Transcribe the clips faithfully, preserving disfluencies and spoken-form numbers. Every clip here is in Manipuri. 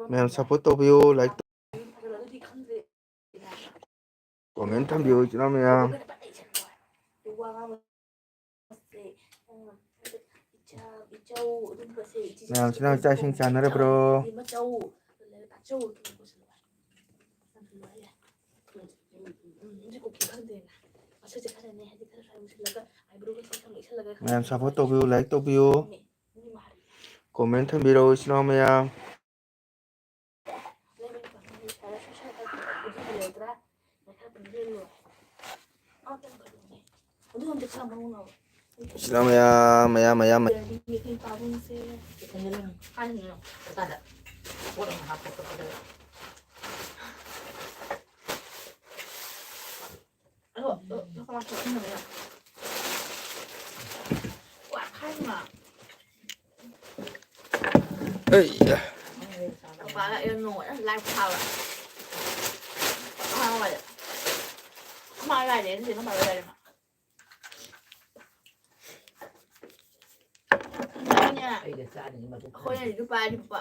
ꯃꯌꯥꯝ support ꯇꯧꯕꯤꯌꯨ, like, comment ꯊꯝꯕꯤꯌꯨ, ꯏꯆꯤꯟ ꯏꯅꯥꯎ ꯃꯌꯥꯝ꯫ ꯃꯌꯥꯝ ꯏꯆꯤꯟ ꯏꯅꯥꯎ ꯆꯥꯛ ꯏꯁꯤꯡ ꯆꯥꯅꯔꯕ꯭ꯔꯣ? ꯃꯌꯥꯝ support ꯇꯧꯕꯤꯌꯨ, like ꯇꯧꯕꯤꯌꯨ, comment ꯊꯝꯕꯤꯔꯛꯎ ꯏꯆꯤꯟ ꯏꯅꯥꯎ ꯃꯌꯥꯝ꯫ ꯏꯆꯤꯟ ꯏꯅꯥꯎ ꯃꯌꯥꯝ, ꯃꯌꯥꯝ, ꯃꯌꯥꯝ, ꯃꯌꯥꯝ꯫ ꯑꯩ ꯄꯄꯥꯒ ꯑꯩꯒ ꯅꯣꯡꯃ ꯂꯥꯏ ꯊꯥꯕ꯫ ꯄꯄꯥ ꯍꯋꯥꯏꯗ꯫ ꯑꯃ ꯂꯥꯏꯔꯦ, ꯅꯠꯇꯦ, ꯅꯪ ꯄꯥꯕ ꯂꯥꯏꯔꯦ ꯃꯥ꯫ ꯑꯩꯅ ꯆꯥꯅꯤꯡꯉꯤ ꯃꯗꯨ꯫ ꯑꯩꯈꯣꯏꯅ ꯂꯨꯄꯥ ꯂꯨꯄꯥ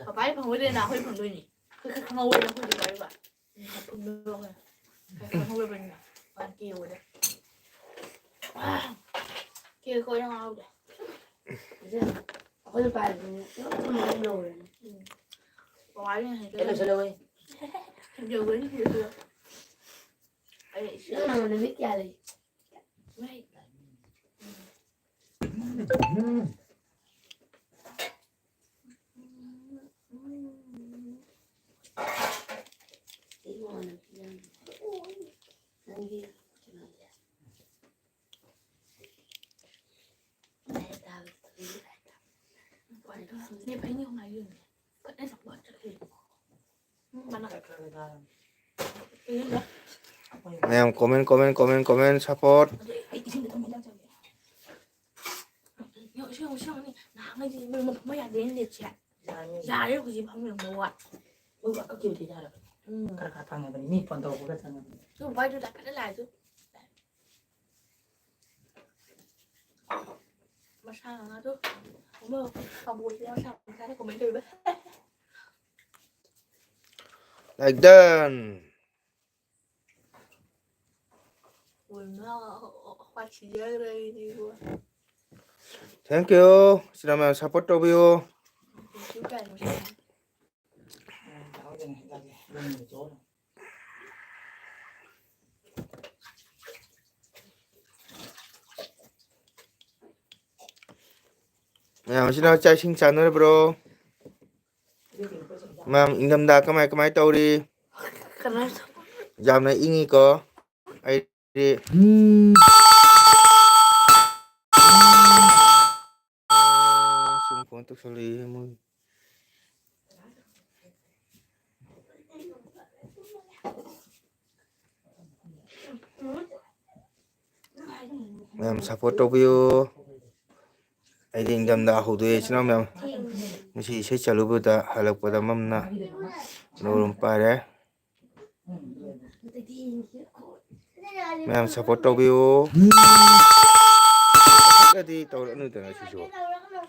ꯄꯄꯥꯒꯤ ꯐꯪꯉꯣꯏꯗꯅ ꯑꯩꯈꯣꯏ ꯐꯪꯗꯣꯏꯅꯤ꯫ ꯑꯩꯈꯣꯏ ꯈꯔ ꯈꯪꯍꯧꯋꯦꯅ ꯑꯩꯈꯣꯏ ꯂꯨꯄꯥ ꯂꯨꯄꯥ꯫ ꯐꯪꯍꯧꯔꯕꯅꯤꯅ ꯃꯥ ꯀꯦꯕꯗ꯫ ꯀꯦ ꯑꯩꯈꯣꯏꯅ ꯉꯥꯎꯗꯦ꯫ ꯑꯩꯈꯣꯏ ꯂꯨꯄꯥ ꯂꯤꯁꯤꯡ ꯂꯧꯔꯅꯤ꯫ ꯄꯄꯥꯒꯤ ꯉꯁꯥꯏ ꯑꯩ ꯂꯣꯏꯁꯤꯜꯍꯧꯋꯦ꯫ ꯌꯧꯒꯅꯤ ꯁꯤꯗꯁꯨ꯫ ꯑꯩ ꯏꯁꯤꯡ ꯅꯪ ꯅꯨꯃꯤꯠ ꯀꯌꯥ ꯂꯩ? ꯃꯩ꯫ ꯃꯌꯥꯝ comment, comment, comment, comment, support꯫ ꯌꯥꯔꯦ, ꯍꯧꯖꯤꯛ ꯐꯝꯃꯤꯟꯅꯕ ꯋꯥ꯫ ꯃꯣꯏ ꯀꯛꯈꯤꯕꯗꯤ ꯌꯥꯔꯕꯅꯤ꯫ ꯎꯝ꯫ ꯈꯔ ꯈꯔ ꯐꯪꯉꯕꯅꯤ꯫ ꯃꯤ phone ꯇꯧꯔꯛꯄꯒ ꯆꯪꯉꯕꯅꯤ꯫ ꯑꯗꯨ ꯚꯥꯏꯗꯨ ꯂꯥꯛꯀꯗ ꯂꯥꯛꯑꯁꯨ꯫ ꯃꯁꯥ ꯉꯥꯗꯣ ꯑꯃ ꯄꯥꯝꯕꯣꯝꯁꯦ ꯌꯥꯝ ꯁꯥꯡꯕ ꯃꯆꯥꯅ ꯀꯃꯥꯏꯅ ꯇꯧꯔꯤꯕ? Like done. ꯑꯣꯏꯃꯥ, ꯍꯋꯥꯏ ꯁꯤꯖꯈ꯭ꯔꯦ ꯑꯩꯗꯤꯕꯣ꯫ Thank you. ꯁꯤꯅ ꯃꯌꯥꯝ support ꯇꯧꯕꯤꯌꯨ꯫ Thank you ꯀꯥꯏꯅ꯫ ꯃꯌꯥꯝ ꯃꯁꯤꯅ ꯆꯥꯛ ꯏꯁꯤꯡ ꯆꯥꯅꯔꯕ꯭ꯔꯣ? ꯃꯌꯥꯝ ꯏꯪꯊꯝꯊꯥ ꯀꯃꯥꯏ ꯀꯃꯥꯏ ꯇꯧꯔꯤ? ꯀꯅꯥ? ꯌꯥꯝꯅ ꯏꯪꯉꯤꯀꯣ꯫ ꯑꯩꯗꯤ ꯁꯨꯝ phone ꯇꯧꯁꯜꯂꯛꯏ ꯃꯣꯏ꯫ ꯃꯌꯥꯝ support ꯇꯧꯕꯤꯌꯨ꯫ ꯑꯩꯗꯤ ꯏꯪꯊꯝꯊꯥ ꯍꯧꯗꯣꯛꯑꯦ ꯏꯆꯤꯟ ꯏꯅꯥꯎ ꯃꯌꯥꯝ꯫ ꯉꯁꯤ ꯏꯁꯩ ꯆꯠꯂꯨꯕꯗ ꯍꯜꯂꯛꯄꯗ ꯃꯝꯅ ꯅꯣꯡ ꯄꯥꯏꯔꯦ꯫ ꯃꯌꯥꯝ support ꯇꯧꯕꯤꯌꯨ꯫ ꯈꯔꯗꯤ ꯇꯧꯔꯛꯑꯅꯨꯗꯅ ꯁꯤꯁꯨ꯫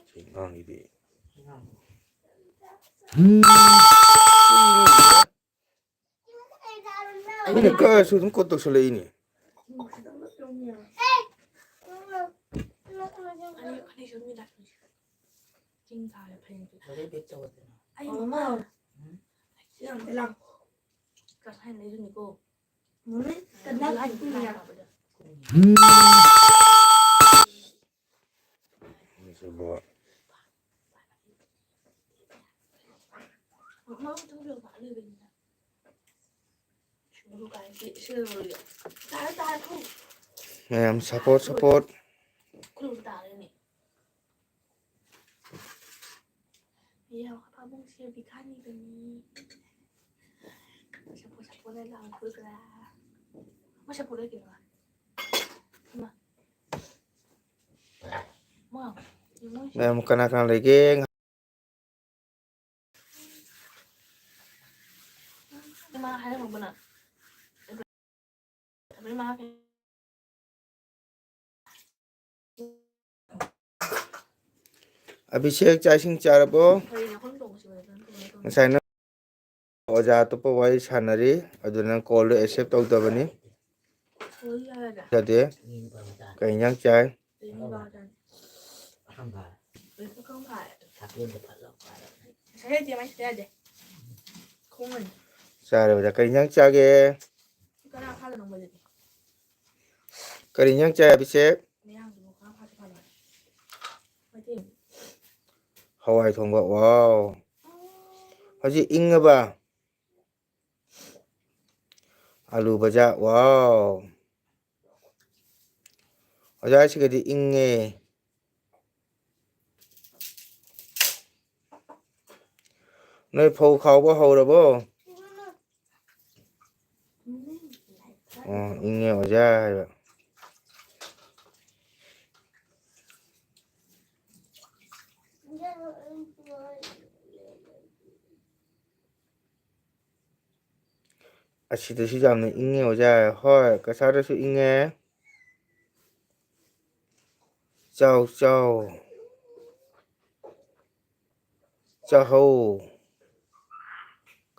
ꯁꯤ ꯑꯉꯥꯡꯒꯤꯗꯤ꯫ ꯃꯤꯅ ꯀꯛꯑꯁꯨ ꯑꯗꯨꯝ ꯀꯣꯜ ꯇꯧꯁꯜꯂꯛꯏꯅꯦ꯫ ꯑꯅꯤꯁꯨ ꯃꯤ ꯂꯥꯛꯇꯣꯏꯁꯦ꯫ ꯆꯤꯡ ꯀꯥꯔꯦ ꯐꯩꯅꯦ꯫ ꯑꯗꯩ back ꯇꯧꯔꯗꯅ꯫ ꯑꯩ ꯃꯃꯥ꯫ ꯎꯝ? ꯁꯤ ꯌꯥꯝ ꯂꯥꯡ꯫ ꯀꯁꯥꯏ ꯂꯩꯗꯣꯏꯅꯤꯀꯣ꯫ ꯃꯃꯤ, ꯀꯅꯥ ꯂꯥꯛꯇꯣꯏꯅꯣ? ꯁꯤꯕꯣ꯫ ꯃꯌꯥꯝ support, support꯫ ꯄꯥꯕꯨꯡꯁꯦ ꯕꯤꯈꯥꯅꯤꯕꯅꯤ꯫ Support, support ꯂꯥꯎꯈ꯭ꯔꯥ? ꯃꯣꯏ support ꯂꯩꯇꯦꯕ꯫ ꯏꯃꯥ꯫ ꯃꯥ, ꯃꯣꯏ ꯃꯌꯥꯝ ꯀꯅꯥ ꯀꯅꯥ ꯂꯩꯒꯦ? ꯏꯃꯥ ꯍꯥꯏꯔꯝꯃꯕ ꯅꯪ? ꯏꯃꯥ ꯍꯥꯏ-, ꯑꯕꯤꯁꯦꯛ, ꯆꯥꯛ ꯏꯁꯤꯡ ꯆꯥꯔꯕꯣ? ꯉꯁꯥꯏ ꯅꯪ ꯑꯣꯖꯥ ꯑꯇꯣꯞꯄ ꯋꯥꯔꯤ ꯁꯥꯟꯅꯔꯤ, ꯑꯗꯨ ꯅꯪ call ꯗꯣ accept ꯇꯧꯗꯕꯅꯤ꯫ ꯌꯥꯗꯦ꯫ ꯀꯩ ꯏꯟꯖꯥꯡ ꯆꯥꯏ? ꯆꯥꯔꯦ ꯑꯣꯖꯥ꯫ ꯀꯩ ꯏꯟꯖꯥꯡ ꯆꯥꯒꯦ? ꯀꯔꯤ ꯏꯟꯖꯥꯡ ꯆꯥꯏ ꯑꯕꯤꯁꯦꯛ? ꯍꯋꯥꯏ ꯊꯣꯡꯕ꯫ ꯋꯥꯎ꯫ ꯍꯧꯖꯤꯛ ꯏꯪꯉꯕ? ꯑꯂꯨ ꯕꯖꯥ꯫ ꯋꯥꯎ꯫ ꯑꯣꯖꯥ, ꯁꯤꯒꯗꯤ ꯏꯪꯉꯦ꯫ ꯅꯣꯏ ꯐꯧ ꯈꯥꯎꯕ ꯍꯧꯔꯕꯣ? ꯑꯣ, ꯏꯪꯉꯦ ꯑꯣꯖꯥ ꯍꯥꯏꯕ꯫ ꯑꯁꯤꯗꯁꯨ ꯌꯥꯝꯅ ꯏꯪꯉꯦ ꯑꯣꯖꯥ꯫ ꯍꯣꯏ, ꯀꯁꯥꯔꯗꯁꯨ ꯏꯪꯉꯦ꯫ ꯆꯥꯎ, ꯆꯥꯎ꯫ ꯆꯥꯍꯧ꯫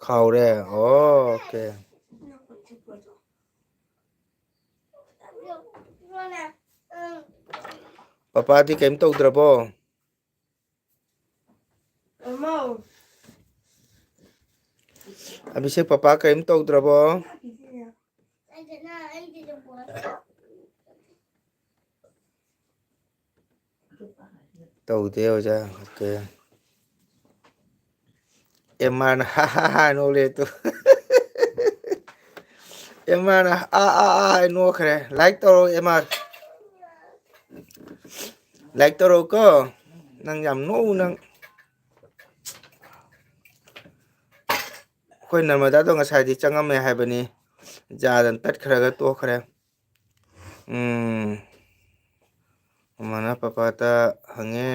ꯈꯥꯎꯔꯦ꯫ ꯑꯣꯀꯦ꯫ ꯄꯄꯥꯗꯤ ꯀꯩꯝ ꯇꯧꯗ꯭ꯔꯕꯣ? ꯑꯕꯤꯁꯦꯛ, ꯄꯄꯥ ꯀꯔꯤꯝ ꯇꯧꯗ꯭ꯔꯕꯣ? ꯇꯧꯗꯦ ꯑꯣꯖꯥ꯫ ꯑꯣꯀꯦ꯫ ꯑꯦꯝ ꯑꯥꯔꯅ ꯍꯥ ꯍꯥ ꯍꯥ ꯅꯣꯛꯂꯦ ꯇꯨ꯫ ꯑꯦꯝ ꯑꯥꯔꯅ ꯑꯥ ꯑꯥ ꯑꯥ ꯍꯥꯏ ꯅꯣꯛꯈ꯭ꯔꯦ꯫ Like ꯇꯧꯔꯣ ꯑꯦꯝ ꯑꯥꯔ꯫ Like ꯇꯧꯔꯛꯎꯀꯣ꯫ ꯅꯪ ꯌꯥꯝ ꯅꯣꯛꯎ ꯅꯪ꯫ ꯑꯩꯈꯣꯏ ꯅꯔꯃꯗꯥꯗꯣ ꯉꯁꯥꯏꯗꯤ ꯆꯪꯉꯝꯃꯦ ꯍꯥꯏꯕꯅꯤ, ꯌꯥꯗꯅ ꯇꯠꯈ꯭ꯔꯒ ꯇꯣꯛꯈ꯭ꯔꯦ꯫ ꯎꯝ, ꯃꯃꯥꯅ ꯄꯄꯥꯗ ꯍꯪꯉꯦ,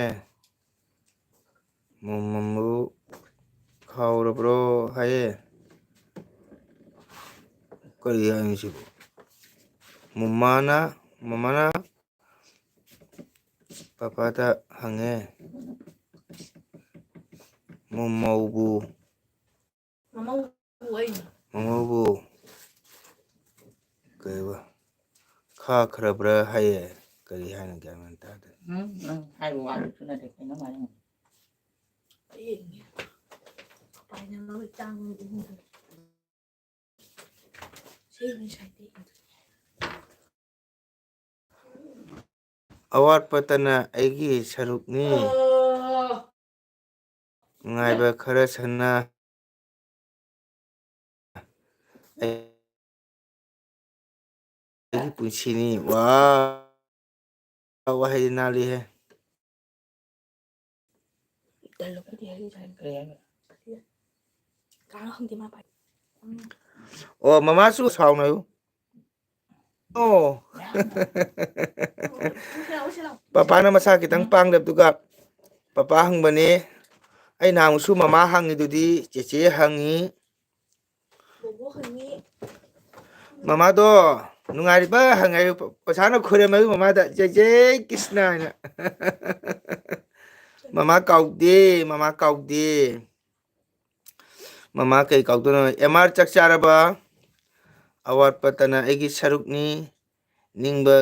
"ꯃꯣꯃꯣꯕꯨ ꯈꯥꯎꯔꯕ꯭ꯔꯣ?" ꯍꯥꯏꯌꯦ꯫ ꯀꯔꯤ ꯍꯥꯏꯅꯣ ꯁꯤꯕꯨ? ꯃꯃꯥꯅ, ꯃꯃꯥꯅ ꯄꯄꯥꯗ ꯍꯪꯉꯦ꯫ ꯃꯃꯧꯕꯨ꯫ ꯃꯃꯧꯕꯨ ꯑꯩ꯫ ꯃꯃꯧꯕꯨ ꯀꯩꯕ? ꯈꯥꯈ꯭ꯔꯕ꯭ꯔꯥ ꯍꯥꯏꯌꯦ꯫ ꯀꯔꯤ ꯍꯥꯏꯅꯣ ꯒ꯭ꯌꯥꯟ ꯃꯦꯟ ꯇꯥꯗꯦ꯫ ꯎꯝ, ꯎꯝ, ꯍꯥꯏꯕ ꯋꯥꯗꯨꯁꯨ ꯅꯠꯇꯦ, ꯀꯩꯅꯣꯝ ꯍꯥꯏꯅꯤꯡꯉꯤ꯫ ꯍꯌꯦꯡꯅꯦ꯫ ꯄꯥꯏꯅ ꯃꯃꯩ ꯇꯥꯡꯕ ꯏꯃꯨꯡꯗ꯫ ꯁꯤ ꯉꯁꯥꯏꯗꯩ꯫ ꯑꯋꯥꯠꯄꯇꯅ ꯑꯩꯒꯤ ꯁꯔꯨꯛꯅꯤ꯫ ꯅꯨꯡꯉꯥꯏꯕ ꯈꯔ ꯁꯟꯅ ꯑꯩꯒꯤ ꯄꯨꯟꯁꯤꯅꯤ꯫ ꯋꯥ, ꯋꯥꯍꯩꯗꯤ ꯅꯥꯜꯂꯤꯍꯦ꯫ ꯑꯣ, ꯃꯃꯥꯁꯨ ꯁꯥꯎꯅꯨ꯫ ꯑꯣ꯫ ꯄꯄꯥꯅ ꯃꯁꯥ ꯈꯤꯇꯪ ꯄꯥꯡꯗꯕꯗꯨꯒ ꯄꯄꯥ ꯍꯪꯕꯅꯤ꯫ ꯑꯩ ꯅꯍꯥꯟꯃꯨꯛꯁꯨ ꯃꯃꯥ ꯍꯪꯉꯤꯗꯨꯗꯤ, ꯆꯦꯆꯦ ꯍꯪꯉꯤ꯫ ꯕꯣꯕꯣ ꯍꯪꯉꯤ꯫ ꯃꯃꯥꯗꯣ ꯅꯨꯡꯉꯥꯏꯔꯤꯕ ꯍꯪꯉꯦ꯫ ꯄꯩꯁꯥꯅ ꯈꯣꯏꯔꯝꯃꯦ ꯃꯃꯥꯗ, "ꯖꯩ ꯖꯩ ꯀ꯭ꯔꯤꯁꯅ" ꯍꯥꯏꯅ꯫ ꯃꯃꯥ ꯀꯥꯎꯗꯦ, ꯃꯃꯥ ꯀꯥꯎꯗꯦ꯫ ꯃꯃꯥ ꯀꯩ ꯀꯥꯎꯗꯣꯏꯅꯣ? ꯑꯦꯝ ꯑꯥꯔ ꯆꯥꯛ ꯆꯥꯔꯕ? ꯑꯋꯥꯠꯄꯇꯅ ꯑꯩꯒꯤ ꯁꯔꯨꯛꯅꯤ꯫ ꯅꯤꯡꯕ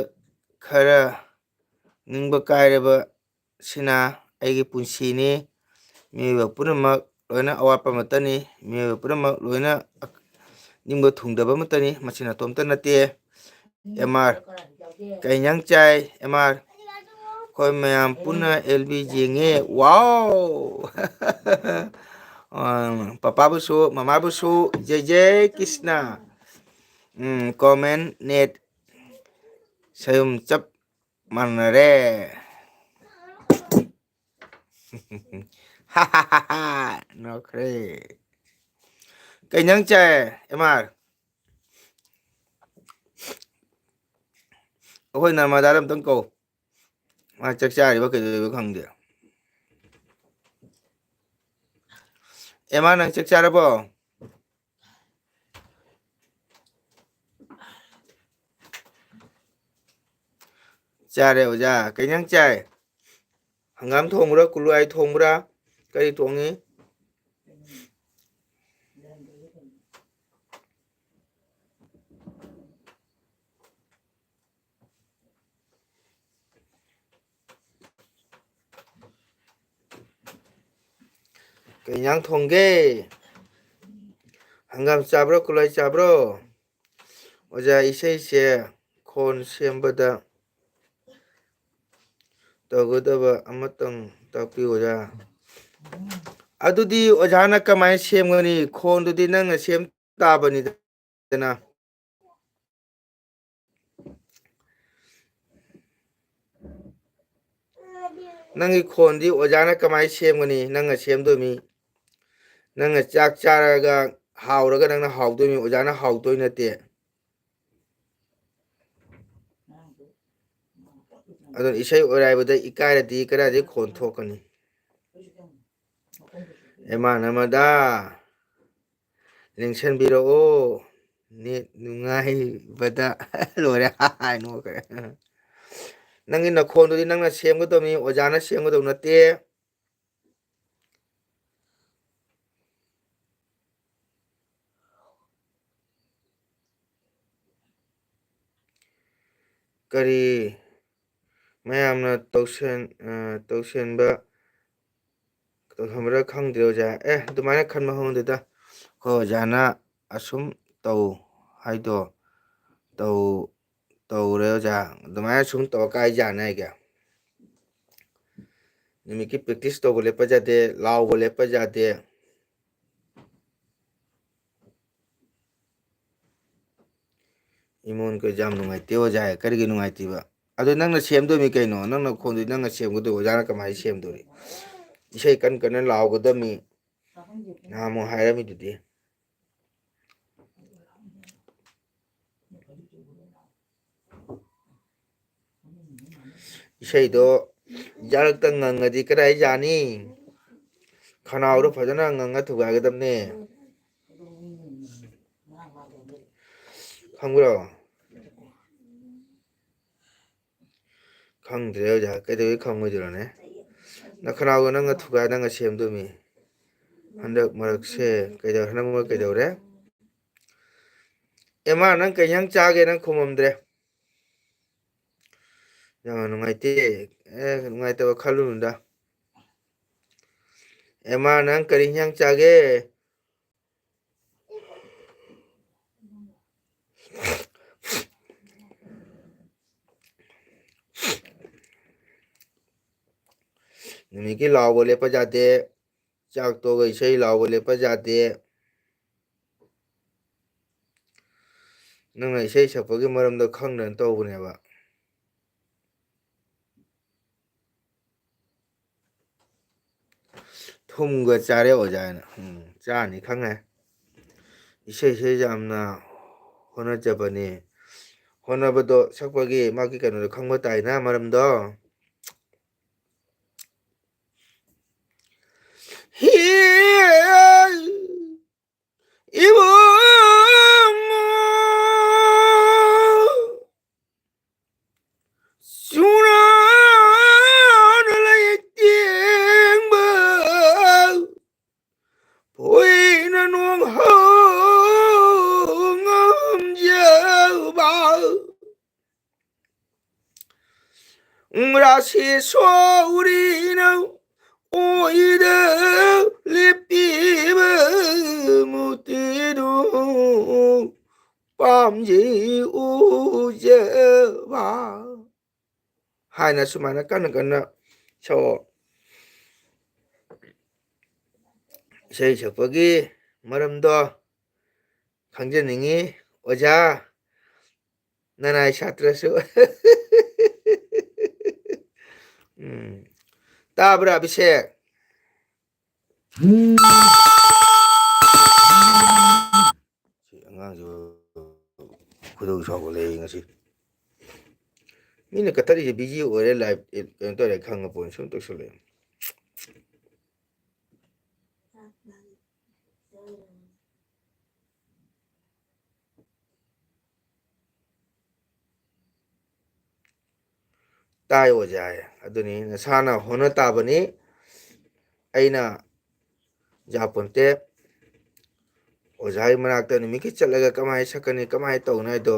ꯈꯔ, ꯅꯤꯡꯕ ꯀꯥꯏꯔꯕ ꯁꯤꯅ ꯑꯩꯒꯤ ꯄꯨꯟꯁꯤꯅꯤ꯫ ꯃꯤꯑꯣꯏꯕ ꯄꯨꯝꯅꯃꯛ ꯂꯣꯏꯅ ꯑꯋꯥꯠꯄ ꯑꯃꯠꯇꯅꯤ꯫ ꯃꯤꯑꯣꯏꯕ ꯄꯨꯝꯅꯃꯛ ꯂꯣꯏꯅ ꯅꯤꯡꯕ ꯊꯨꯡꯗꯕ ꯑꯃꯠꯇꯅꯤ꯫ ꯃꯁꯤ ꯅꯇꯣꯝꯇ ꯅꯠꯇꯦ꯫ ꯑꯦꯝ ꯑꯥꯔ, ꯀꯩ ꯏꯟꯖꯥꯡ ꯆꯥꯏ? ꯑꯦꯝ ꯑꯥꯔ, ꯑꯩꯈꯣꯏ ꯃꯌꯥꯝ ꯄꯨꯟꯅ ꯑꯦꯜ ꯕꯤ ꯌꯦꯡꯉꯦ꯫ ꯋꯥꯎ! ꯑ, ꯄꯄꯥꯕꯨꯁꯨ, ꯃꯃꯥꯕꯨꯁꯨ, ꯖꯩ ꯖꯩ ꯀ꯭ꯔꯤꯁꯅ꯫ ꯎꯝ, ꯀꯣꯃꯦꯟ ꯅꯦꯠ ꯁꯌꯨꯝ ꯆꯞ ꯃꯥꯟꯅꯔꯦ꯫ ꯅꯣꯛꯈ꯭ꯔꯦ꯫ ꯀꯩ ꯏꯟꯖꯥꯡ ꯆꯥꯏ, ꯑꯦꯝ ꯑꯥꯔ? ꯑꯩꯈꯣꯏ ꯅꯔꯃꯗꯥꯗ ꯑꯝꯇꯪ ꯀꯧ꯫ ꯃꯥ ꯆꯥꯛ ꯆꯥꯔꯤꯕ ꯀꯩꯗꯧꯔꯤꯕ ꯈꯪꯗꯦ꯫ ꯑꯦꯃꯥ, ꯅꯪ ꯆꯥꯛ ꯆꯥꯔꯕꯣ? ꯆꯥꯔꯦ ꯑꯣꯖꯥ꯫ ꯀꯩ ꯏꯟꯖꯥꯡ ꯆꯥꯏ? ꯍꯪꯒꯥꯝ ꯊꯣꯡꯕ꯭ꯔꯥ, ꯀꯨꯂꯨꯋꯥꯏ ꯊꯣꯡꯕ꯭ꯔꯥ? ꯀꯔꯤ ꯊꯣꯡꯉꯤ? ꯀꯩ ꯏꯟꯖꯥꯡ ꯊꯣꯡꯒꯦ? ꯍꯪꯒꯥꯝ ꯆꯥꯕ꯭ꯔꯣ, ꯀꯨꯂꯨꯋꯥꯏ ꯆꯥꯕ꯭ꯔꯣ? ꯑꯣꯖꯥ, ꯏꯁꯩꯁꯦ ꯈꯣꯟ ꯁꯦꯝꯕꯗ ꯇꯧꯒꯗꯕ ꯑꯃꯇꯪ ꯇꯥꯛꯄꯤꯌꯨ, ꯑꯣꯖꯥ꯫ ꯑꯗꯨꯗꯤ ꯑꯣꯖꯥꯅ ꯀꯃꯥꯏꯅ ꯁꯦꯝꯒꯅꯤ? ꯈꯣꯟꯗꯨꯗꯤ ꯅꯪꯅ ꯁꯦꯝ ꯇꯥꯕꯅꯤꯗꯅ꯫ ꯅꯪꯒꯤ ꯈꯣꯟꯗꯤ ꯑꯣꯖꯥꯅ ꯀꯃꯥꯏꯅ ꯁꯦꯝꯒꯅꯤ? ꯅꯪꯅ ꯁꯦꯝꯗꯣꯏꯃꯤ꯫ ꯅꯪꯅ ꯆꯥꯛ ꯆꯥꯔꯒ ꯍꯥꯎꯔꯒ ꯅꯪꯅ ꯍꯥꯎꯗꯣꯏꯃꯤ, ꯑꯣꯖꯥꯅ ꯍꯥꯎꯗꯣꯏ ꯅꯠꯇꯦ꯫ ꯑꯗꯨꯅ ꯏꯁꯩ ꯑꯣꯏꯔꯥꯏꯕꯗ ꯏꯀꯥꯏꯔꯗꯤ ꯀꯗꯥꯏꯗꯒꯤ ꯈꯣꯟ ꯊꯣꯛꯀꯅꯤ? ꯏꯃꯥꯟꯅꯕꯗ ꯂꯦꯡꯁꯟꯕꯤꯔꯛꯑꯣ꯫ ꯅꯦꯠ ꯅꯨꯡꯉꯥꯏꯕꯗ ꯂꯣꯏꯔꯦ꯫ ꯍꯥꯏ ꯅꯣꯛꯈ꯭ꯔꯦ꯫ ꯅꯪꯒꯤ ꯅꯈꯣꯟꯗꯨꯗꯤ ꯅꯪꯅ ꯁꯦꯝꯒꯗꯕꯅꯤ, ꯑꯣꯖꯥꯅ ꯁꯦꯝꯒꯗꯧ ꯅꯠꯇꯦ꯫ ꯀꯔꯤ ꯃꯌꯥꯝꯅ ꯇꯧꯁꯟ-, ꯑ, ꯇꯧꯁꯟꯕ, ꯇꯧꯁꯟꯕ꯭ꯔꯥ ꯈꯪꯗꯦ ꯑꯣꯖꯥ꯫ ꯑꯦ, ꯑꯗꯨꯃꯥꯏꯅ ꯈꯟꯕ ꯍꯧꯅꯗꯦꯗ꯫ ꯑꯩꯈꯣꯏ ꯑꯣꯖꯥꯅ ꯑꯁꯨꯝ ꯇꯧ ꯍꯥꯏꯗꯣ ꯇꯧ-, ꯇꯧꯔꯦ ꯑꯣꯖꯥ꯫ ꯑꯗꯨꯃꯥꯏꯅ ꯁꯨꯝ ꯇꯧꯔ ꯀꯥꯏ ꯌꯥꯅꯤ ꯍꯥꯏꯒꯦ? ꯅꯨꯃꯤꯠꯀꯤ practice ꯇꯧꯕ ꯂꯦꯞꯄ ꯌꯥꯗꯦ, ꯂꯥꯎꯕ ꯂꯦꯞꯄ ꯌꯥꯗꯦ꯫ ꯏꯃꯣꯟ ꯀꯣꯏ ꯌꯥꯝ ꯅꯨꯡꯉꯥꯏꯇꯦ ꯑꯣꯖꯥ꯫ ꯀꯔꯤꯒꯤ ꯅꯨꯡꯉꯥꯏꯇ꯭ꯔꯤꯕ? ꯑꯗꯨ ꯅꯪꯅ ꯁꯦꯝꯗꯣꯏꯅꯤ ꯀꯩꯅꯣ? ꯅꯪꯅ ꯈꯣꯟꯗꯣꯏ ꯅꯪꯅ ꯁꯦꯝꯒꯗꯣꯏ, ꯑꯣꯖꯥꯅ ꯀꯃꯥꯏꯅ ꯁꯦꯝꯗꯣꯔꯤ? ꯏꯁꯩ ꯀꯟ ꯀꯟꯅ ꯂꯥꯎꯒꯗꯕꯅꯤ꯫ ꯅꯍꯥꯟꯃꯨꯛ ꯍꯥꯏꯔꯝꯃꯤꯗꯨꯗꯤ꯫ ꯏꯁꯩꯗꯣ ꯏꯌꯥꯔꯛꯇ ꯉꯪꯉꯗꯤ ꯀꯗꯥꯏ ꯌꯥꯅꯤ? ꯈꯅꯥꯎꯗꯣ ꯐꯖꯅ ꯉꯪꯉ ꯊꯨꯒꯥꯏꯒꯗꯕꯅꯦ꯫ ꯈꯪꯕ꯭ꯔꯣ? ꯈꯪꯗ꯭ꯔꯦ ꯑꯣꯖꯥ, ꯀꯩꯗꯧꯕꯩ ꯈꯪꯉꯣꯏꯗꯣꯏꯅꯣꯅꯦ? ꯅꯈꯅꯥꯎꯗꯣ ꯅꯪꯅ ꯊꯨꯒꯥꯏ, ꯅꯪꯅ ꯁꯦꯝꯗꯣꯏꯃꯤ꯫ ꯍꯟꯗꯛ ꯃꯔꯛꯁꯦ ꯀꯩꯗꯧ-, ꯍꯟꯗꯛ ꯃꯔꯛ ꯀꯩꯗꯧꯔꯦ? ꯑꯦꯃꯥ, ꯅꯪ ꯀꯩ ꯏꯟꯖꯥꯡ ꯆꯥꯒꯦ? ꯅꯪ ꯈꯨꯝꯃꯝꯗ꯭ꯔꯦ꯫ ꯌꯥꯝ ꯅꯨꯡꯉꯥꯏꯇꯦ꯫ ꯑꯦ, ꯅꯨꯡꯉꯥꯏꯇꯕ ꯈꯜꯂꯨꯅꯨꯗ꯫ ꯑꯦꯃꯥ, ꯅꯪ ꯀꯔꯤ ꯏꯟꯖꯥꯡ ꯆꯥꯒꯦ? ꯅꯨꯃꯤꯠꯀꯤ ꯂꯥꯎꯕ ꯂꯦꯞꯄ ꯌꯥꯗꯦ꯫ ꯆꯥꯛ ꯇꯣꯛꯑꯒ ꯏꯁꯩ ꯂꯥꯎꯕ ꯂꯦꯞꯄ ꯌꯥꯗꯦ꯫ ꯅꯪꯅ ꯏꯁꯩ ꯁꯛꯄꯒꯤ ꯃꯔꯝꯗꯣ ꯈꯪꯗꯅ ꯇꯧꯕꯅꯦꯕ꯫ ꯊꯨꯝꯒ ꯆꯥꯔꯦ ꯑꯣꯖꯥ ꯍꯥꯏꯅ꯫ ꯎꯝ, ꯆꯥꯅꯤ ꯈꯪꯉꯦ꯫ ꯏꯁꯩꯁꯦ ꯌꯥꯝꯅ ꯍꯣꯠꯅꯖꯕꯅꯤ꯫ ꯍꯣꯠꯅꯕꯗꯣ, ꯁꯛꯄꯒꯤ ꯃꯥꯒꯤ ꯀꯩꯅꯣꯗꯣ ꯈꯪꯕ ꯇꯥꯏꯅ, ꯃꯔꯝꯗꯣ꯫ ꯍꯤ, ꯏꯕꯨꯡꯉꯣ, ꯆꯨꯔꯥꯅ ꯂꯩꯇꯦꯡꯕ ꯐꯣꯏꯅ ꯅꯣꯡ ꯍꯧ ꯉꯝꯖꯕ ꯔꯥꯁꯦꯁ꯭ꯋꯔꯤꯅ ꯑꯣꯏꯗ ꯂꯦꯞꯄꯤꯕ ꯃꯨꯔꯇꯤꯗꯨ ꯄꯥꯝꯖꯩ ꯎꯖꯕ ꯍꯥꯏꯅ ꯁꯨꯃꯥꯏꯅ ꯀꯟꯅ ꯀꯟꯅ ꯁꯛꯑꯣ꯫ ꯏꯁꯩ ꯁꯛꯄꯒꯤ ꯃꯔꯝꯗꯣ ꯈꯪꯖꯅꯤꯡꯉꯤ ꯑꯣꯖꯥ, ꯅꯅꯥꯏ ꯁꯥꯇ꯭ꯔꯁꯨ꯫ ꯎꯝ꯫ ꯇꯥꯕ꯭ꯔꯥ, ꯑꯕꯤꯁꯦꯛ? ꯁꯤ ꯑꯉꯥꯡꯁꯤ ꯈꯣꯏꯗꯧ ꯁꯥꯎꯒꯠꯂꯛꯑꯦ ꯉꯁꯤ꯫ ꯃꯤꯅ ꯀꯠꯊꯔꯤꯁꯦ ꯕꯤꯖꯤ ꯑꯣꯏꯔꯦ, ꯂꯥꯏꯞ ꯀꯩꯅꯣ ꯇꯧꯔꯦ ꯈꯪꯉ ꯄꯣꯠꯅꯤ, ꯁꯨꯝ ꯇꯧꯁꯜꯂꯛꯑꯦ꯫ ꯇꯥꯏ ꯑꯣꯖꯥ ꯍꯥꯏ꯫ ꯑꯗꯨꯅꯤ ꯅꯁꯥꯅ ꯍꯣꯠꯅ ꯇꯥꯕꯅꯤ꯫ ꯑꯩꯅ ꯌꯥꯄꯣꯟꯇꯦ꯫ ꯑꯣꯖꯥꯒꯤ ꯃꯅꯥꯛꯇ ꯅꯨꯃꯤꯠꯀꯤ ꯆꯠꯂꯒ ꯀꯃꯥꯏꯅ ꯁꯛꯀꯅꯤ, ꯀꯃꯥꯏꯅ ꯇꯧꯅꯤ ꯍꯥꯏꯗꯣ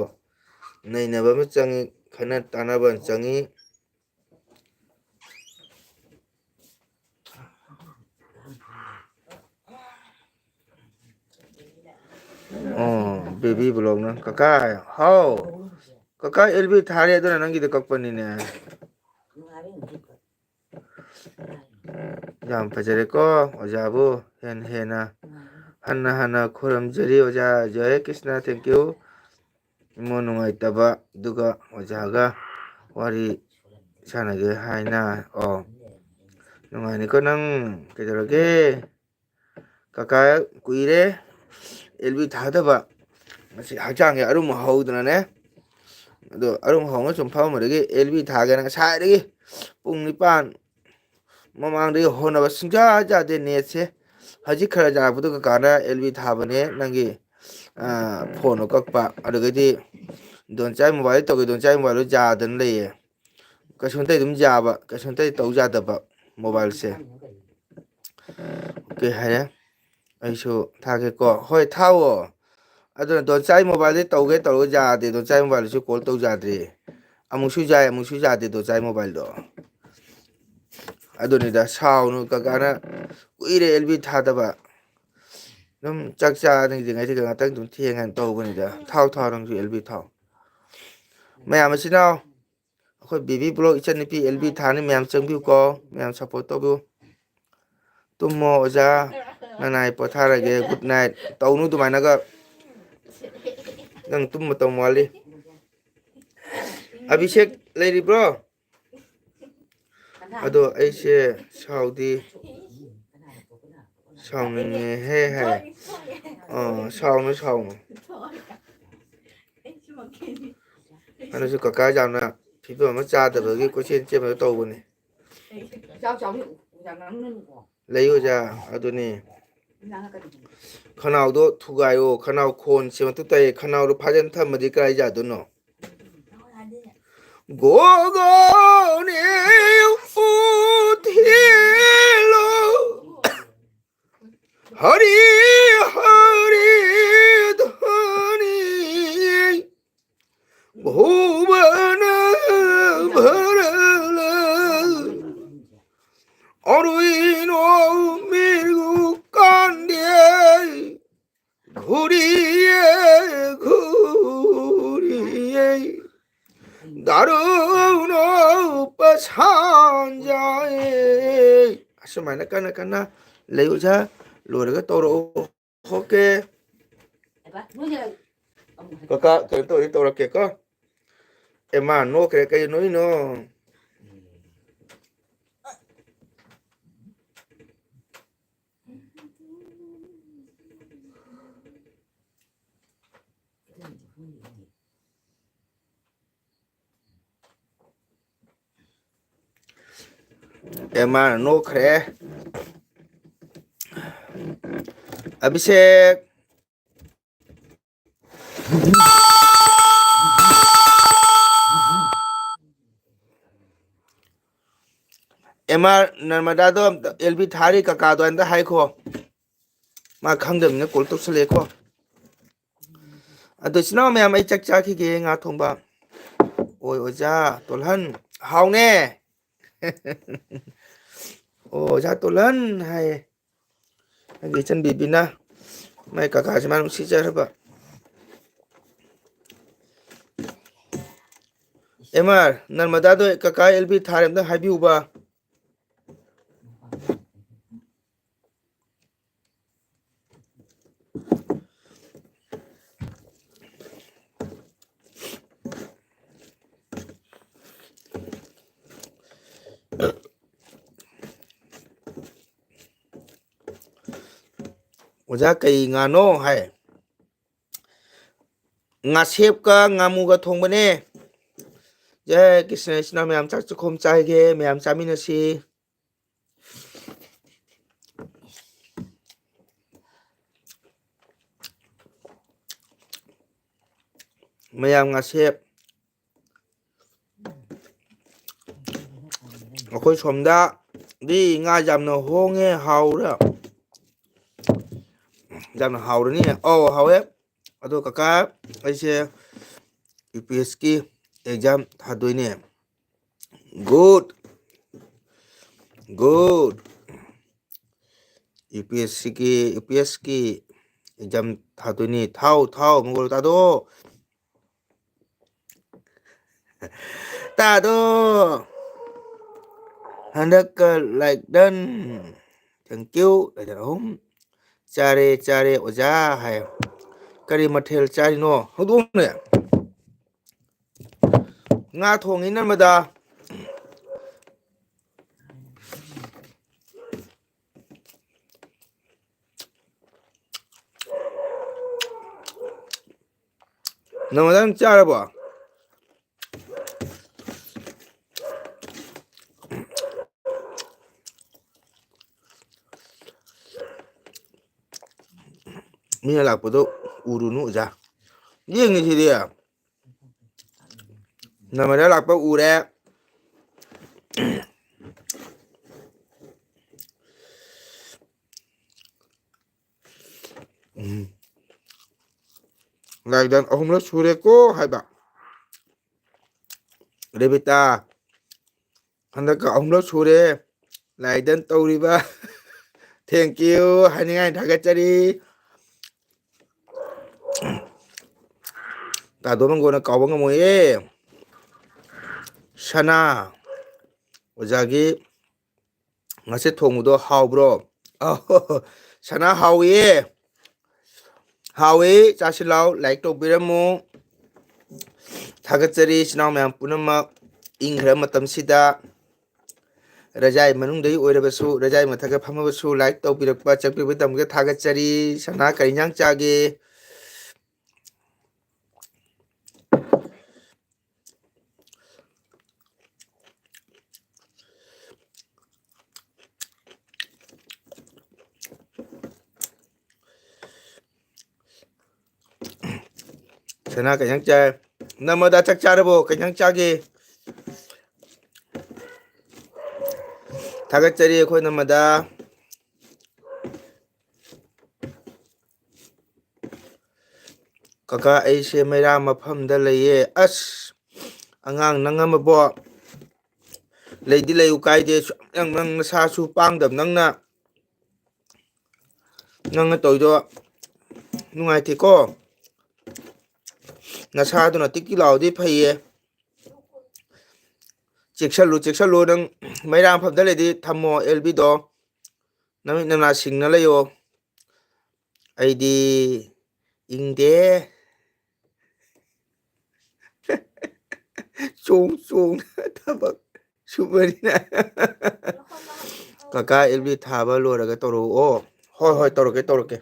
ꯅꯩꯅꯕ ꯑꯃ ꯆꯪꯉꯤ, ꯈꯟꯅ ꯇꯥꯟꯅꯕ ꯑꯃ ꯆꯪꯉꯤ꯫ ꯑꯣ, ꯕꯦꯕꯤ ꯕ꯭ꯂꯣꯛꯅ꯫ ꯀꯀꯥ, ꯍꯥꯎ꯫ ꯀꯀꯥ, ꯑꯦꯜ ꯕꯤ ꯊꯥꯔꯦ, ꯑꯗꯨꯅ ꯅꯪꯒꯤꯗꯣ ꯀꯛꯄꯅꯤꯅꯦ꯫ ꯌꯥꯝ ꯐꯖꯔꯦꯀꯣ, ꯑꯣꯖꯥꯕꯨ ꯍꯦꯟꯅ ꯍꯦꯟꯅ ꯍꯟꯅ ꯍꯟꯅ ꯈꯨꯔꯨꯝꯖꯔꯤ, ꯑꯣꯖꯥ ꯖꯌꯦ ꯀ꯭ꯔꯤꯁꯅ, thank you꯫ ꯏꯃꯣ ꯅꯨꯡꯉꯥꯏꯇꯕ, ꯑꯗꯨꯒ ꯑꯣꯖꯥꯒ ꯋꯥꯔꯤ ꯁꯥꯟꯅꯒꯦ ꯍꯥꯏꯅ꯫ ꯑꯣ, ꯅꯨꯡꯉꯥꯏꯅꯤꯀꯣ ꯅꯪ꯫ ꯀꯩꯗꯧꯔꯒꯦ? ꯀꯀꯥ ꯀꯨꯏꯔꯦ ꯑꯦꯜ ꯕꯤ ꯊꯥꯗꯕ꯫ ꯉꯁꯤ ꯍꯛꯆꯥꯡꯁꯦ ꯑꯔꯨꯝ ꯍꯧꯗꯅꯅꯦ꯫ ꯑꯗꯣ ꯑꯔꯨꯝ ꯍꯧꯅ ꯁꯨꯝ ꯐꯝꯃꯝꯕꯗꯒꯤ ꯑꯦꯜ ꯕꯤ ꯊꯥꯒꯦꯅ ꯉꯁꯥꯏꯗꯒꯤ ꯄꯨꯡ ꯅꯤꯄꯥꯟ ꯃꯃꯥꯡꯗꯒꯤ ꯍꯣꯠꯅꯕ ꯁꯨꯡꯌꯥ ꯌꯥꯗꯦ ꯅꯦꯠꯁꯦ꯫ ꯍꯧꯖꯤꯛ ꯈꯔ ꯌꯥꯔꯛꯄꯗꯨ ꯀꯀꯥꯅ ꯑꯦꯜ ꯕꯤ ꯊꯥꯕꯅꯦ ꯅꯪꯒꯤ, ꯑ, ꯐꯣꯟꯗꯣ ꯀꯛꯄ꯫ ꯑꯗꯨꯗꯒꯤꯗꯤ ꯗꯣꯟꯆꯥꯏ ꯃꯣꯕꯥꯏꯜ ꯇꯧꯒꯦ, ꯗꯣꯟꯆꯥꯏ ꯃꯣꯕꯥꯏꯜꯗꯣ ꯌꯥꯗꯅ ꯂꯩꯌꯦ꯫ ꯀꯩꯁꯨ ꯅꯠꯇꯦ, ꯑꯗꯨꯝ ꯌꯥꯕ, ꯀꯩꯁꯨ ꯅꯠꯇꯦ ꯇꯧ ꯌꯥꯗꯕ ꯃꯣꯕꯥꯏꯜꯁꯦ꯫ ꯑꯣꯀꯦ ꯍꯥꯏꯔꯦ꯫ ꯑꯩꯁꯨ ꯊꯥꯒꯦꯀꯣ꯫ ꯍꯣꯏ, ꯊꯥꯎꯑꯣ꯫ ꯑꯗꯨꯅ ꯗꯣꯟꯆꯥꯏ ꯃꯣꯕꯥꯏꯜꯗꯤ ꯇꯧꯒꯦ ꯇꯧꯔꯒ ꯌꯥꯗꯦ꯫ ꯗꯣꯟꯆꯥꯏ ꯃꯣꯕꯥꯏꯜꯗꯁꯨ ꯀꯣꯜ ꯇꯧ ꯌꯥꯗ꯭ꯔꯦ꯫ ꯑꯃꯨꯛꯁꯨ ꯌꯥꯏ, ꯑꯃꯨꯛꯁꯨ ꯌꯥꯗꯦ ꯗꯣꯟꯆꯥꯏ ꯃꯣꯕꯥꯏꯜꯗꯣ꯫ ꯑꯗꯨꯅꯤꯗ, ꯁꯥꯎꯅꯨ ꯀꯀꯥꯅ ꯀꯨꯏꯔꯦ ꯑꯦꯜ ꯕꯤ ꯊꯥꯗꯕ꯫ ꯑꯗꯨꯝ ꯆꯥꯛ ꯆꯥꯅꯤꯡꯗ꯭ꯔꯤꯉꯩꯗ ꯉꯥꯛꯇꯪ ꯑꯗꯨꯝ ꯊꯦꯡꯉꯅ ꯇꯧꯕꯅꯤꯗ꯫ ꯊꯥꯎ, ꯊꯥꯎ, ꯅꯪꯁꯨ ꯑꯦꯜ ꯕꯤ ꯊꯥꯎ꯫ ꯃꯌꯥꯝ ꯃꯆꯤꯟ ꯃꯅꯥꯎ, ꯑꯩꯈꯣꯏ ꯕꯦꯕꯤ ꯕ꯭ꯂꯣꯛ ꯏꯆꯟꯅꯨꯄꯤ ꯑꯦꯜ ꯕꯤ ꯊꯥꯅꯤ, ꯃꯌꯥꯝ ꯆꯪꯕꯤꯌꯨꯀꯣ, ꯃꯌꯥꯝ ꯁꯞꯄꯣꯔꯠ ꯇꯧꯕꯤꯌꯨ꯫ ꯇꯨꯝꯃꯣ ꯑꯣꯖꯥ, ꯅꯅꯥꯏ ꯄꯣꯊꯥꯔꯒꯦ, good night꯫ ꯇꯧꯅꯨ ꯑꯗꯨꯃꯥꯏꯅꯒ, ꯅꯪ ꯇꯨꯝꯕ ꯃꯇꯝ ꯋꯥꯠꯂꯤ꯫ ꯑꯕꯤꯁꯦꯛ ꯂꯩꯔꯤꯕ꯭ꯔꯣ? ꯑꯗꯣ ꯑꯩꯁꯦ ꯁꯥꯎꯗꯤ ꯁꯥꯎꯅꯤꯡꯉꯦꯍꯦ ꯍꯥꯏ꯫ ꯑꯥ, ꯁꯥꯎꯅꯨ, ꯁꯥꯎꯅꯨ꯫ ꯑꯗꯨꯁꯨ ꯀꯀꯥ ꯌꯥꯝꯅ ꯐꯤꯕꯝ ꯑꯃ ꯆꯥꯗꯕꯒꯤ ꯀꯣꯏꯆꯦꯟ ꯆꯦꯟꯕꯗꯣ ꯇꯧꯕꯅꯤ꯫ ꯂꯩ ꯑꯣꯖꯥ, ꯑꯗꯨꯅꯤ꯫ ꯈꯅꯥꯎꯗꯣ ꯊꯨꯒꯥꯏꯌꯣ, ꯈꯅꯥꯎ ꯈꯣꯟ ꯁꯦꯝꯃꯛꯇ ꯇꯥꯏꯌꯦ, ꯈꯅꯥꯎꯗꯣ ꯐꯥꯖꯤꯟ ꯊꯝꯃꯗꯤ ꯀꯗꯥꯏ ꯌꯥꯗꯣꯏꯅꯣ? গগনে উঠিল হরি হরি ধ্বনি, ভুবন ভরল অরুণ মৃগ কাণ্ডে, ঘুরিয়ে ঘুরিয়ে ꯗꯥꯔꯨꯅ ꯄꯁꯥꯟꯖꯥꯌꯦ꯫ ꯑꯁꯨꯃꯥꯏꯅ ꯀꯟꯅ ꯀꯟꯅ ꯂꯩꯌꯨꯁꯦ꯫ ꯂꯣꯏꯔꯒ ꯇꯧꯔꯛꯑꯣ꯫ ꯑꯣꯀꯦ꯫ ꯀꯀꯥ, ꯀꯩꯅꯣ ꯇꯧꯔꯗꯤ ꯇꯧꯔꯛꯀꯦꯀꯣ꯫ ꯑꯦ, ꯃꯥ ꯅꯣꯛꯈ꯭ꯔꯦ꯫ ꯀꯩ ꯅꯣꯛꯏꯅꯣ? ꯑꯦ, ꯃꯥꯅ ꯅꯣꯛꯈ꯭ꯔꯦ꯫ ꯑꯚꯤꯁꯦꯛ꯫ ꯑꯦꯝ ꯑꯥꯔ ꯅꯔꯃꯗꯥꯗꯣ ꯑꯝꯇ, ꯑꯦꯜ ꯕꯤ ꯊꯥꯔꯤ ꯀꯀꯥꯗꯣ ꯑꯝꯇ ꯍꯥꯏꯈꯣ꯫ ꯃꯥ ꯈꯪꯗꯕꯅꯤꯅ ꯀꯣꯜ ꯇꯧꯁꯜꯂꯛꯑꯦꯀꯣ꯫ ꯑꯗꯣ ꯏꯆꯤꯟ ꯏꯅꯥꯎ ꯃꯌꯥꯝ, ꯑꯩ ꯆꯥꯛ ꯆꯥꯈꯤꯒꯦ, ꯉꯥ ꯊꯣꯡꯕ꯫ ꯑꯣꯏ, ꯑꯣꯖꯥ ꯇꯣꯜꯍꯟ꯫ ꯍꯥꯎꯅꯦ꯫ ꯑꯣ, ꯑꯣꯖꯥ ꯇꯣꯜꯍꯟ ꯍꯥꯏꯌꯦ꯫ ꯑꯩꯒꯤ ꯏꯆꯟꯕꯤꯕꯤꯅ ꯃꯥꯏ ꯀꯀꯥꯁꯦ ꯃꯥ ꯅꯨꯡꯁꯤꯖꯔꯕ꯫ ꯑꯦꯝ ꯑꯥꯔ, ꯅꯔꯃꯗꯥꯗꯣ ꯀꯀꯥ ꯑꯦꯜ ꯕꯤ ꯊꯥꯔꯦ ꯑꯝꯇ ꯍꯥꯏꯕꯤꯌꯨꯕ꯫ ꯑꯣꯖꯥ, ꯀꯩ ꯉꯥꯅꯣ ꯍꯥꯏ? ꯉꯥꯁꯦꯞꯀ ꯉꯥꯃꯨꯒ ꯊꯣꯡꯕꯅꯦ꯫ ꯖꯦ ꯀ꯭ꯔꯤꯁꯅ, ꯏꯆꯤꯟ ꯏꯅꯥꯎ ꯃꯌꯥꯝ ꯆꯥꯛ ꯆꯥꯛꯈꯣꯝ ꯆꯥꯏꯒꯦ, ꯃꯌꯥꯝ ꯆꯥꯃꯤꯟꯅꯁꯤ꯫ ꯃꯌꯥꯝ ꯉꯥꯁꯦꯞ꯫ ꯑꯩꯈꯣꯏ ꯁꯣꯝꯗꯗꯤ ꯉꯥ ꯌꯥꯝꯅ ꯍꯣꯡꯉꯦ, ꯍꯥꯎꯔꯦ꯫ ꯌꯥꯝꯅ ꯍꯥꯎꯔꯅꯤ꯫ ꯑꯧ, ꯍꯥꯎꯋꯦ꯫ ꯑꯗꯣ ꯀꯀꯥ, ꯑꯩꯁꯦ ꯌꯨ ꯄꯤ ꯑꯦꯁꯀꯤ ꯑꯦꯛꯖꯥꯝ ꯊꯥꯗꯣꯏꯅꯦ꯫ Good, good. U P S ꯁꯤꯒꯤ, ꯌꯨ ꯄꯤ ꯑꯦꯁꯀꯤ ꯑꯦꯛꯖꯥꯝ ꯊꯥꯗꯣꯏꯅꯤ꯫ ꯊꯥꯎ, ꯊꯥꯎ, ꯃꯪꯒꯣꯜ ꯇꯥꯗꯣ꯫ ꯇꯥꯗꯣ꯫ ꯍꯟꯗꯛꯀ like done꯫ Thank you꯫ Like done ꯑꯍꯨꯝ꯫ "ꯆꯥꯔꯦ, ꯆꯥꯔꯦ, ꯑꯣꯖꯥ" ꯍꯥꯏ꯫ ꯀꯔꯤ ꯃꯊꯦꯜ ꯆꯥꯔꯤꯅꯣ? ꯍꯧꯗꯣꯛꯎꯅꯦ꯫ ꯉꯥ ꯊꯣꯡꯉꯤ ꯅꯝꯕꯗ꯫ ꯅꯃꯗꯥ, ꯅꯪ ꯆꯥꯔꯕꯣ? ꯃꯤꯅ ꯂꯥꯛꯄꯗꯣ ꯎꯔꯨꯅꯨ ꯑꯣꯖꯥ꯫ ꯌꯦꯡꯉꯤꯁꯤꯗꯤ꯫ ꯅꯃꯗꯥ ꯂꯥꯛꯄ ꯎꯔꯦ꯫ ꯎꯝ꯫ Like done ꯑꯍꯨꯝꯂꯛ ꯁꯨꯔꯦꯀꯣ ꯍꯥꯏꯕ꯫ ꯔꯦꯕꯤꯇꯥ, ꯍꯟꯗꯛꯀ ꯑꯍꯨꯝꯂꯛ ꯁꯨꯔꯦ꯫ Like done ꯇꯧꯔꯤꯕ꯫ Thank you ꯍꯥꯏꯅꯤꯡꯉꯥꯏ ꯊꯥꯒꯠꯆꯔꯤ꯫ ꯇꯥꯗꯣ ꯃꯪꯒꯣꯟꯅ ꯀꯥꯎꯕ ꯉꯝꯃꯣꯏꯌꯦ꯫ ꯁꯅꯥ, ꯑꯣꯖꯥꯒꯤ ꯉꯁꯤ ꯊꯣꯡꯕꯗꯣ ꯍꯥꯎꯕ꯭ꯔꯣ? ꯑꯍꯣ, ꯁꯅꯥ ꯍꯥꯎꯏꯌꯦ꯫ ꯍꯥꯎꯏ, ꯆꯥꯁꯤ ꯂꯥꯎ, like ꯇꯧꯕꯤꯔꯝꯃꯨ꯫ ꯊꯥꯒꯠꯆꯔꯤ ꯏꯆꯤꯟ ꯏꯅꯥꯎ ꯃꯌꯥꯝ ꯄꯨꯝꯅꯃꯛ꯫ ꯏꯪꯈ꯭ꯔ ꯃꯇꯝꯁꯤꯗ ꯔꯖꯥꯏ ꯃꯅꯨꯡꯗꯒꯤ ꯑꯣꯏꯔꯕꯁꯨ, ꯔꯖꯥꯏ ꯃꯊꯛꯇ ꯐꯝꯃꯕꯁꯨ like ꯇꯧꯕꯤꯔꯛꯄ, ꯆꯪꯕꯤꯔꯛꯄ ꯃꯇꯝꯗ ꯊꯥꯒꯠꯆꯔꯤ꯫ ꯁꯅꯥ ꯀꯔꯤ ꯏꯟꯖꯥꯡ ꯆꯥꯒꯦ? ꯁꯅꯥ ꯀꯩ ꯏꯟꯖꯥꯡ ꯆꯥꯏ? ꯅꯃꯗꯥ ꯆꯥꯛ ꯆꯥꯔꯕꯣ? ꯀꯩ ꯏꯟꯖꯥꯡ ꯆꯥꯒꯦ? ꯊꯥꯒꯠꯆꯔꯤ ꯑꯩꯈꯣꯏ ꯅꯃꯗ꯫ ꯀꯀꯥ, ꯑꯩꯁꯦ ꯃꯩꯔꯥ ꯃꯐꯝꯗ ꯂꯩꯌꯦ꯫ ꯑꯁ, ꯑꯉꯥꯡ ꯅꯪ ꯑꯃꯕꯣ, ꯂꯩꯗꯤ ꯂꯩꯌꯨ ꯀꯥꯏꯗꯦ꯫ ꯁꯨ-, ꯅꯪ, ꯅꯪ ꯅꯁꯥꯁꯨ ꯄꯥꯡꯗꯕ ꯅꯪꯅ, ꯅꯪꯅ ꯇꯧꯔꯤꯗꯣ ꯅꯨꯡꯉꯥꯏꯇꯦꯀꯣ꯫ ꯅꯁꯥꯗꯨꯅ ꯇꯤꯛ ꯇꯤꯛ ꯂꯥꯎꯔꯗꯤ ꯐꯩꯌꯦ꯫ ꯆꯦꯛꯁꯜꯂꯨ, ꯆꯦꯛꯁꯜꯂꯨ꯫ ꯅꯪ ꯃꯩꯔꯥ ꯃꯐꯝꯗ ꯂꯩꯗꯤ ꯊꯝꯃꯣ ꯑꯦꯜ ꯕꯤꯗꯣ꯫ ꯅꯃꯤꯠ ꯅꯅꯥ ꯁꯤꯡꯅ ꯂꯩꯌꯣ꯫ ꯑꯩꯗꯤ ꯏꯪꯗꯦ꯫ ꯆꯣꯡ ꯆꯣꯡꯅ ꯊꯕꯛ ꯁꯨꯕꯅꯤꯅ꯫ ꯀꯀꯥ ꯑꯦꯜ ꯕꯤ ꯊꯥꯕ ꯂꯣꯏꯔꯒ ꯇꯧꯔꯛꯑꯣ꯫ ꯍꯣꯏ, ꯍꯣꯏ, ꯇꯧꯔꯛꯀꯦ, ꯇꯧꯔꯛꯀꯦ꯫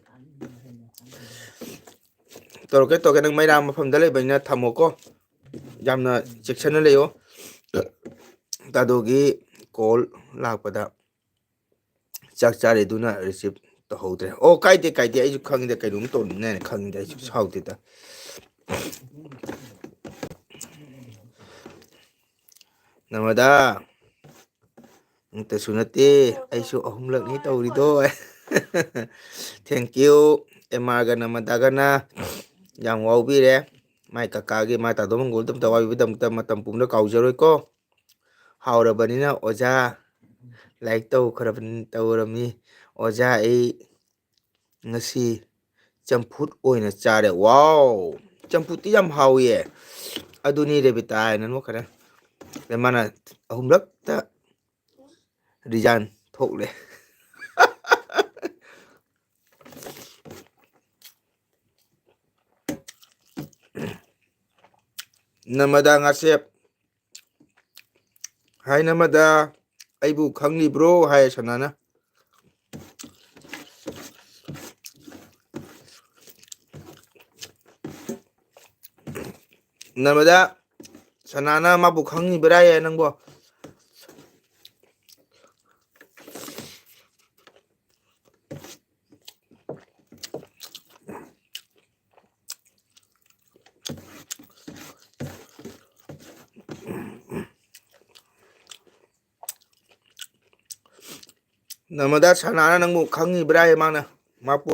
ꯇꯧꯔꯛꯀꯦ, ꯇꯧꯔꯛꯀꯦ꯫ ꯅꯪ ꯃꯩꯔꯥ ꯃꯐꯝꯗ ꯂꯩꯕꯅꯤꯅ ꯊꯝꯃꯣꯀꯣ꯫ ꯌꯥꯝꯅ ꯆꯦꯛꯁꯤꯟꯅ ꯂꯩꯌꯣ꯫ ꯇꯥꯗꯣꯒꯤ ꯀꯣꯜ ꯂꯥꯛꯄꯗ ꯆꯥꯛ ꯆꯥꯔꯦ, ꯑꯗꯨꯅ ꯔꯤꯁꯤꯞ ꯇꯧꯍꯧꯗ꯭ꯔꯦ꯫ ꯑꯣ, ꯀꯥꯏꯗꯦ, ꯀꯥꯏꯗꯦ꯫ ꯑꯩꯁꯨ ꯈꯪꯉꯤꯗ, ꯀꯩꯅꯣꯝ ꯇꯧꯔꯝꯅꯤ ꯍꯥꯏꯅ ꯈꯪꯉꯤꯗ꯫ ꯑꯩꯁꯨ ꯁꯥꯎꯗꯦꯗ꯫ ꯅꯃꯗꯥ, ꯑꯃꯇꯁꯨ ꯅꯠꯇꯦ, ꯑꯩꯁꯨ ꯑꯍꯨꯝꯂꯛꯅꯤ ꯇꯧꯔꯤꯗꯣ꯫ Thank you꯫ ꯑꯦꯃꯥꯒ ꯅꯃꯗꯥꯒꯅ ꯌꯥꯝ ꯋꯥꯎꯕꯤꯔꯦ꯫ ꯃꯥꯏ ꯀꯀꯥꯒꯤ, ꯃꯥ ꯇꯥꯗꯣ ꯃꯪꯒꯣꯜꯗ ꯑꯝꯇ ꯋꯥꯕꯤꯕꯗꯃꯛꯇ ꯃꯇꯝ ꯄꯨꯝꯕꯗ ꯀꯥꯎꯖꯔꯣꯏꯀꯣ꯫ ꯍꯥꯎꯔꯕꯅꯤꯅ ꯑꯣꯖꯥ, ꯂꯥꯏꯔꯤꯛ ꯇꯧꯈ꯭ꯔꯕꯅꯤ, ꯇꯧꯔꯝꯃꯤ꯫ ꯑꯣꯖꯥ, ꯑꯩ ꯉꯁꯤ ꯆꯝꯐꯨꯠ ꯑꯣꯏꯅ ꯆꯥꯔꯦ꯫ ꯋꯥꯎ! ꯆꯝꯐꯨꯠꯇꯤ ꯌꯥꯝ ꯍꯥꯎꯏꯌꯦ꯫ ꯑꯗꯨꯅꯤ ꯔꯦꯕꯤꯇꯥ ꯍꯥꯏꯅ ꯅꯣꯛꯈ꯭ꯔꯦ꯫ ꯑꯗ ꯃꯥꯅ ꯑꯍꯨꯝꯂꯛꯇ resign ꯊꯣꯛꯂꯦ꯫ ꯅꯃꯗꯥ ꯉꯥꯁꯦꯞ꯫ ꯍꯥꯏ ꯅꯃꯗꯥ, ꯑꯩꯕꯨ ꯈꯪꯂꯤꯕ꯭ꯔꯣ? ꯍꯥꯏ ꯁꯅꯥꯅ꯫ ꯅꯃꯗꯥ, ꯁꯅꯥꯅ ꯃꯥꯕꯨ ꯈꯪꯉꯤꯕ꯭ꯔꯥꯌꯦ ꯅꯪꯕꯣ? ꯅꯔꯃꯗꯥ ꯁꯅꯥꯅ ꯅꯪꯕꯨ ꯈꯪꯉꯤꯕ꯭ꯔꯥ ꯍꯥꯏ ꯃꯥꯅ, ꯃꯥꯄꯨ꯫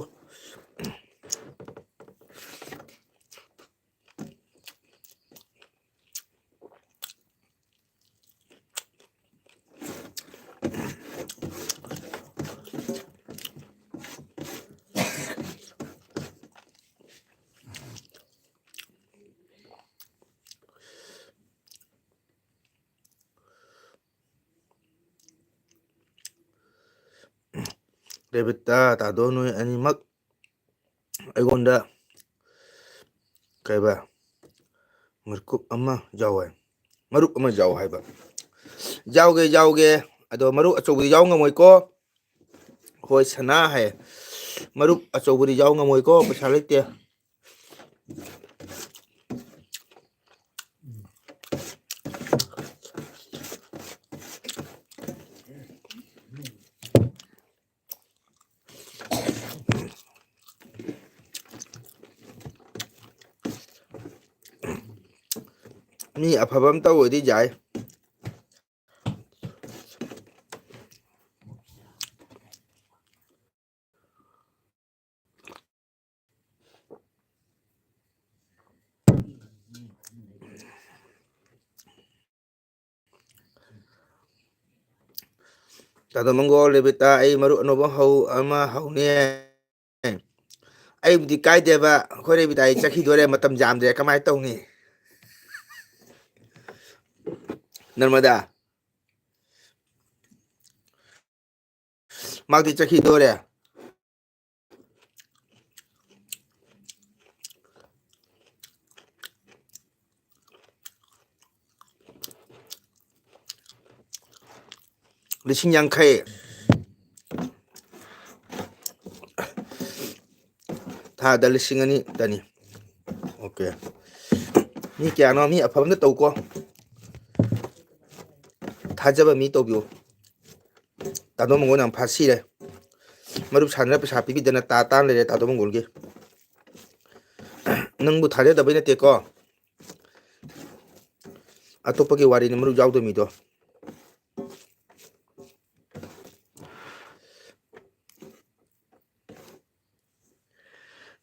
ꯔꯦꯕꯤꯇꯥ, ꯇꯥꯗꯣ, ꯅꯣꯏ ꯑꯅꯤꯃꯛ ꯑꯩꯉꯣꯟꯗ ꯀꯩꯕ ꯃꯔꯀꯨꯞ ꯑꯃ ꯌꯥꯎꯋꯦ, ꯃꯔꯨꯞ ꯑꯃ ꯌꯥꯎ ꯍꯥꯏꯕ꯫ ꯌꯥꯎꯒꯦ, ꯌꯥꯎꯒꯦ, ꯑꯗꯣ ꯃꯔꯨꯞ ꯑꯆꯧꯕꯗꯤ ꯌꯥꯎ ꯉꯝꯃꯣꯏꯀꯣ꯫ ꯍꯣꯏ, ꯁꯅꯥ ꯍꯥꯏ, ꯃꯔꯨꯞ ꯑꯆꯧꯕꯗꯤ ꯌꯥꯎ ꯉꯝꯃꯣꯏꯀꯣ, ꯄꯩꯁꯥ ꯂꯩꯇꯦ꯫ ꯃꯤ ꯑꯐꯕ ꯑꯝꯇ ꯑꯣꯏꯗꯤ ꯌꯥꯏ꯫ ꯇꯥꯗꯣ ꯃꯪꯒꯣꯜ, ꯔꯦꯕꯤꯇꯥ, ꯑꯩ ꯃꯔꯨꯞ ꯑꯅꯧꯕ ꯍꯧ-, ꯑꯃ ꯍꯧꯅꯤ꯫ ꯑꯩꯕꯨꯗꯤ ꯀꯥꯏꯗꯦꯕ, ꯑꯩꯈꯣꯏ ꯔꯦꯕꯤꯇꯥ ꯑꯩ ꯆꯠꯈꯤꯗꯣꯔꯦ, ꯃꯇꯝ ꯌꯥꯝꯗ꯭ꯔꯦ, ꯀꯃꯥꯏꯅ ꯇꯧꯅꯤ? ꯅꯔꯃꯗꯥ꯫ ꯃꯥꯗꯤ ꯆꯠꯈꯤꯗꯣꯔꯦ꯫ ꯂꯤꯁꯤꯡ ꯌꯥꯡꯈꯩ꯫ ꯊꯥꯗ ꯂꯤꯁꯤꯡ ꯑꯅꯤ ꯇꯅꯤ꯫ ꯑꯣꯀꯦ꯫ ꯃꯤ ꯀꯌꯥꯅꯣ? ꯃꯤ ꯑꯐꯕ ꯑꯝꯇ ꯇꯧꯀꯣ꯫ ꯊꯥꯖꯕ ꯃꯤ ꯇꯧꯕꯤꯌꯨ꯫ ꯇꯥꯗꯣ ꯃꯪꯒꯣꯜ ꯌꯥꯝ ꯐꯥꯁꯤꯔꯦ꯫ ꯃꯔꯨꯞ ꯁꯥꯟꯅꯔ ꯄꯩꯁꯥ ꯄꯤꯕꯤꯗꯅ ꯇꯥ ꯇꯥꯅ ꯂꯩꯔꯦ ꯇꯥꯗꯣ ꯃꯪꯒꯣꯜꯒꯤ꯫ ꯅꯪꯕꯨ ꯊꯥꯖꯗꯕꯩ ꯅꯠꯇꯦꯀꯣ꯫ ꯑꯇꯣꯞꯄꯒꯤ ꯋꯥꯔꯤꯅꯤ ꯃꯔꯨꯞ ꯌꯥꯎꯗꯕ ꯃꯤꯗꯣ꯫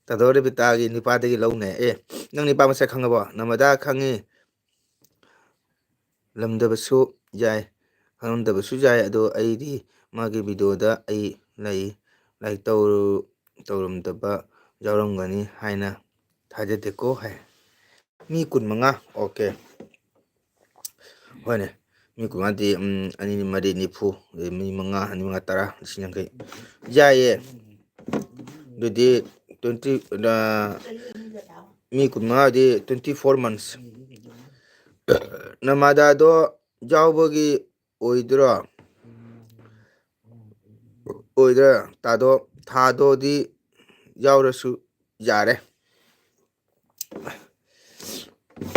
ꯇꯥꯗꯣ ꯔꯦꯕꯤꯇꯥꯒꯤ ꯅꯨꯄꯥꯗꯒꯤ ꯂꯧꯅꯦ꯫ ꯑꯦ, ꯅꯪ ꯅꯨꯄꯥ ꯃꯁꯛ ꯈꯪꯉꯕꯣ? ꯅꯃꯗꯥ ꯈꯪꯉꯤ꯫ ꯂꯝꯗꯕꯁꯨ ꯌꯥꯏ, ꯈꯪꯂꯝꯗꯕꯁꯨ ꯌꯥꯏ, ꯑꯗꯣ ꯑꯩꯗꯤ ꯃꯥꯒꯤ ꯚꯤꯗꯤꯑꯣꯗ ꯑꯩ ꯂꯩ, ꯂꯥꯏꯛ ꯇꯧꯔꯨ-, ꯇꯧꯔꯝꯗꯕ ꯌꯥꯎꯔꯝꯒꯅꯤ ꯍꯥꯏꯅ ꯊꯥꯖꯗꯦꯀꯣ ꯍꯥꯏ꯫ ꯃꯤ ꯀꯨꯟꯃꯉꯥ, ꯑꯣꯀꯦ꯫ ꯍꯣꯏꯅꯦ, ꯃꯤ ꯀꯨꯟꯃꯉꯥꯗꯤ, ꯎꯝ, ꯑꯅꯤ ꯃꯔꯤ ꯅꯤꯐꯨ, ꯑꯗꯩ ꯃꯤ ꯃꯉꯥ, ꯑꯅꯤ ꯃꯉꯥ ꯇꯔꯥ, ꯂꯤꯁꯤꯡ ꯌꯥꯡꯈꯩ꯫ ꯌꯥꯏꯌꯦ꯫ ꯑꯗꯨꯗꯤ twenty, ꯑ, ꯃꯤ ꯀꯨꯟꯃꯉꯥꯗꯤ twenty four months꯫ ꯅꯃꯥꯗꯥꯗꯣ ꯌꯥꯎꯕꯒꯤ ꯑꯣꯏꯗꯣꯏꯔꯣ? ꯑꯣꯏꯗꯣꯏꯔꯥ? ꯇꯥꯗꯣ, ꯊꯥꯗꯣꯗꯤ ꯌꯥꯎꯔꯁꯨ ꯌꯥꯔꯦ꯫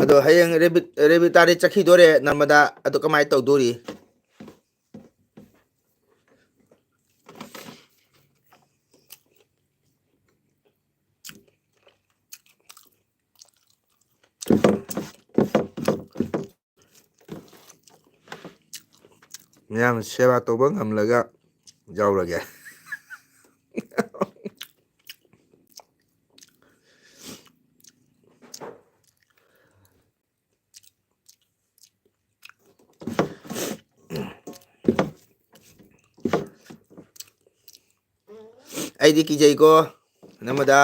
ꯑꯗꯣ ꯍꯌꯦꯡ ꯔꯦꯕꯤꯠ-, ꯔꯦꯕꯤꯇꯥꯗꯤ ꯆꯠꯈꯤꯗꯣꯔꯦ ꯅꯔꯃꯗꯥ꯫ ꯑꯗꯣ ꯀꯃꯥꯏꯅ ꯇꯧꯗꯣꯔꯤ? ꯃꯤꯌꯥꯝ ꯁꯦꯕꯥ ꯇꯧꯕ ꯉꯝꯂꯒ ꯌꯥꯎꯔꯒꯦ꯫ ꯑꯩꯗꯤ ꯀꯤꯖꯩꯀꯣ, ꯅꯃꯗꯥ꯫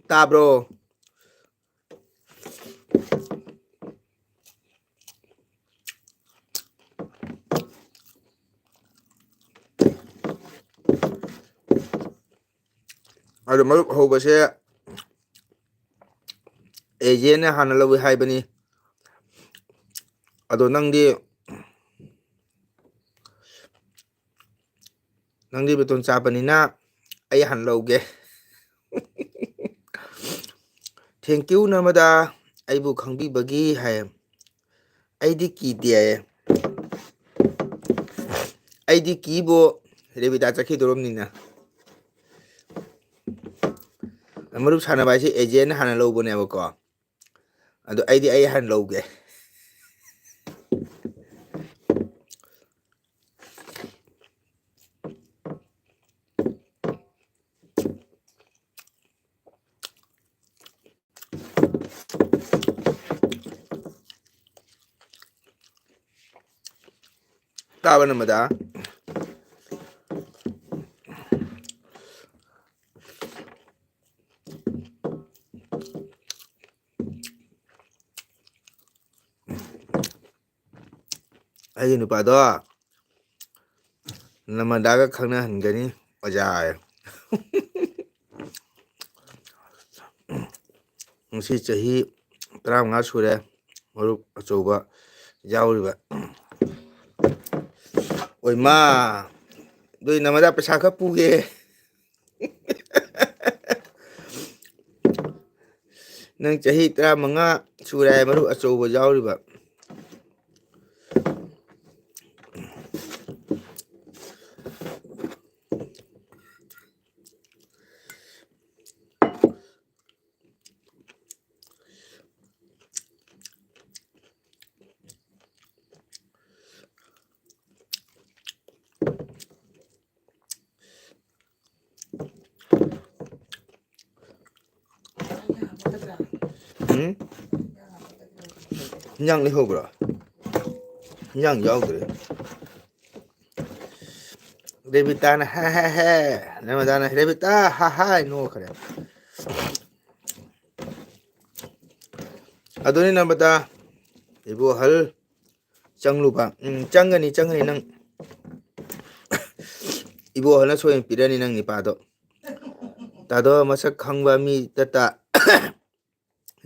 ꯇꯥꯕ꯭ꯔꯣ? ꯑꯗꯣ ꯃꯔꯨꯞ ꯍꯧꯕꯁꯦ ꯑꯦꯖꯦꯟꯅ ꯍꯥꯟꯅ ꯂꯧꯏ ꯍꯥꯏꯕꯅꯤ꯫ ꯑꯗꯣ ꯅꯪꯗꯤ, ꯅꯪꯗꯤ ꯕꯦꯇꯣꯟ ꯆꯥꯕꯅꯤꯅ ꯑꯩ ꯍꯥꯟꯅ ꯂꯧꯒꯦ꯫ Thank you ꯅꯔꯃꯗꯥ, ꯑꯩꯕꯨ ꯈꯪꯕꯤꯕꯒꯤ ꯍꯥꯏ꯫ ꯑꯩꯗꯤ ꯀꯤꯗꯦ꯫ ꯑꯩꯗꯤ ꯀꯤꯕꯨ ꯔꯦꯕꯤꯇꯥ ꯆꯠꯈꯤꯗꯣꯔꯝꯅꯤꯅ꯫ ꯃꯔꯨꯞ ꯁꯥꯟꯅꯕ ꯍꯥꯏꯁꯦ ꯑꯦꯖꯦꯟ ꯍꯥꯟꯅ ꯂꯧꯕꯅꯦꯕꯀꯣ꯫ ꯑꯗꯣ ꯑꯩꯗꯤ ꯑꯩ ꯍꯥꯟꯅ ꯂꯧꯒꯦ꯫ ꯇꯥꯕ ꯅꯝꯕꯗ꯫ ꯑꯩꯒꯤ ꯅꯨꯄꯥꯗꯣ ꯅꯃꯗꯥꯒ ꯈꯪꯅꯍꯟꯒꯅꯤ ꯑꯣꯖꯥ꯫ ꯉꯁꯤ ꯆꯍꯤ ꯇꯔꯥꯃꯉꯥ ꯁꯨꯔꯦ ꯃꯔꯨꯞ ꯑꯆꯧꯕ ꯌꯥꯎꯔꯤꯕ꯫ ꯑꯣꯏꯃꯥ, ꯑꯗꯨꯏ ꯅꯃꯗꯥ ꯄꯩꯁꯥ ꯈꯔ ꯄꯨꯒꯦ꯫ ꯅꯪ ꯆꯍꯤ ꯇꯔꯥꯃꯉꯥ ꯁꯨꯔꯦ ꯍꯥꯏ ꯃꯔꯨꯞ ꯑꯆꯧꯕ ꯌꯥꯎꯔꯤꯕ꯫ ꯎꯝ? ꯏꯟꯖꯥꯡ ꯂꯩꯍꯧꯕ꯭ꯔꯣ? ꯏꯟꯖꯥꯡ ꯌꯥꯎꯗ꯭ꯔꯦ꯫ ꯔꯦꯕꯤꯇꯥꯅ ꯍꯦ ꯍꯦ ꯍꯦ, ꯅꯃꯗꯥꯅ ꯔꯦꯕꯤꯇꯥ ꯍꯥ ꯍꯥꯏ ꯅꯣꯛꯈ꯭ꯔꯦ꯫ ꯑꯗꯨꯅꯤ ꯅꯃꯗꯥ, ꯏꯕꯣꯍꯜ ꯆꯪꯂꯨꯕ꯫ ꯎꯝ, ꯆꯪꯒꯅꯤ, ꯆꯪꯒꯅꯤ ꯅꯪ꯫ ꯏꯕꯣꯍꯜꯅ ꯁꯣꯏꯅ ꯄꯤꯔꯅꯤ ꯅꯪ ꯅꯤꯄꯥꯗꯣ꯫ ꯇꯥꯗꯣ ꯃꯁꯛ ꯈꯪꯕ ꯃꯤ ꯇꯇꯥ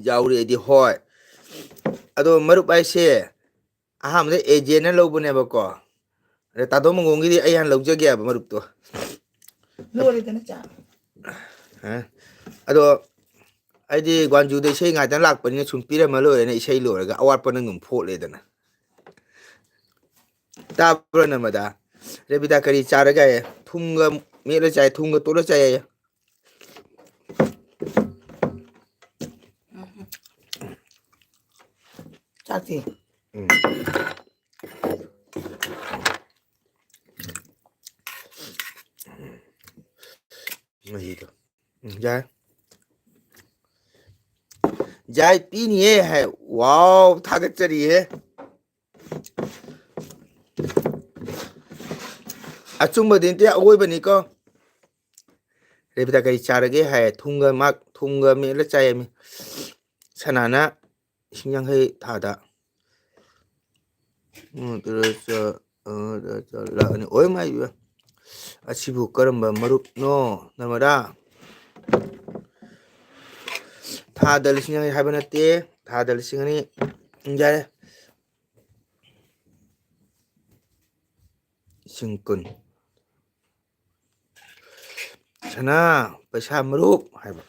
ꯌꯥꯎꯔꯦꯗꯤ ꯍꯣꯏ꯫ ꯑꯗꯣ ꯃꯔꯨꯞ ꯍꯥꯏꯁꯦ ꯑꯍꯥꯟꯕꯗ ꯑꯦꯖꯦꯟꯅ ꯂꯧꯕꯅꯦꯕꯀꯣ꯫ ꯑꯗ ꯇꯥꯗꯣ ꯃꯪꯒꯣꯡꯒꯤꯗꯤ ꯑꯩ ꯍꯥꯟꯅ ꯂꯧꯖꯒꯦ ꯍꯥꯏꯕ ꯃꯔꯨꯞꯇꯣ꯫ ꯂꯣꯏꯔꯦꯗꯅ ꯆꯥ꯫ ꯑ? ꯑꯗꯣ ꯑꯩꯗꯤ ꯒ꯭ꯋꯥꯟꯖꯨꯗ ꯏꯁꯩ ꯉꯥꯛꯇꯪ ꯂꯥꯛꯄꯅꯤꯅ ꯁꯨꯝ ꯄꯤꯔꯝꯃ ꯂꯣꯏꯔꯦꯅ ꯏꯁꯩ ꯂꯣꯏꯔꯒ ꯑꯋꯥꯠꯄ ꯅꯪ ꯑꯗꯨꯝ ꯐꯣꯠꯂꯦꯗꯅ꯫ ꯇꯥꯕ꯭ꯔꯣ ꯅꯃꯗꯥ? ꯔꯦꯕꯤꯇꯥ ꯀꯔꯤ ꯆꯥꯔꯒꯦ? ꯊꯨꯝꯒ ꯃꯦꯠꯂ ꯆꯥꯏ, ꯊꯨꯝꯒ ꯇꯣꯠꯂ ꯆꯥꯏ ꯍꯥꯏꯌꯦ꯫ ꯆꯥꯛꯇꯤ? ꯎꯝ꯫ ꯃꯍꯤꯗꯣ꯫ ꯎꯝ, ꯌꯥꯏ꯫ ꯌꯥꯏ, ꯄꯤꯅꯤꯌꯦ ꯍꯥꯏ꯫ ꯋꯥꯎ, ꯊꯥꯒꯠꯆꯔꯤꯍꯦ꯫ ꯑꯆꯨꯝꯕꯗꯤ ꯅꯠꯇꯦ, ꯑꯋꯣꯏꯕꯅꯤꯀꯣ꯫ ꯔꯦꯕꯤꯇꯥ ꯀꯔꯤ ꯆꯥꯔꯒꯦ ꯍꯥꯏ꯫ ꯊꯨꯝꯒ ꯃꯥ-, ꯊꯨꯝꯒ ꯃꯦꯠꯂ ꯆꯥꯏꯌꯦꯃꯤ꯫ ꯁꯅꯥꯅ ꯂꯤꯁꯤꯡ ꯌꯥꯡꯈꯩ ꯊꯥꯗ꯫ ꯎꯝ, ꯇꯔꯥ ꯆ-, ꯑ, ꯇꯔꯥ ꯆ-, ꯂꯥꯛ ꯑꯅꯤ꯫ ꯑꯣꯏ ꯃꯥꯏ ꯏꯕ꯫ ꯑꯁꯤꯕꯨ ꯀꯔꯝꯕ ꯃꯔꯨꯞꯅꯣ, ꯅꯔꯃꯗꯥ? ꯊꯥꯗ ꯂꯤꯁꯤꯡ ꯌꯥꯡꯈꯩ ꯍꯥꯏꯕ ꯅꯠꯇꯦ, ꯊꯥꯗ ꯂꯤꯁꯤꯡ ꯑꯅꯤ꯫ ꯌꯥꯔꯦ꯫ ꯂꯤꯁꯤꯡ ꯀꯨꯟ꯫ ꯁꯅꯥ, ꯄꯩꯁꯥ ꯃꯔꯨꯞ ꯍꯥꯏꯕ꯫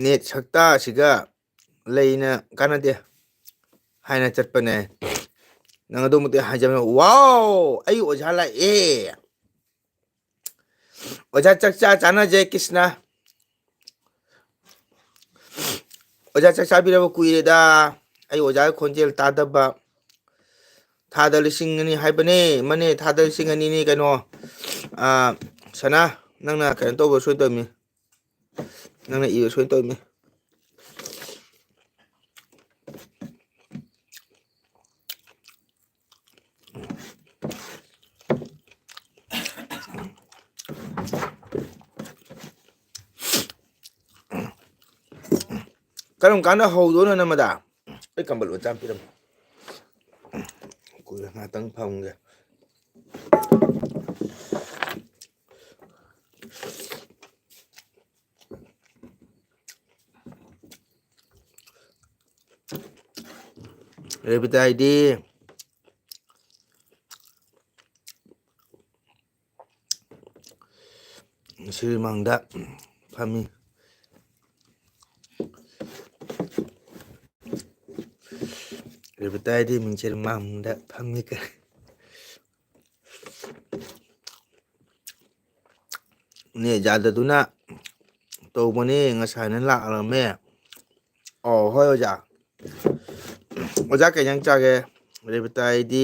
ꯅꯦꯠ ꯁꯛꯇꯥ ꯑꯁꯤꯒ ꯂꯩꯅ ꯀꯥꯟꯅꯗꯦ ꯍꯥꯏꯅ ꯆꯠꯄꯅꯦ꯫ ꯅꯪ ꯑꯗꯨꯃꯛꯇꯤ ꯍꯥꯏꯖꯕꯅ, ꯋꯥꯎ! ꯑꯩ ꯑꯣꯖꯥ ꯂꯥꯛꯑꯦ꯫ ꯑꯣꯖꯥ ꯆꯥꯛ ꯆꯥ ꯆꯥꯅꯖꯦ, ꯀ꯭ꯔꯤꯁꯅ꯫ ꯑꯣꯖꯥ ꯆꯥꯛ ꯆꯥꯕꯤꯔꯕ ꯀꯨꯏꯔꯦꯗ꯫ ꯑꯩ ꯑꯣꯖꯥꯒꯤ ꯈꯣꯟꯖꯦꯜ ꯇꯥꯗꯕ꯫ ꯊꯥꯗ ꯂꯤꯁꯤꯡ ꯑꯅꯤ ꯍꯥꯏꯕꯅꯦ, ꯃꯅꯦ, ꯊꯥꯗ ꯂꯤꯁꯤꯡ ꯑꯅꯤꯅꯤ ꯀꯩꯅꯣ꯫ ꯑꯥ, ꯁꯅꯥ, ꯅꯪꯅ ꯀꯩꯅꯣ ꯇꯧꯕ ꯁꯣꯏ ꯇꯧꯔꯝꯃꯤ꯫ ꯅꯪꯅ ꯏꯕ ꯁꯣꯏ ꯇꯧꯔꯝꯃꯤ꯫ ꯀꯔꯝ ꯀꯥꯟꯗ ꯍꯧꯗꯣꯏꯅꯣ, ꯅꯃꯗꯥ? ꯑꯩ ꯀꯝꯕꯜ ꯃꯆꯥ ꯑꯃ ꯄꯤꯔꯝꯃꯨ꯫ ꯀꯨꯏꯔꯦ, ꯉꯥꯛꯇꯪ ꯐꯝꯒꯦ꯫ ꯔꯦꯕꯤꯇꯥ ꯍꯥꯏꯗꯤ ꯁꯤꯔꯤ ꯃꯥꯡꯗ ꯐꯝꯃꯤ꯫ ꯔꯦꯕꯤꯇꯥ ꯍꯥꯏꯗꯤ ꯃꯤꯡꯁꯦꯜ ꯃꯥꯡꯗ ꯐꯝꯃꯤ꯫ ꯅꯦ ꯌꯥꯗꯗꯨꯅ ꯇꯧꯕꯅꯦ, ꯉꯁꯥꯏꯅ ꯂꯥꯛꯂꯝꯃꯦ꯫ ꯑꯣ, ꯍꯣꯏ ꯑꯣꯖꯥ꯫ ꯑꯣꯖꯥ ꯀꯩ ꯏꯟꯖꯥꯡ ꯆꯥꯒꯦ? ꯔꯦꯕꯤꯇꯥ ꯑꯩꯗꯤ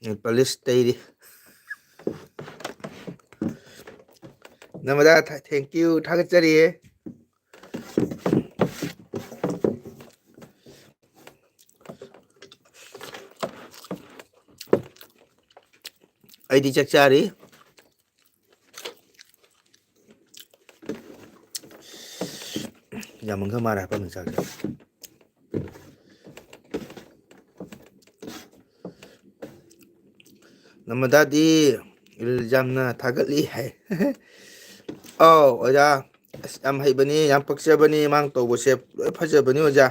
Nail polish ꯇꯩꯔꯤ꯫ ꯅꯃꯗꯥ, ꯊ-, thank you, ꯊꯥꯒꯠꯆꯔꯤꯌꯦ꯫ ꯑꯩꯗꯤ ꯆꯥꯛ ꯆꯥꯔꯤ꯫ ꯌꯥꯝꯃꯟꯈ꯭ꯔ ꯃꯥꯜꯂꯦ ꯍꯥꯞꯄꯝꯃꯤ ꯆꯥꯛꯁꯦ꯫ ꯅꯃꯗꯥꯗꯤ reels ꯌꯥꯝꯅ ꯊꯥꯒꯠꯂꯤ ꯍꯥꯏ꯫ ꯑꯧ, ꯑꯣꯖꯥ꯫ ꯑꯁ, ꯌꯥꯝ ꯍꯩꯕꯅꯤ, ꯌꯥꯝ ꯄꯛꯆꯕꯅꯤ, ꯃꯥꯅ ꯇꯧꯕꯁꯦ ꯂꯣꯏ ꯐꯖꯕꯅꯤ, ꯑꯣꯖꯥ꯫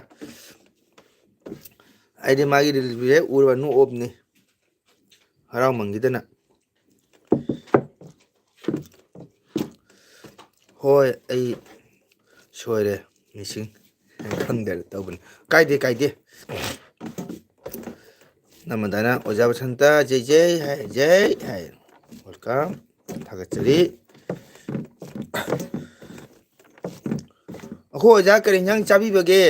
ꯑꯩꯗꯤ ꯃꯥꯒꯤ reels ꯍꯦꯛ ꯎꯔꯕ ꯅꯣꯛꯑꯕꯅꯤ, ꯍꯔꯥꯎꯃꯟꯈꯤꯗꯅ꯫ ꯍꯣꯏ, ꯑꯩ ꯁꯣꯏꯔꯦ, ꯃꯤꯁꯤꯡ꯫ ꯈꯪꯗꯔꯦ ꯇꯧꯕꯅꯤ꯫ ꯀꯥꯏꯗꯦ, ꯀꯥꯏꯗꯦ꯫ ꯅꯃꯗꯥꯅ ꯑꯣꯖꯥ ꯕꯁꯟꯇ ꯖꯩ ꯖꯩ ꯍꯥꯏ, ꯖꯩ ꯍꯥꯏ꯫ Welcome꯫ ꯊꯥꯒꯠꯆꯔꯤ꯫ ꯑꯩꯈꯣꯏ ꯑꯣꯖꯥ ꯀꯔꯤ ꯏꯟꯖꯥꯡ ꯆꯥꯕꯤꯕꯒꯦ?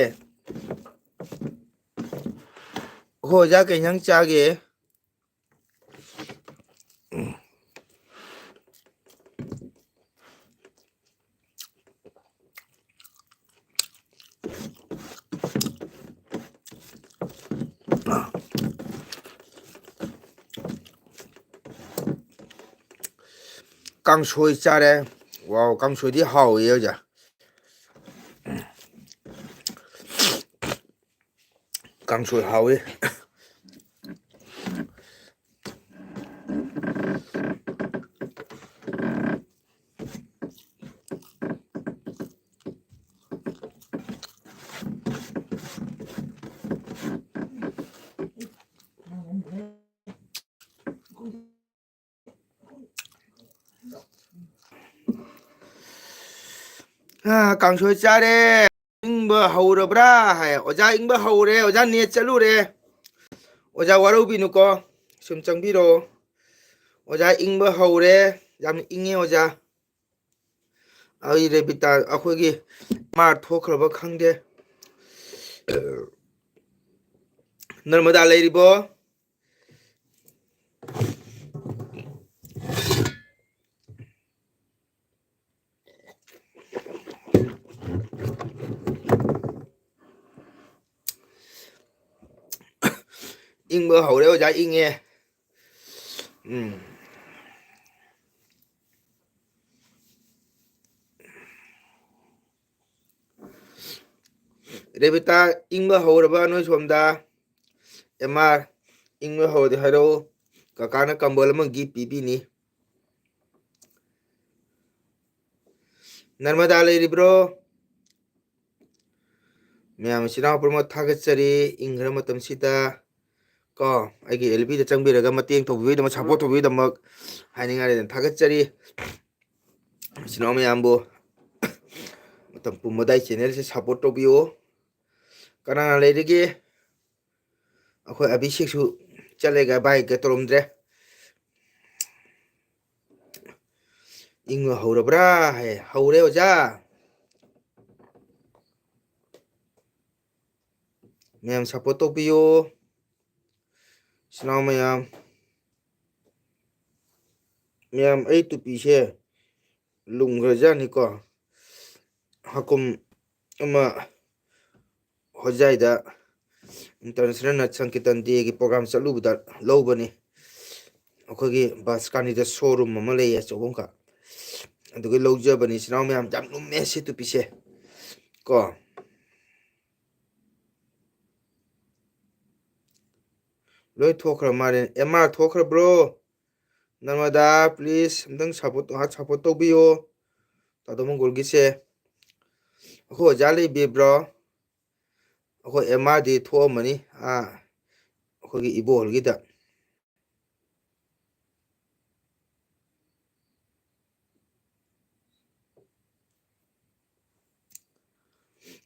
ꯑꯩꯈꯣꯏ ꯑꯣꯖꯥ ꯀꯔꯤ ꯏꯟꯖꯥꯡ ꯆꯥꯒꯦ? ꯀꯥꯡꯁꯣꯏ ꯆꯥꯔꯦ꯫ ꯋꯥꯎ, ꯀꯥꯡꯁꯣꯏꯗꯤ ꯍꯥꯎꯏ ꯑꯣꯖꯥ꯫ ꯀꯥꯡꯁꯣꯏ ꯍꯥꯎꯏ꯫ ꯑꯥ, ꯀꯥꯡꯁꯣꯏ ꯆꯥꯔꯦ꯫ ꯏꯪꯕ ꯍꯧꯔꯕ꯭ꯔꯥ ꯍꯥꯏ꯫ ꯑꯣꯖꯥ, ꯏꯪꯕ ꯍꯧꯔꯦ꯫ ꯑꯣꯖꯥ, net ꯆꯠꯂꯨꯔꯦ꯫ ꯑꯣꯖꯥ, ꯋꯥꯔꯧꯕꯤꯅꯨꯀꯣ꯫ ꯁꯨꯝ ꯆꯪꯕꯤꯔꯣ꯫ ꯑꯣꯖꯥ, ꯏꯪꯕ ꯍꯧꯔꯦ꯫ ꯌꯥꯝ ꯏꯪꯉꯦ ꯑꯣꯖꯥ꯫ ꯑꯩ ꯔꯦꯕꯤꯇꯥ, ꯑꯩꯈꯣꯏꯒꯤ ꯃꯥ ꯊꯣꯛꯈ꯭ꯔꯕ ꯈꯪꯗꯦ꯫ ꯅꯔꯃꯗꯥ ꯂꯩꯔꯤꯕꯣ? ꯏꯪꯕ ꯍꯧꯔꯦ ꯑꯣꯖꯥ, ꯏꯪꯉꯦ꯫ ꯎꯝ꯫ ꯔꯦꯕꯤꯇꯥ, ꯏꯪꯕ ꯍꯧꯔꯕ ꯅꯣꯏ ꯁꯣꯝꯗ? ꯑꯦꯝ ꯑꯥꯔ, ꯏꯪꯕ ꯍꯧꯔꯗꯤ ꯍꯥꯏꯔꯛꯎ, ꯀꯀꯥꯅ ꯀꯝꯕꯜ ꯑꯃ ꯒꯤꯐ ꯄꯤꯕꯤꯅꯤ꯫ ꯅꯔꯃꯗꯥ ꯂꯩꯔꯤꯕ꯭ꯔꯣ? ꯃꯌꯥꯝ ꯏꯆꯤꯟ ꯏꯅꯥꯎ ꯄꯨꯝꯅꯃꯛ ꯊꯥꯒꯠꯆꯔꯤ꯫ ꯏꯪꯈ꯭ꯔ ꯃꯇꯝꯁꯤꯗ ꯀꯣ, ꯑꯩꯒꯤ ꯑꯦꯜ ꯕꯤꯗ ꯆꯪꯕꯤꯔꯒ ꯃꯇꯦꯡ ꯇꯧꯕꯤꯕꯒꯤꯗꯃꯛ, ꯁꯞꯄꯣꯔꯠ ꯇꯧꯕꯤꯕꯒꯤꯗꯃꯛ ꯍꯥꯏꯅꯤꯡꯉꯥꯏ ꯂꯩꯇꯅ ꯊꯥꯒꯠꯆꯔꯤ꯫ ꯏꯆꯤꯟ ꯏꯅꯥꯎ ꯃꯌꯥꯝꯕꯨ ꯃꯇꯝ ꯄꯨꯝꯕꯗ ꯑꯩ ꯆꯦꯅꯦꯜꯁꯦ ꯁꯞꯄꯣꯔꯠ ꯇꯧꯕꯤꯌꯨ꯫ ꯀꯅꯥ ꯀꯅꯥ ꯂꯩꯔꯤꯒꯦ? ꯑꯩꯈꯣꯏ ꯑꯕꯤꯁꯦꯛꯁꯨ ꯆꯠꯂꯦꯒ ꯕꯥꯏꯒ ꯇꯧꯔꯝꯗ꯭ꯔꯦ꯫ ꯏꯪꯕ ꯍꯧꯔꯕ꯭ꯔꯥ? ꯍꯥꯏ, ꯍꯧꯔꯦ ꯑꯣꯖꯥ꯫ ꯃꯌꯥꯝ ꯁꯞꯄꯣꯔꯠ ꯇꯧꯕꯤꯌꯨ꯫ ꯏꯆꯤꯟ ꯏꯅꯥꯎ ꯃꯌꯥꯝ, ꯃꯌꯥꯝ, ꯑꯩ ꯇꯨꯄꯤꯁꯦ ꯂꯨꯝꯈ꯭ꯔꯖꯥꯠꯅꯤꯀꯣ꯫ ꯍꯥꯀꯨꯝ ꯑꯃ ꯍꯣꯖꯥꯏꯗ ꯏꯟꯇꯔꯅꯦꯁꯅꯦꯜ ꯅꯠ ꯁꯪꯀꯤꯔꯇꯟ ꯗꯦꯒꯤ ꯄ꯭ꯔꯣꯒ꯭ꯔꯥꯝ ꯆꯠꯂꯨꯕꯗ ꯂꯧꯕꯅꯤ꯫ ꯑꯩꯈꯣꯏꯒꯤ ꯕꯥꯁꯀꯥꯅꯤꯗ ꯁꯣꯔꯨꯝ ꯑꯃ ꯂꯩꯌꯦ, ꯑꯆꯧꯕ ꯑꯃꯈꯛ, ꯑꯗꯨꯒꯤ ꯂꯧꯖꯕꯅꯤ꯫ ꯏꯆꯤꯟ ꯏꯅꯥꯎ ꯃꯌꯥꯝ, ꯌꯥꯝ ꯂꯨꯝꯃꯦ ꯁꯤ ꯇꯨꯄꯤꯁꯦ ꯀꯣ꯫ ꯂꯣꯏ ꯊꯣꯛꯈ꯭ꯔ ꯃꯥꯜꯂꯦ꯫ ꯑꯦꯝ ꯑꯥꯔ ꯊꯣꯛꯈ꯭ꯔꯕ꯭ꯔꯣ? ꯅꯔꯃꯗꯥ, ꯄ꯭ꯂꯤꯁ ꯑꯝꯇꯪ ꯁꯞꯄꯣꯔꯠ, ꯉꯥꯏꯍꯥꯛ ꯁꯞꯄꯣꯔꯠ ꯇꯧꯕꯤꯌꯣ ꯇꯥꯗꯣ ꯃꯪꯒꯣꯜꯒꯤꯁꯦ꯫ ꯑꯩꯈꯣꯏ ꯑꯣꯖꯥ ꯂꯩꯕꯤꯕ꯭ꯔꯣ? ꯑꯩꯈꯣꯏ ꯑꯦꯝ ꯑꯥꯔꯗꯤ ꯊꯣꯛꯑꯝꯃꯅꯤ, ꯑꯥ, ꯑꯩꯈꯣꯏꯒꯤ ꯏꯕꯣꯍꯜꯒꯤꯗ꯫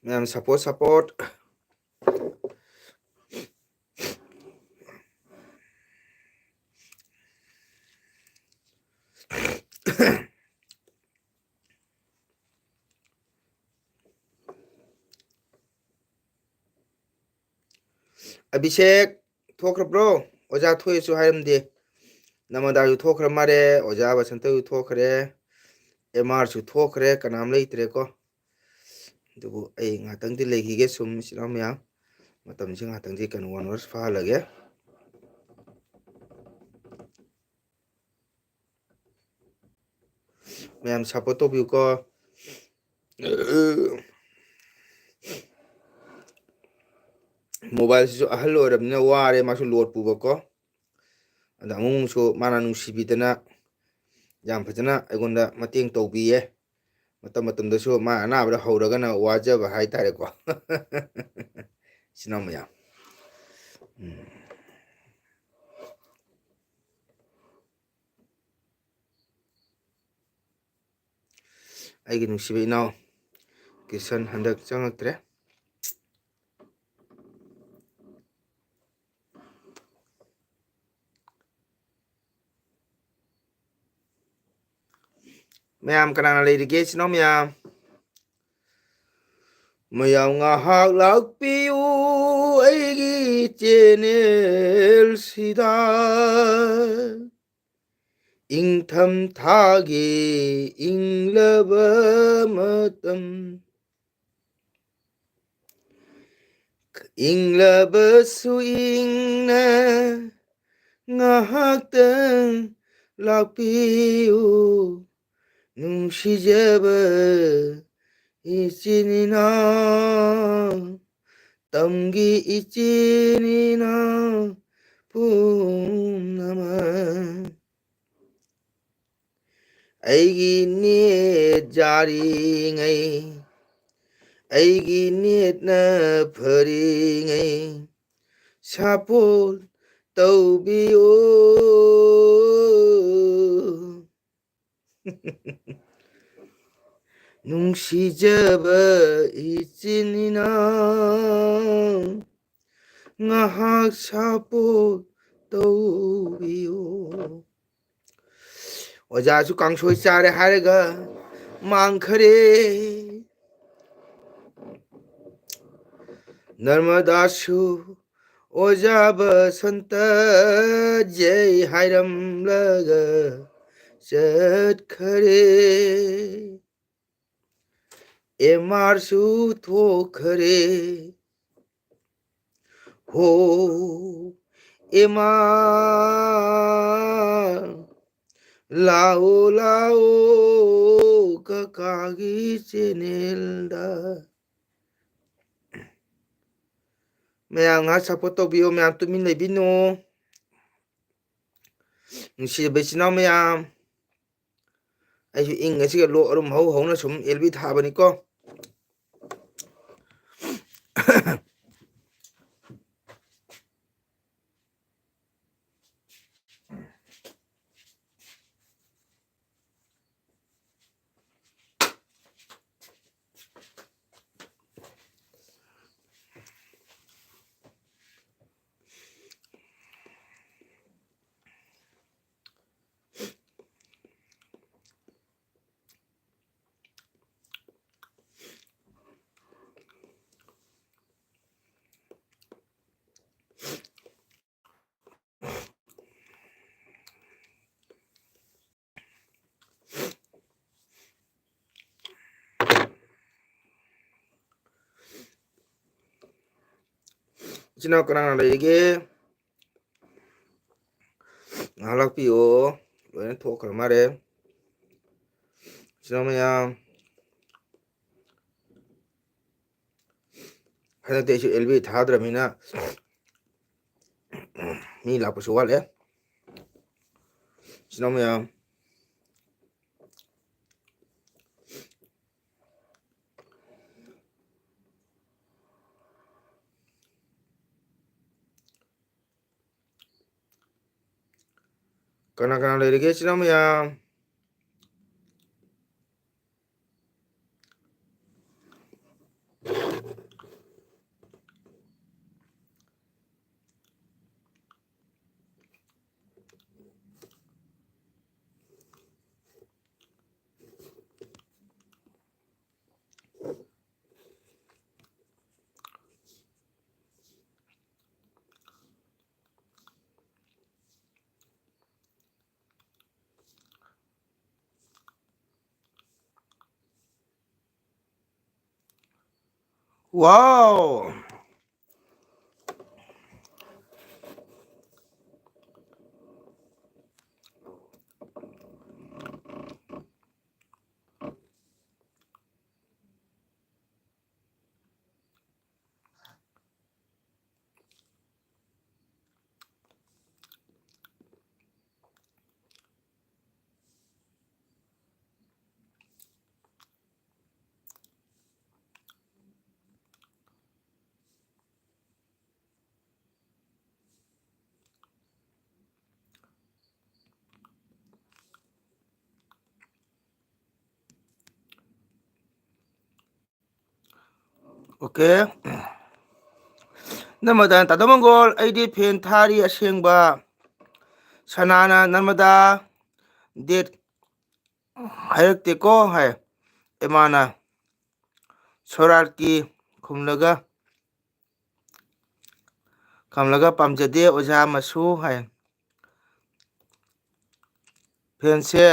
ꯃꯌꯥꯝ ꯁꯞꯄꯣꯔꯠ, ꯁꯞꯄꯣꯔꯠ꯫ ꯑꯕꯤꯁꯦꯛ ꯊꯣꯛꯈ꯭ꯔꯕ꯭ꯔꯣ? ꯑꯣꯖꯥ ꯊꯣꯛꯑꯦꯁꯨ ꯍꯥꯏꯔꯝꯗꯦ꯫ ꯅꯃꯗꯥꯁꯨ ꯊꯣꯛꯈ꯭ꯔ ꯃꯥꯜꯂꯦ, ꯑꯣꯖꯥ ꯕꯁꯟꯇꯁꯨ ꯊꯣꯛꯈ꯭ꯔꯦ, ꯑꯦꯝ ꯑꯥꯔꯁꯨ ꯊꯣꯛꯈ꯭ꯔꯦ, ꯀꯅꯥꯝ ꯂꯩꯇ꯭ꯔꯦꯀꯣ꯫ ꯑꯗꯨꯕꯨ ꯑꯩ ꯉꯥꯛꯇꯪꯗꯤ ꯂꯩꯈꯤꯒꯦ, ꯁꯨꯝ ꯏꯆꯤꯟ ꯏꯅꯥꯎ ꯃꯌꯥꯝ, ꯃꯇꯝꯁꯤ ꯉꯥꯛꯇꯪꯗꯤ ꯀꯩꯅꯣ, ꯋꯥꯟ ꯑꯋꯥꯔꯁ ꯐꯥꯍꯜꯂꯒꯦ꯫ ꯃꯌꯥꯝ support ꯇꯧꯕꯤꯌꯨꯀꯣ꯫ Mobile ꯁꯤꯁꯨ ꯑꯍꯜ ꯑꯣꯏꯔꯕꯅꯤꯅ ꯋꯥꯔꯦ, ꯃꯥꯁꯨ load ꯄꯨꯕꯀꯣ꯫ ꯑꯗ ꯑꯃꯨꯛ ꯑꯃꯨꯛꯁꯨ ꯃꯥꯅ ꯅꯨꯡꯁꯤꯕꯤꯗꯅ ꯌꯥꯝ ꯐꯖꯅ ꯑꯩꯉꯣꯟꯗ ꯃꯇꯦꯡ ꯇꯧꯕꯤꯌꯦ꯫ ꯃꯇꯝ ꯃꯇꯝꯗꯁꯨ ꯃꯥ ꯑꯅꯥꯕꯗ ꯍꯧꯔꯒꯅ ꯋꯥꯖꯕ ꯍꯥꯏꯇꯥꯔꯦꯀꯣ꯫ ꯏꯆꯤꯟ ꯏꯅꯥꯎ ꯃꯌꯥꯝ, ꯎꯝ꯫ ꯑꯩꯒꯤ ꯅꯨꯡꯁꯤꯕ ꯏꯅꯥꯎ ꯀꯤꯁꯟ ꯍꯟꯗꯛ ꯆꯪꯉꯛꯇ꯭ꯔꯦ꯫ ꯃꯌꯥꯝ ꯀꯅꯥꯅ ꯂꯩꯔꯤꯒꯦ, ꯏꯆꯤꯟ ꯏꯅꯥꯎ ꯃꯌꯥꯝ? ꯃꯌꯥꯝ ꯉꯥꯏꯍꯥꯛ ꯂꯥꯛꯄꯤꯌꯨ ꯑꯩꯒꯤ channel ꯁꯤꯗ꯫ ꯏꯪꯊꯝꯊꯥꯒꯤ ꯏꯪꯂꯕ ꯃꯇꯝ, ꯏꯪꯂꯕꯁꯨ ꯏꯪꯅ ꯉꯥꯏꯍꯥꯛꯇꯪ ꯂꯥꯛꯄꯤꯌꯨ, ꯅꯨꯡꯁꯤꯖꯕ ꯏꯆꯤꯟ ꯏꯅꯥꯎ, ꯇꯝꯒꯤ ꯏꯆꯤꯟ ꯏꯅꯥꯎ ꯄꯨꯝꯅꯃꯛ꯫ ꯑꯩꯒꯤ net ꯌꯥꯔꯤꯉꯩ, ꯑꯩꯒꯤ netꯅ ꯐꯔꯤꯉꯩ support ꯇꯧꯕꯤꯌꯨ꯫ ꯅꯨꯡꯁꯤꯖꯕ ꯏꯆꯤꯟ ꯏꯅꯥꯎ, ꯉꯥꯏꯍꯥꯛ support ꯇꯧꯕꯤꯌꯨ꯫ ꯑꯣꯖꯥꯁꯨ ꯀꯥꯡꯁꯣꯏ ꯆꯥꯔꯦ ꯍꯥꯏꯔꯒ ꯃꯥꯡꯈꯔꯦ꯫ ꯅꯔꯃꯗꯥꯁꯨ ꯑꯣꯖꯥ ꯕꯁꯟꯇ ꯖꯩ ꯍꯥꯏꯔꯝꯂꯒ ꯆꯠꯈꯔꯦ꯫ ꯑꯦꯝ ꯑꯥꯔꯁꯨ ꯊꯣꯛꯈꯔꯦ꯫ ꯍꯣ, ꯑꯦꯝ ꯑꯥꯔ, ꯂꯥꯛꯑꯣ, ꯂꯥꯛꯑꯣ, ꯀꯀꯥꯒꯤ ꯆꯦꯅꯦꯜꯗ꯫ ꯃꯌꯥꯝ ꯉꯥꯏꯍꯥꯛ ꯁꯞꯄꯣꯔꯠ ꯇꯧꯕꯤꯌꯣ, ꯃꯌꯥꯝ ꯇꯨꯃꯤꯟ ꯂꯩꯕꯤꯅꯨ꯫ ꯅꯨꯡꯁꯤꯔꯕ ꯏꯆꯤꯟ ꯏꯅꯥꯎ ꯃꯌꯥꯝ, ꯑꯩꯁꯨ ꯏꯪ ꯑꯁꯤꯒ ꯂꯣꯛ ꯑꯔꯨꯝ ꯍꯧ ꯍꯧꯅ ꯁꯨꯝ ꯑꯦꯜ ꯕꯤ ꯊꯥꯕꯅꯤꯀꯣ꯫ ꯏꯆꯤꯟ ꯏꯅꯥꯎ ꯀꯅꯥ ꯀꯅꯥ ꯂꯩꯔꯤꯒꯦ? ꯉꯥꯏꯍꯥꯛ ꯂꯥꯛꯄꯤꯌꯣ꯫ ꯂꯣꯏꯅ ꯊꯣꯛꯈ꯭ꯔ ꯃꯥꯜꯂꯦ꯫ ꯏꯆꯤꯟ ꯏꯅꯥꯎ ꯃꯌꯥꯝ꯫ ꯍꯟꯗꯛꯇꯤ ꯑꯩꯁꯨ ꯑꯦꯜ ꯕꯤ ꯊꯥꯗ꯭ꯔꯕꯅꯤꯅ ꯃꯤ ꯂꯥꯛꯄꯁꯨ ꯋꯥꯠꯂꯦ꯫ ꯏꯆꯤꯟ ꯏꯅꯥꯎ ꯃꯌꯥꯝ꯫ ꯀꯅꯥ ꯀꯅꯥ ꯂꯩꯔꯤꯒꯦ, ꯏꯆꯤꯟ ꯏꯅꯥꯎ ꯃꯌꯥꯝ? Wow! ꯑꯣꯀꯦ꯫ ꯅꯔꯃꯗꯥꯅ, "ꯇꯥꯗꯣ ꯃꯪꯒꯣꯜ, ꯑꯩꯗꯤ ꯐꯦꯟ ꯊꯥꯔꯤ ꯑꯁꯦꯡꯕ꯫ ꯁꯅꯥꯅ, ꯅꯔꯃꯗꯥ, ꯗꯦꯠ ꯍꯥꯏꯔꯛꯇꯦꯀꯣ" ꯍꯥꯏ꯫ ꯏꯃꯥꯅ ꯁꯣꯔꯥꯠꯀꯤ ꯈꯨꯝꯂꯒ, ꯈꯨꯝꯂꯒ, "ꯄꯥꯝꯖꯗꯦ ꯑꯣꯖꯥ ꯃꯁꯨ" ꯍꯥꯏ꯫ ꯐꯦꯟꯁꯦ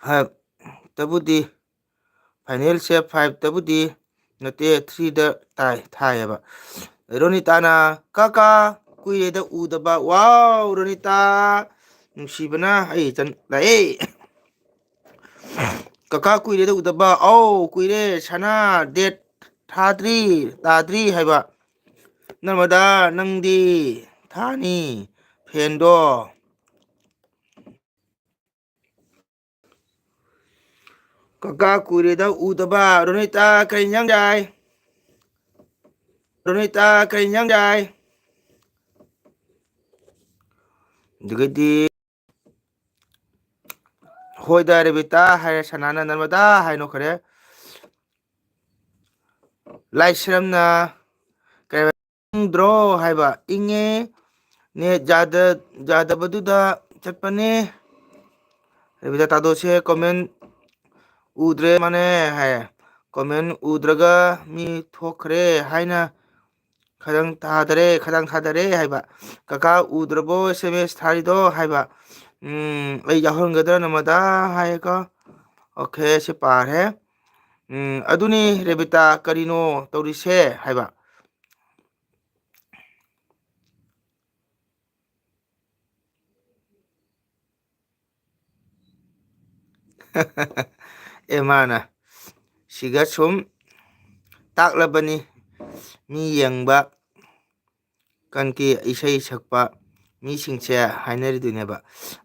ꯐꯥꯏꯚꯇꯕꯨꯗꯤ, ꯐꯥꯏꯅꯦꯜꯁꯦ ꯐꯥꯏꯚꯇꯕꯨꯗꯤ ꯅꯠꯇꯦ, ꯊ꯭ꯔꯤꯗ ꯇꯥꯏ, ꯊꯥꯏꯌꯦꯕ꯫ ꯔꯣꯅꯤꯇꯥꯅ, "ꯀꯀꯥ, ꯀꯨꯏꯔꯦꯗ ꯎꯗꯕ"꯫ ꯋꯥꯎ, ꯔꯣꯅꯤꯇꯥ, ꯅꯨꯡꯁꯤꯕꯅ ꯑꯩ ꯆꯟ-, ꯂꯥꯛꯑꯦ꯫ "ꯀꯀꯥ, ꯀꯨꯏꯔꯦꯗ ꯎꯗꯕ"꯫ "ꯑꯧ, ꯀꯨꯏꯔꯦ ꯁꯅꯥ, ꯗꯦꯠ ꯊꯥꯗ꯭ꯔꯤ, ꯇꯥꯗ꯭ꯔꯤ" ꯍꯥꯏꯕ꯫ "ꯅꯔꯃꯗꯥ, ꯅꯪꯗꯤ ꯊꯥꯅꯤ ꯐꯦꯟꯗꯣ"꯫ "ꯀꯀꯥ, ꯀꯨꯏꯔꯦꯗ ꯎꯗꯕ"꯫ ꯔꯣꯅꯤꯇꯥ, ꯀꯔꯤ ꯏꯟꯖꯥꯡ ꯆꯥꯏ? ꯔꯣꯅꯤꯇꯥ, ꯀꯔꯤ ꯏꯟꯖꯥꯡ ꯆꯥꯏ? ꯑꯗꯨꯒꯗꯤ, "ꯍꯣꯏꯗ ꯔꯦꯕꯤꯇꯥ" ꯍꯥꯏꯔꯦ ꯁꯅꯥꯅ꯫ "ꯅꯔꯃꯗꯥ" ꯍꯥꯏꯅꯣ ꯈꯔꯦ꯫ ꯂꯥꯏꯁ꯭ꯔꯝꯅ, "ꯀꯩ ꯏꯪꯗ꯭ꯔꯣ?" ꯍꯥꯏꯕ꯫ "ꯏꯪꯉꯦ, ꯅꯦꯠ ꯌꯥꯗ-, ꯌꯥꯗꯕꯗꯨꯗ ꯆꯠꯄꯅꯦ"꯫ ꯔꯦꯕꯤꯇꯥ, "ꯇꯥꯗꯣꯁꯦ ꯀꯣꯃꯦꯟ ꯎꯗ꯭ꯔꯦ ꯃꯥꯅꯦ" ꯍꯥꯏ꯫ "ꯀꯣꯃꯦꯟ ꯎꯗ꯭ꯔꯒ ꯃꯤ ꯊꯣꯛꯈ꯭ꯔꯦ ꯍꯥꯏꯅ ꯈꯗꯥꯡ ꯊꯥꯗꯔꯦ, ꯈꯗꯥꯡ ꯊꯥꯗꯔꯦ" ꯍꯥꯏꯕ꯫ "ꯀꯀꯥ ꯎꯗ꯭ꯔꯕꯣ ꯑꯦꯁ ꯑꯦꯝ ꯑꯦꯁ ꯊꯥꯔꯤꯗꯣ?" ꯍꯥꯏꯕ꯫ "ꯎꯝ, ꯑꯩ ꯌꯥꯎꯍꯟꯒꯗ꯭ꯔꯥ ꯅꯔꯃꯗꯥ?" ꯍꯥꯏꯀꯣ꯫ ꯑꯣꯀꯦ, ꯁꯤ ꯄꯥꯔꯦ꯫ ꯎꯝ, "ꯑꯗꯨꯅꯤ ꯔꯦꯕꯤꯇꯥ, ꯀꯔꯤꯅꯣ ꯇꯧꯔꯤꯁꯦ?" ꯍꯥꯏꯕ꯫ ꯑꯦ, ꯃꯥꯅ ꯁꯤꯒ ꯁꯨꯝ ꯇꯥꯛꯂꯕꯅꯤ, ꯃꯤ ꯌꯦꯡꯕ ꯀꯟꯀꯤ ꯏꯁꯩ ꯁꯛꯄ ꯃꯤꯁꯤꯡꯁꯦ ꯍꯥꯏꯅꯔꯤꯗꯨꯅꯦꯕ꯫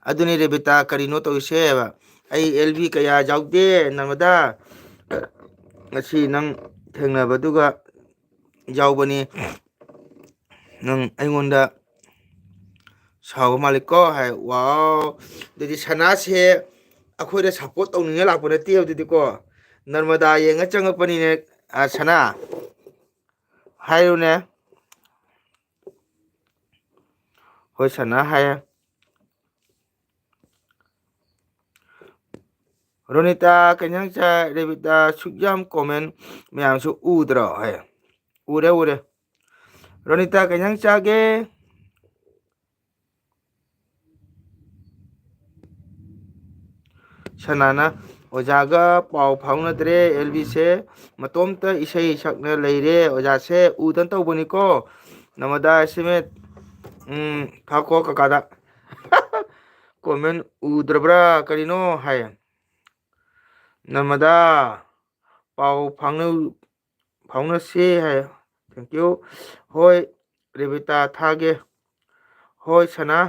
"ꯑꯗꯨꯅꯤ ꯔꯦꯕꯤꯇꯥ, ꯀꯔꯤꯅꯣ ꯇꯧꯔꯤꯁꯦꯕ? ꯑꯩ ꯑꯦꯜ ꯕꯤ ꯀꯌꯥ ꯌꯥꯎꯗꯦ ꯅꯔꯃꯗꯥ, ꯉꯁꯤ ꯅꯪ ꯊꯦꯡꯅꯕꯗꯨꯒ ꯌꯥꯎꯕꯅꯤ꯫ ꯅꯪ ꯑꯩꯉꯣꯟꯗ ꯁꯥꯎꯕ ꯃꯥꯜꯂꯤꯀꯣ" ꯍꯥꯏ꯫ ꯋꯥꯎ! ꯑꯗꯨꯗꯤ ꯁꯅꯥꯁꯦ ꯑꯩꯈꯣꯏꯗ ꯁꯞꯄꯣꯔꯠ ꯇꯧꯅꯤꯡꯉ ꯂꯥꯛꯄ ꯅꯠꯇꯦꯕ ꯑꯗꯨꯗꯤꯀꯣ꯫ ꯅꯔꯃꯗꯥ ꯌꯦꯡꯉ ꯆꯪꯉꯛꯄꯅꯤꯅꯦ, ꯑ, ꯁꯅꯥ꯫ ꯍꯥꯏꯔꯨꯅꯦ꯫ ꯍꯣꯏ, ꯁꯅꯥ ꯍꯥꯏꯌꯦ꯫ ꯔꯣꯅꯤꯇꯥ, ꯀꯩ ꯏꯟꯖꯥꯡ ꯆꯥꯏ? ꯔꯦꯕꯤꯇꯥ, ꯁꯨꯛ ꯌꯥꯝ comment ꯃꯌꯥꯝꯁꯨ ꯎꯗ꯭ꯔꯣ? ꯍꯥꯏ꯫ ꯎꯔꯦ, ꯎꯔꯦ꯫ ꯔꯣꯅꯤꯇꯥ, ꯀꯩ ꯏꯟꯖꯥꯡ ꯆꯥꯒꯦ? ꯁꯅꯥꯅ, "ꯑꯣꯖꯥꯒ ꯄꯥꯎ ꯐꯥꯎꯅꯗ꯭ꯔꯦ, ꯑꯦꯜ ꯕꯤꯁꯦ ꯃꯇꯣꯝꯇ ꯏꯁꯩ ꯁꯛꯅ ꯂꯩꯔꯦ, ꯑꯣꯖꯥꯁꯦ ꯎꯗꯅ ꯇꯧꯕꯅꯤꯀꯣ꯫ ꯅꯃꯗꯥ ꯑꯦꯁ ꯑꯦꯝ ꯑꯦꯁ, ꯎꯝ, ꯊꯥꯀꯣ ꯀꯀꯥꯗ꯫ Comment ꯎꯗ꯭ꯔꯕ꯭ꯔꯥ? ꯀꯔꯤꯅꯣ?" ꯍꯥꯏ꯫ "ꯅꯃꯗꯥ, ꯄꯥꯎ ꯐꯥꯎꯅ-, ꯐꯥꯎꯅꯁꯦ" ꯍꯥꯏ꯫ Thank you꯫ "ꯍꯣꯏ, ꯔꯦꯕꯤꯇꯥ, ꯊꯥꯒꯦ꯫" "ꯍꯣꯏ, ꯁꯅꯥ꯫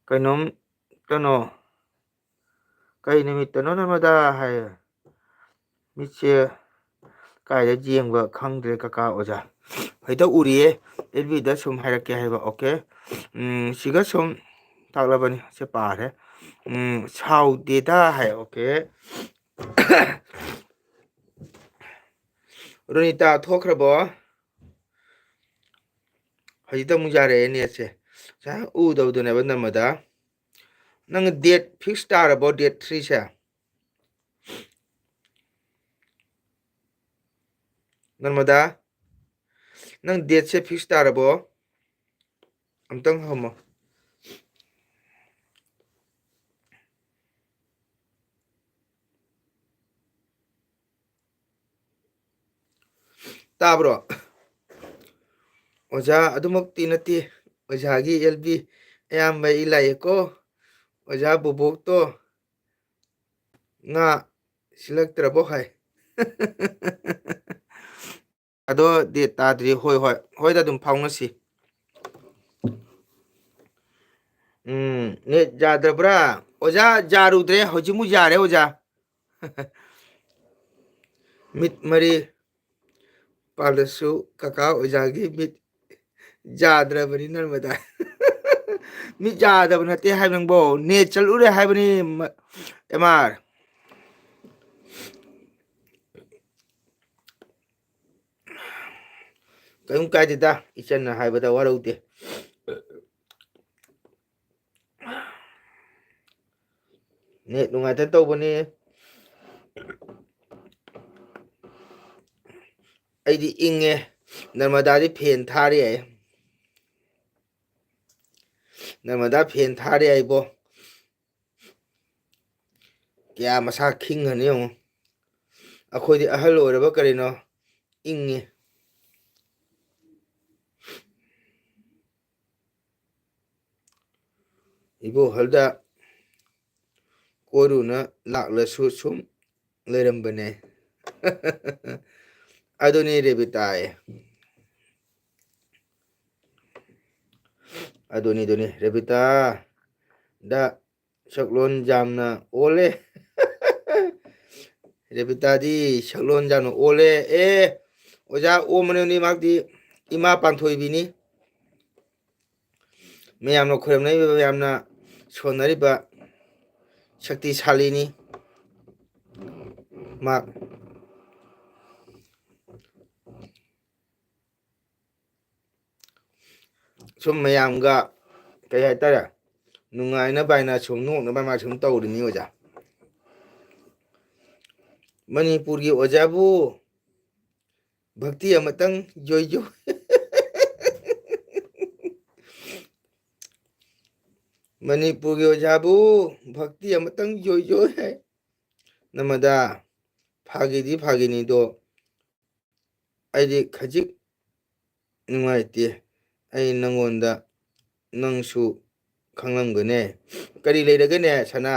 ꯀꯩꯅꯣꯝ, ꯀꯩꯅꯣ, ꯀꯩ ꯅꯨꯃꯤꯠꯇꯅꯣ ꯅꯃꯗꯥ?" ꯍꯥꯏ꯫ ꯃꯤꯠꯁꯦ ꯀꯥꯏꯗ ꯌꯦꯡꯕ ꯈꯪꯗ꯭ꯔꯦ, ꯀꯀꯥ ꯑꯣꯖꯥ꯫ ꯍꯦꯛꯇ ꯎꯔꯤꯌꯦ, ꯑꯦꯐ ꯕꯤꯗ ꯁꯨꯝ ꯍꯥꯏꯔꯛꯀꯦ ꯍꯥꯏꯕ꯫ ꯑꯣꯀꯦ꯫ ꯎꯝ, ꯁꯤꯒ ꯁꯨꯝ ꯇꯥꯛꯂꯕꯅꯤ꯫ ꯁꯦ ꯄꯥꯔꯦ꯫ ꯎꯝ, "ꯁꯥꯎꯗꯦꯗ" ꯍꯥꯏ꯫ ꯑꯣꯀꯦ꯫ ꯔꯣꯅꯤꯇꯥ ꯊꯣꯛꯈ꯭ꯔꯕꯣ? ꯍꯧꯖꯤꯛꯇ ꯑꯃꯨꯛ ꯌꯥꯔꯛꯑꯦ ꯅꯦꯠꯁꯦ꯫ ꯉꯁꯥꯏ ꯎꯗꯕꯗꯨꯅꯦꯕ ꯅꯝꯕꯗ꯫ ꯅꯪ date fix ꯇꯥꯔꯕꯣ, date three ꯁꯦ? ꯅꯔꯃꯗꯥ, ꯅꯪ date ꯁꯦ fix ꯇꯥꯔꯕꯣ? ꯑꯝꯇꯪ ꯍꯪꯉꯣ꯫ ꯇꯥꯕ꯭ꯔꯣ? ꯑꯣꯖꯥ, ꯑꯗꯨꯃꯛꯇꯤ ꯅꯠꯇꯦ꯫ ꯑꯣꯖꯥꯒꯤ ꯑꯦꯜ ꯕꯤ ꯑꯌꯥꯝꯕ ꯑꯩ ꯂꯥꯛꯑꯦꯀꯣ꯫ ꯑꯣꯖꯥ ꯕꯣꯕꯣꯛꯇꯣ ꯉꯥ ꯁꯤꯜꯂꯛꯇ꯭ꯔꯕꯣ ꯍꯥꯏ꯫ ꯑꯗꯣ date ꯇꯥꯗ꯭ꯔꯤ꯫ ꯍꯣꯏ, ꯍꯣꯏ꯫ ꯍꯣꯏꯗ, ꯑꯗꯨꯝ ꯐꯥꯎꯅꯁꯤ꯫ ꯎꯝ, ꯅꯦꯠ ꯌꯥꯗ꯭ꯔꯕ꯭ꯔꯥ? ꯑꯣꯖꯥ, ꯌꯥꯔꯨꯗ꯭ꯔꯦ꯫ ꯍꯧꯖꯤꯛꯃꯨꯛ ꯌꯥꯔꯦ, ꯑꯣꯖꯥ꯫ ꯃꯤꯠ ꯃꯔꯤ ꯄꯥꯜꯂꯁꯨ ꯀꯀꯥ ꯑꯣꯖꯥꯒꯤ ꯃꯤꯠ ꯌꯥꯗ꯭ꯔꯕꯅꯤ, ꯅꯔꯃꯗꯥ꯫ ꯃꯤꯠ ꯌꯥꯗꯕ ꯅꯠꯇꯦ ꯍꯥꯏꯕ ꯅꯪꯕꯣ꯫ ꯅꯦꯠ ꯆꯠꯂꯨꯔꯦ ꯍꯥꯏꯕꯅꯤ, ꯃ-, ꯑꯦꯝ ꯑꯥꯔ꯫ ꯀꯔꯤꯝ ꯀꯥꯏꯗꯦꯗ, ꯏꯆꯟꯅ ꯍꯥꯏꯕꯗ ꯋꯥꯔꯧꯗꯦ꯫ ꯅꯦꯠ ꯅꯨꯡꯉꯥꯏꯇ ꯇꯧꯕꯅꯤ꯫ ꯑꯩꯗꯤ ꯏꯪꯉꯦ꯫ ꯅꯔꯃꯗꯥꯗꯤ ꯐꯦꯟ ꯊꯥꯔꯤ ꯍꯥꯏ꯫ ꯅꯔꯃꯗꯥ ꯐꯦꯟ ꯊꯥꯔꯤ ꯍꯥꯏꯕꯣ꯫ ꯀꯌꯥ ꯃꯁꯥ ꯈꯤꯡꯒꯅꯤ ꯌꯦꯡꯉꯨ꯫ ꯑꯩꯈꯣꯏꯗꯤ ꯑꯍꯜ ꯑꯣꯏꯔꯕ ꯀꯔꯤꯅꯣ ꯏꯪꯉꯤ꯫ ꯏꯕꯣꯍꯜꯗ ꯀꯣꯏꯔꯨꯅ ꯂꯥꯛꯂꯁꯨ ꯁꯨꯝ ꯂꯩꯔꯝꯕꯅꯦ꯫ ꯑꯗꯨꯅꯤ ꯔꯦꯕꯤꯇꯥꯌꯦ꯫ ꯑꯗꯨꯅꯤ, ꯑꯗꯨꯅꯤ꯫ ꯔꯦꯕꯤꯇꯥꯗ ꯁꯛꯂꯣꯟ ꯌꯥꯝꯅ ꯑꯣꯜꯂꯦ꯫ ꯔꯦꯕꯤꯇꯥꯗꯤ ꯁꯛꯂꯣꯟ ꯌꯥꯝꯅ ꯑꯣꯜꯂꯦ꯫ ꯑꯦ, ꯑꯣꯖꯥ ꯑꯣꯝꯕꯅꯤ ꯃꯍꯥꯛꯇꯤ꯫ ꯏꯃꯥ ꯄꯥꯟꯊꯣꯏꯕꯤꯅꯤ꯫ ꯃꯌꯥꯝꯅ ꯈꯣꯏꯔꯝꯅꯔꯤꯕ, ꯃꯌꯥꯝꯅ ꯁꯣꯟꯅꯔꯤꯕ ꯁꯛꯇꯤꯁꯥꯂꯤꯅꯤ꯫ ꯃꯍꯥꯛ ꯁꯨꯝ ꯃꯌꯥꯝꯒ ꯀꯩ ꯍꯥꯏꯇꯥꯔꯦ, ꯅꯨꯡꯉꯥꯏꯅꯕ ꯍꯥꯏꯅ ꯁꯨꯝ ꯅꯣꯛꯅꯕ ꯍꯥꯏꯅ ꯁꯨꯝ ꯇꯧꯔꯤꯅꯤ ꯑꯣꯖꯥ꯫ ꯃꯅꯤꯄꯨꯔꯒꯤ ꯑꯣꯖꯥꯕꯨ ꯚꯛꯇꯤ ꯑꯃꯇꯪ ꯌꯣꯏ ꯌꯣꯏ꯫ ꯃꯅꯤꯄꯨꯔꯒꯤ ꯑꯣꯖꯥꯕꯨ ꯚꯛꯇꯤ ꯑꯃꯇꯪ ꯌꯣꯏ ꯌꯣꯏ ꯍꯥꯏ꯫ ꯅꯃꯗꯥ, ꯐꯥꯒꯤꯗꯤ ꯐꯥꯒꯤꯅꯤꯗꯣ, ꯑꯩꯗꯤ ꯈꯖꯤꯛ ꯅꯨꯡꯉꯥꯏꯇꯦ꯫ ꯑꯩ ꯅꯪꯉꯣꯟꯗ, ꯅꯪꯁꯨ ꯈꯪꯂꯝꯒꯅꯦ꯫ ꯀꯔꯤ ꯂꯩꯔꯒꯦꯅꯦ ꯁꯅꯥ?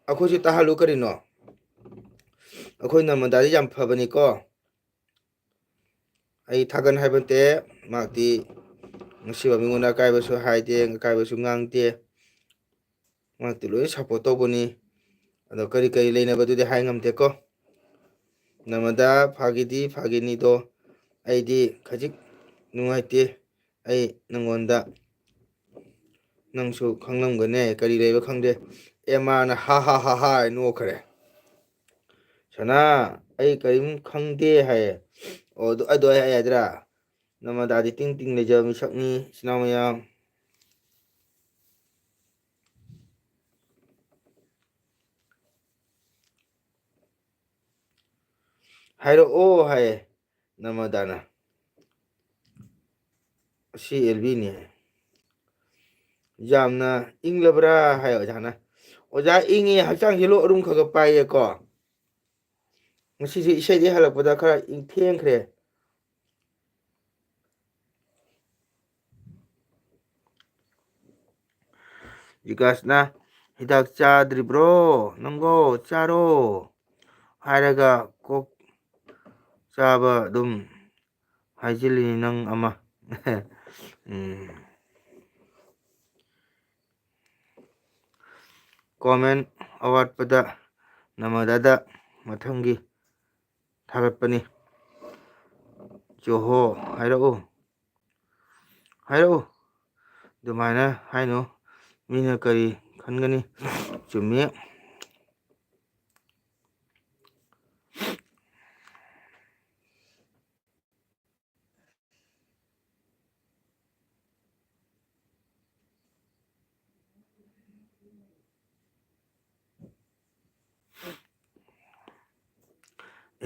ꯑꯩꯈꯣꯏꯁꯨ ꯇꯥꯍꯜꯂꯨ ꯀꯔꯤꯅꯣ? ꯑꯩꯈꯣꯏ ꯅꯔꯃꯗꯥꯗꯤ ꯌꯥꯝ ꯐꯕꯅꯤꯀꯣ꯫ ꯑꯩ ꯊꯥꯒꯠ ꯍꯥꯏꯕ ꯅꯠꯇꯦ꯫ ꯃꯍꯥꯛꯇꯤ ꯉꯁꯤꯐꯥꯎ ꯃꯤꯉꯣꯟꯗ ꯑꯀꯥꯏꯕꯁꯨ ꯍꯥꯏꯗꯦ, ꯑꯀꯥꯏꯕꯁꯨ ꯉꯥꯡꯗꯦ꯫ ꯃꯍꯥꯛꯇꯤ ꯂꯣꯏꯅ ꯁꯞꯄꯣꯔꯠ ꯇꯧꯕꯅꯤ꯫ ꯑꯗꯣ ꯀꯔꯤ ꯀꯔꯤ ꯂꯩꯅꯕꯗꯨꯗꯤ ꯍꯥꯏ ꯉꯝꯗꯦꯀꯣ꯫ ꯅꯃꯗꯥ, ꯐꯥꯒꯤꯗꯤ ꯐꯥꯒꯤꯅꯤꯗꯣ, ꯑꯩꯗꯤ ꯈꯖꯤꯛ ꯅꯨꯡꯉꯥꯏꯇꯦ꯫ ꯑꯩ ꯅꯪꯉꯣꯟꯗ, ꯅꯪꯁꯨ ꯈꯪꯂꯝꯒꯅꯦ, ꯀꯔꯤ ꯂꯩꯕ ꯈꯪꯗꯦ꯫ ꯑꯦꯃꯥꯅ ꯍꯥ ꯍꯥ ꯍꯥ ꯍꯥꯏ ꯅꯣꯛꯈ꯭ꯔꯦ꯫ ꯁꯅꯥ, ꯑꯩ ꯀꯔꯤꯝ ꯈꯪꯗꯦ ꯍꯥꯏꯌꯦ꯫ ꯑꯣ, ꯑꯗꯨ, ꯑꯗꯨ ꯑꯩ ꯍꯥꯏ ꯌꯥꯗ꯭ꯔꯥ? ꯅꯃꯗꯥꯗꯤ ꯇꯤꯡ ꯇꯤꯡ ꯂꯩꯖꯕ ꯃꯤꯁꯛꯅꯤ, ꯏꯆꯤꯟ ꯏꯅꯥꯎ ꯃꯌꯥꯝ꯫ ꯍꯥꯏꯔꯛꯑꯣ ꯍꯥꯏꯌꯦ ꯅꯃꯗꯥꯅ꯫ ꯑꯁꯤ ꯑꯦꯜꯕꯤꯅꯤ ꯍꯥꯏ꯫ ꯌꯥꯝꯅ ꯏꯪꯂꯕ꯭ꯔꯥ ꯍꯥꯏ ꯑꯣꯖꯥꯅ꯫ ꯑꯣꯖꯥ ꯏꯪꯉꯤ, ꯍꯛꯆꯥꯡꯁꯤ ꯂꯣꯛ ꯑꯔꯨꯝ ꯈꯔ ꯈꯔ ꯄꯥꯏꯌꯦꯀꯣ꯫ ꯉꯁꯤꯁꯨ ꯏꯁꯩꯗꯤ ꯍꯜꯂꯛꯄꯗ ꯈꯔ ꯏꯪ-, ꯊꯦꯡꯈ꯭ꯔꯦ꯫ ꯖꯤꯀꯥꯁꯅ, "ꯍꯤꯗꯥꯛ ꯆꯥꯗ꯭ꯔꯤꯕ꯭ꯔꯣ ꯅꯪꯕꯣ? ꯆꯥꯔꯣ" ꯍꯥꯏꯔꯒ ꯀꯣꯛ ꯆꯥꯕ ꯑꯗꯨꯝ ꯍꯥꯏꯖꯤꯜꯂꯤ ꯅꯪ ꯑꯃ꯫ ꯎꯝ꯫ ꯀꯣꯃꯦꯟ ꯑꯋꯥꯠꯄꯗ ꯅꯃꯗꯥꯗ ꯃꯊꯪꯒꯤ ꯊꯥꯒꯠꯄꯅꯤ꯫ ꯖꯣꯍꯣ ꯍꯥꯏꯔꯛꯎ꯫ ꯍꯥꯏꯔꯛꯎ꯫ ꯑꯗꯨꯃꯥꯏꯅ ꯍꯥꯏꯅꯨ꯫ ꯃꯤꯅ ꯀꯔꯤ ꯈꯟꯒꯅꯤ? ꯆꯨꯝꯃꯤ꯫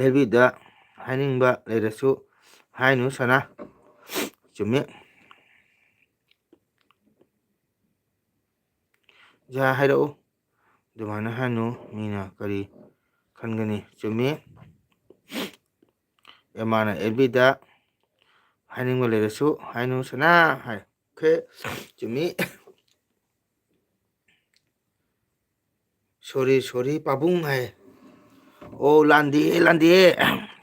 ꯑꯦꯜꯕꯤꯗ ꯍꯥꯏꯅꯤꯡꯕ ꯂꯩꯔꯁꯨ ꯍꯥꯏꯅꯨ ꯁꯅꯥ꯫ ꯆꯨꯝꯃꯤ꯫ ꯖꯥ ꯍꯥꯏꯔꯛꯎ꯫ ꯑꯗꯨꯃꯥꯏꯅ ꯍꯥꯏꯅꯨ, ꯃꯤꯅ ꯀꯔꯤ ꯈꯟꯒꯅꯤ? ꯆꯨꯝꯃꯤ꯫ ꯑꯦꯃꯥꯅ ꯑꯦꯜꯕꯤꯗ ꯍꯥꯏꯅꯤꯡꯕ ꯂꯩꯔꯁꯨ ꯍꯥꯏꯅꯨ ꯁꯅꯥ ꯍꯥꯏ꯫ ꯑꯣꯀꯦ, ꯆꯨꯝꯃꯤ꯫ "ꯁꯣꯔꯤ, ꯁꯣꯔꯤ, ꯄꯥꯕꯨꯡ" ꯍꯥꯏ꯫ ꯑꯣ, ꯂꯥꯟꯗꯦ, ꯂꯥꯟꯗꯦ꯫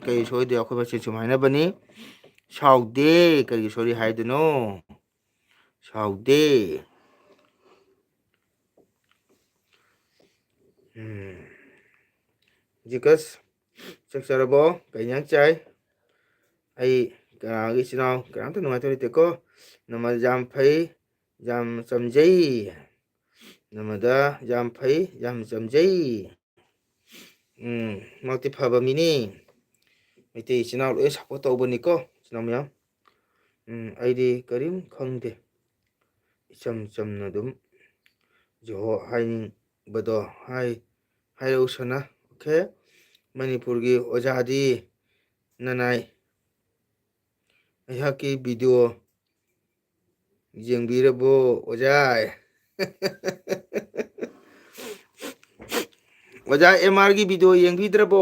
ꯀꯩ ꯁꯣꯏꯗꯣꯏ? ꯑꯩꯈꯣꯏ ꯃꯁꯦꯟ ꯁꯨꯝ ꯍꯥꯏꯅꯕꯅꯤ꯫ ꯁꯥꯎꯗꯦ꯫ ꯀꯔꯤꯒꯤ ꯁꯣꯔꯤ ꯍꯥꯏꯗꯣꯏꯅꯣ? ꯁꯥꯎꯗꯦ꯫ ꯎꯝ꯫ ꯖꯤꯀꯁ, ꯆꯥꯛ ꯆꯥꯔꯕꯣ? ꯀꯩ ꯏꯟꯖꯥꯡ ꯆꯥꯏ? ꯑꯩ ꯀꯅꯥꯒꯤ ꯏꯆꯤꯟ ꯏꯅꯥꯎ ꯀꯅꯥꯝꯇ ꯅꯨꯡꯉꯥꯏꯇꯕ ꯂꯩꯇꯦꯀꯣ꯫ ꯅꯃꯥ ꯌꯥꯝ ꯐꯩ, ꯌꯥꯝ ꯆꯝꯖꯩ꯫ ꯅꯃꯗ ꯌꯥꯝ ꯐꯩ, ꯌꯥꯝ ꯆꯝꯖꯩ꯫ ꯎꯝ, ꯃꯍꯥꯛꯇꯤ ꯐꯕ ꯃꯤꯅꯤ꯫ ꯃꯩꯇꯩ ꯏꯆꯤꯟ ꯏꯅꯥꯎ ꯂꯣꯏ ꯁꯞꯄꯣꯔꯠ ꯇꯧꯕꯅꯤꯀꯣ, ꯏꯆꯤꯟ ꯏꯅꯥꯎ ꯃꯌꯥꯝ꯫ ꯎꯝ, ꯑꯩꯗꯤ ꯀꯔꯤꯝ ꯈꯪꯗꯦ꯫ ꯏꯆꯝ ꯆꯝꯅ ꯑꯗꯨꯝ ꯖꯣꯍꯣ ꯍꯥꯏꯅꯤꯡꯕꯗꯣ ꯍꯥꯏ, ꯍꯥꯏꯔꯧꯁꯅ꯫ ꯑꯣꯀꯦ꯫ ꯃꯅꯤꯄꯨꯔꯒꯤ ꯑꯣꯖꯥꯗꯤ ꯅꯅꯥꯏ ꯑꯩꯍꯥꯛꯀꯤ ꯚꯤꯗꯤꯑꯣ ꯌꯦꯡꯕꯤꯔꯕꯣ ꯑꯣꯖꯥ? ꯑꯣꯖꯥ ꯑꯦꯝ ꯑꯥꯔꯒꯤ ꯚꯤꯗꯤꯑꯣ ꯌꯦꯡꯕꯤꯗ꯭ꯔꯕꯣ?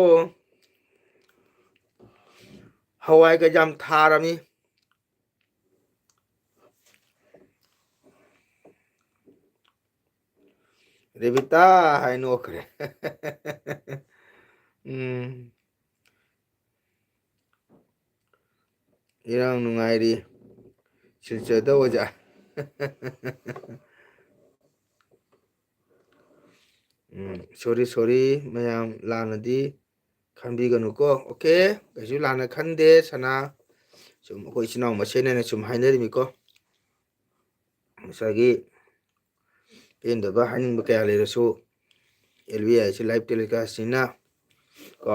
ꯍꯋꯥꯏꯒ ꯌꯥꯝ ꯊꯥꯔꯝꯃꯤ꯫ ꯔꯦꯕꯤꯇꯥ ꯍꯥꯏ ꯅꯣꯛꯈ꯭ꯔꯦ꯫ ꯎꯝ꯫ ꯏꯔꯥꯡ ꯅꯨꯡꯉꯥꯏꯔꯤ꯫ ꯁꯤꯜꯆꯔꯗ ꯑꯣꯖꯥ꯫ ꯎꯝ, sorry, sorry, ꯃꯌꯥꯝ ꯂꯥꯟꯅꯗꯤ ꯈꯟꯕꯤꯒꯅꯨꯀꯣ꯫ ꯑꯣꯀꯦ, ꯀꯩꯁꯨ ꯂꯥꯟꯅ ꯈꯟꯗꯦ ꯁꯅꯥ꯫ ꯁꯨꯝ ꯑꯩꯈꯣꯏ ꯏꯆꯤꯟ ꯏꯅꯥꯎ ꯃꯁꯦꯟ ꯍꯥꯏꯅ ꯁꯨꯝ ꯍꯥꯏꯅꯔꯤꯃꯤꯀꯣ꯫ ꯉꯁꯥꯏꯒꯤ ꯄꯦꯟꯗꯕ ꯍꯥꯏꯅꯤꯡꯕ ꯀꯌꯥ ꯂꯩꯔꯁꯨ, ꯑꯦꯜ ꯕꯤ ꯑꯥꯏꯁꯤ live telecastꯅꯤꯅ ꯀꯣ,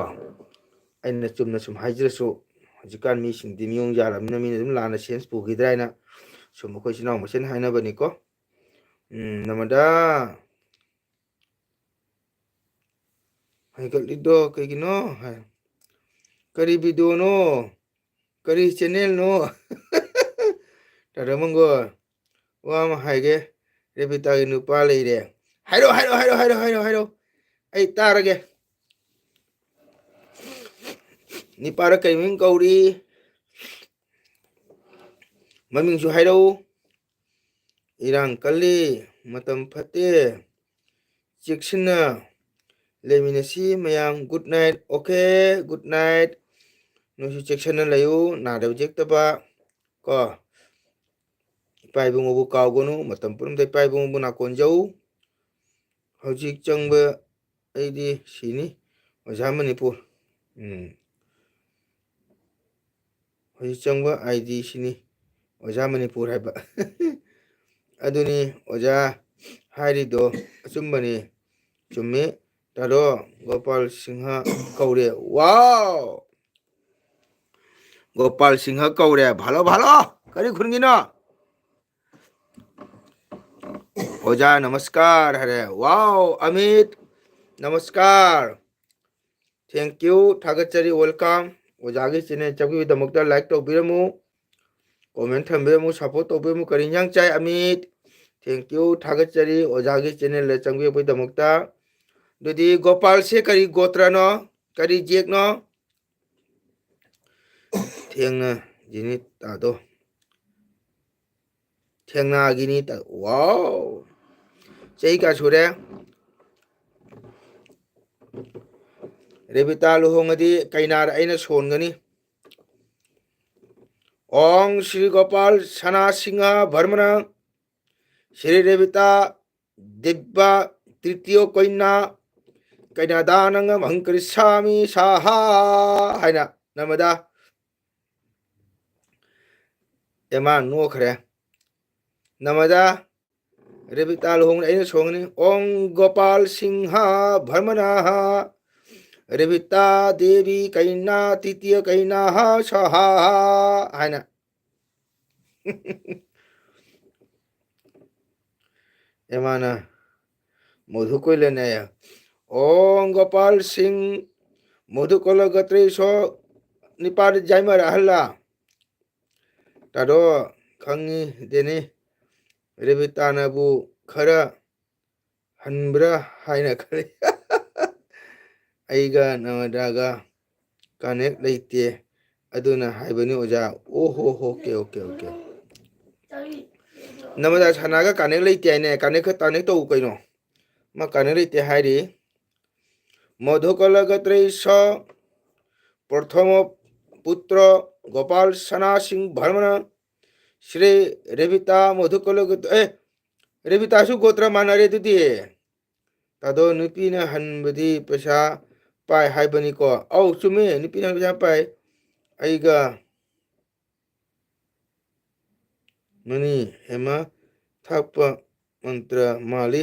ꯑꯩꯅ ꯆꯨꯝꯅ ꯁꯨꯝ ꯍꯥꯏꯖꯔꯁꯨ, ꯍꯧꯖꯤꯛꯀꯥꯟ ꯃꯤꯁꯤꯡꯗꯤ ꯃꯤꯑꯣꯡ ꯌꯥꯔꯕꯅꯤꯅ ꯃꯤꯅ ꯑꯗꯨꯝ ꯂꯥꯟꯅ sense ꯄꯨꯈꯤꯗ꯭ꯔꯥ ꯍꯥꯏꯅ ꯁꯨꯝ ꯑꯩꯈꯣꯏ ꯏꯆꯤꯟ ꯏꯅꯥꯎ ꯃꯁꯦꯟ ꯍꯥꯏꯅꯕꯅꯤꯀꯣ꯫ ꯎꯝ, ꯅꯃꯗꯥ꯫ ꯍꯥꯏꯒꯠꯂꯤꯗꯣ ꯀꯩꯒꯤꯅꯣ? ꯍꯥꯏ꯫ ꯀꯔꯤ ꯚꯤꯗꯤꯑꯣꯅꯣ? ꯀꯔꯤ ꯆꯦꯅꯦꯜꯅꯣ? ꯇꯥꯗ ꯃꯪꯒꯣꯜ, ꯋꯥ ꯑꯃ ꯍꯥꯏꯒꯦ꯫ ꯔꯦꯕꯤꯇꯥꯒꯤ ꯅꯨꯄꯥ ꯂꯩꯔꯦ꯫ ꯍꯥꯏꯔꯣ, ꯍꯥꯏꯔꯣ, ꯍꯥꯏꯔꯣ, ꯍꯥꯏꯔꯣ, ꯍꯥꯏꯔꯣ, ꯍꯥꯏꯔꯣ꯫ ꯑꯩ ꯇꯥꯔꯒꯦ꯫ ꯅꯤꯄꯥꯔ ꯀꯩ ꯃꯃꯤꯡ ꯀꯧꯔꯤ? ꯃꯃꯤꯡꯁꯨ ꯍꯥꯏꯔꯛꯎ꯫ ꯏꯔꯥꯡ ꯀꯜꯂꯤ, ꯃꯇꯝ ꯐꯠꯇꯦ, ꯆꯦꯛꯁꯤꯟꯅ ꯂꯩꯃꯤꯟꯅꯁꯤ ꯃꯌꯥꯝ꯫ Good night꯫ Okay, good night꯫ ꯅꯣꯏꯁꯨ ꯆꯦꯛꯁꯤꯟꯅ ꯂꯩꯌꯨ, ꯅꯥꯗꯕ ꯌꯦꯛꯇꯕ ꯀꯣ꯫ ꯏꯄꯥ ꯏꯕꯨꯡꯉꯣꯕꯨ ꯀꯥꯎꯒꯅꯨ, ꯃꯇꯝ ꯄꯨꯝꯅꯃꯛꯇ ꯏꯄꯥ ꯏꯕꯨꯡꯉꯣꯕꯨ ꯅꯥꯀꯣꯟꯖꯧ꯫ ꯍꯧꯖꯤꯛ ꯆꯪꯕ ꯑꯩꯗꯤ ꯁꯤꯅꯤ, ꯑꯣꯖꯥ ꯃꯅꯤꯄꯨꯔ꯫ ꯎꯝ꯫ ꯍꯧꯖꯤꯛ ꯆꯪꯕ ꯑꯥꯏ ꯗꯤ ꯁꯤꯅꯤ, ꯑꯣꯖꯥ ꯃꯅꯤꯄꯨꯔ ꯍꯥꯏꯕ꯫ ꯑꯗꯨꯅꯤ ꯑꯣꯖꯥ ꯍꯥꯏꯔꯤꯗꯣ, ꯑꯆꯨꯝꯕꯅꯤ, ꯆꯨꯝꯃꯤ꯫ ꯇꯥꯗꯣ, ꯒꯣꯄꯥꯜ ꯁꯤꯡꯍ ꯀꯧꯔꯦ꯫ ꯋꯥꯎ! ꯒꯣꯄꯥꯜ ꯁꯤꯡꯍ ꯀꯧꯔꯦ꯫ ꯚꯥꯂꯣ, ꯚꯥꯂꯣ! ꯀꯔꯤ ꯈꯨꯟꯒꯤꯅꯣ? ꯑꯣꯖꯥ ꯅꯃꯁꯀꯥꯔ ꯍꯥꯏꯔꯦ꯫ Wow, ꯑꯃꯤꯠ ꯅꯃꯁꯀꯥꯔ꯫ Thank you, ꯊꯥꯒꯠꯆꯔꯤ, welcome꯫ ꯑꯣꯖꯥꯒꯤ channel ꯆꯪꯕꯤꯕꯒꯤꯗꯃꯛꯇ like ꯇꯧꯕꯤꯔꯝꯃꯨ, comment ꯊꯝꯕꯤꯔꯝꯃꯨ, support ꯇꯧꯕꯤꯔꯝꯃꯨ꯫ ꯀꯔꯤ ꯏꯟꯖꯥꯡ ꯆꯥꯏ ꯑꯃꯤꯠ? Thank you, ꯊꯥꯒꯠꯆꯔꯤ꯫ ꯑꯣꯖꯥꯒꯤ channelꯗ ꯆꯪꯕꯤꯔꯛꯄꯒꯤꯗꯃꯛꯇ꯫ ꯑꯗꯨꯗꯤ ꯒꯣꯄꯥꯜꯁꯦ ꯀꯔꯤ ꯒꯣꯇ꯭ꯔꯅꯣ? ꯀꯔꯤ ꯖꯦꯛꯅꯣ? ꯊꯦꯡꯅ ꯖꯤꯅꯤꯇꯥꯗꯣ꯫ ꯊꯦꯡꯅꯒꯤꯅꯤ ꯇ-, wow! ꯆꯍꯤ ꯀꯌꯥ ꯁꯨꯔꯦ? ꯔꯦꯕꯤꯇꯥ ꯂꯨꯍꯣꯡꯉꯗꯤ ꯀꯩꯅꯥꯔ ꯑꯩꯅ ꯁꯣꯟꯒꯅꯤ꯫ ॐ श्री गोपाल सना सिंह भर्मण श्री रेबिता दिव्य तृतीय कन्या कन्यादानम हंकरिष्यामि स्वाहा ꯍꯥꯏꯅ ꯅꯃꯗ꯫ ꯑꯦꯃꯥ ꯅꯣꯛꯈ꯭ꯔꯦ꯫ ꯅꯃꯗ ꯔꯦꯕꯤꯇꯥ ꯂꯨꯍꯣꯡꯅ ꯑꯩꯅ ꯁꯣꯡꯒꯅꯤ꯫ ॐ गोपाल सिंह भर्मण रेबिता देवी कन्या तृतीय कन्या स्वाहा ꯍꯥꯏꯅ꯫ ꯑꯦꯃꯥꯅ ꯃꯣꯙꯨꯀꯨꯂꯅꯦ꯫ ॐ गोपाल सिंह ꯃꯣꯙꯨꯀꯨꯂ ꯒꯣꯇ꯭ꯔꯦꯁꯣ ꯅꯤꯄꯥꯗ ꯖꯥꯏꯃꯔ ꯑꯍꯜꯂꯥ꯫ ꯇꯥꯗꯣ ꯈꯪꯉꯤ ꯗꯦꯅꯤ꯫ ꯔꯦꯕꯤꯇꯥꯅꯕꯨ ꯈꯔ ꯍꯟꯕ꯭ꯔꯥ ꯍꯥꯏꯅ ꯈꯜꯂꯤ꯫ ꯑꯩꯒ ꯅꯃꯗꯥꯒ connect ꯂꯩꯇꯦ ꯑꯗꯨꯅ ꯍꯥꯏꯕꯅꯤ ꯑꯣꯖꯥ꯫ ꯑꯣ ꯍꯣ ꯍꯣ, okay, okay, okay꯫ ꯅꯃꯗꯥ ꯁꯅꯥꯒ connect ꯂꯩꯇꯦ ꯍꯥꯏꯅꯦ꯫ Connect ꯈꯔ connect ꯇꯧ ꯀꯩꯅꯣ꯫ ꯃꯥ connect ꯂꯩꯇꯦ ꯍꯥꯏꯔꯤ꯫ ꯃꯣꯙꯨꯀꯨꯂ ꯒꯣꯇ꯭ꯔꯦꯁ ꯄ꯭ꯔꯊꯃ ꯄꯨꯇ꯭ꯔ ꯒꯣꯄꯥꯜ ꯁꯅꯥ ꯁꯤꯡ ꯚꯔꯃꯅ ꯁ꯭ꯔꯤ ꯔꯦꯕꯤꯇꯥ ꯃꯣꯙꯨꯀꯨꯂ ꯒꯣꯇ꯭ꯔ, ꯑꯦ, ꯔꯦꯕꯤꯇꯥꯁꯨ ꯒꯣꯇ꯭ꯔ ꯃꯥꯟꯅꯔꯦ ꯑꯗꯨꯗꯤ꯫ ꯇꯥꯗꯣ, ꯅꯨꯄꯤꯅ ꯍꯟꯕꯗꯤ ꯄꯩꯁꯥ ꯄꯥꯏ ꯍꯥꯏꯕꯅꯤꯀꯣ꯫ ꯑꯧ, ꯆꯨꯝꯃꯦ, ꯅꯨꯄꯤꯅ ꯍꯟꯕ ꯄꯩꯁꯥ ꯄꯥꯏ꯫ ꯑꯩꯒ ꯃꯅꯤ ꯍꯦꯃ ꯊꯥꯛꯄ ꯃꯟꯇ꯭ꯔ ꯃꯥꯜꯂꯤ꯫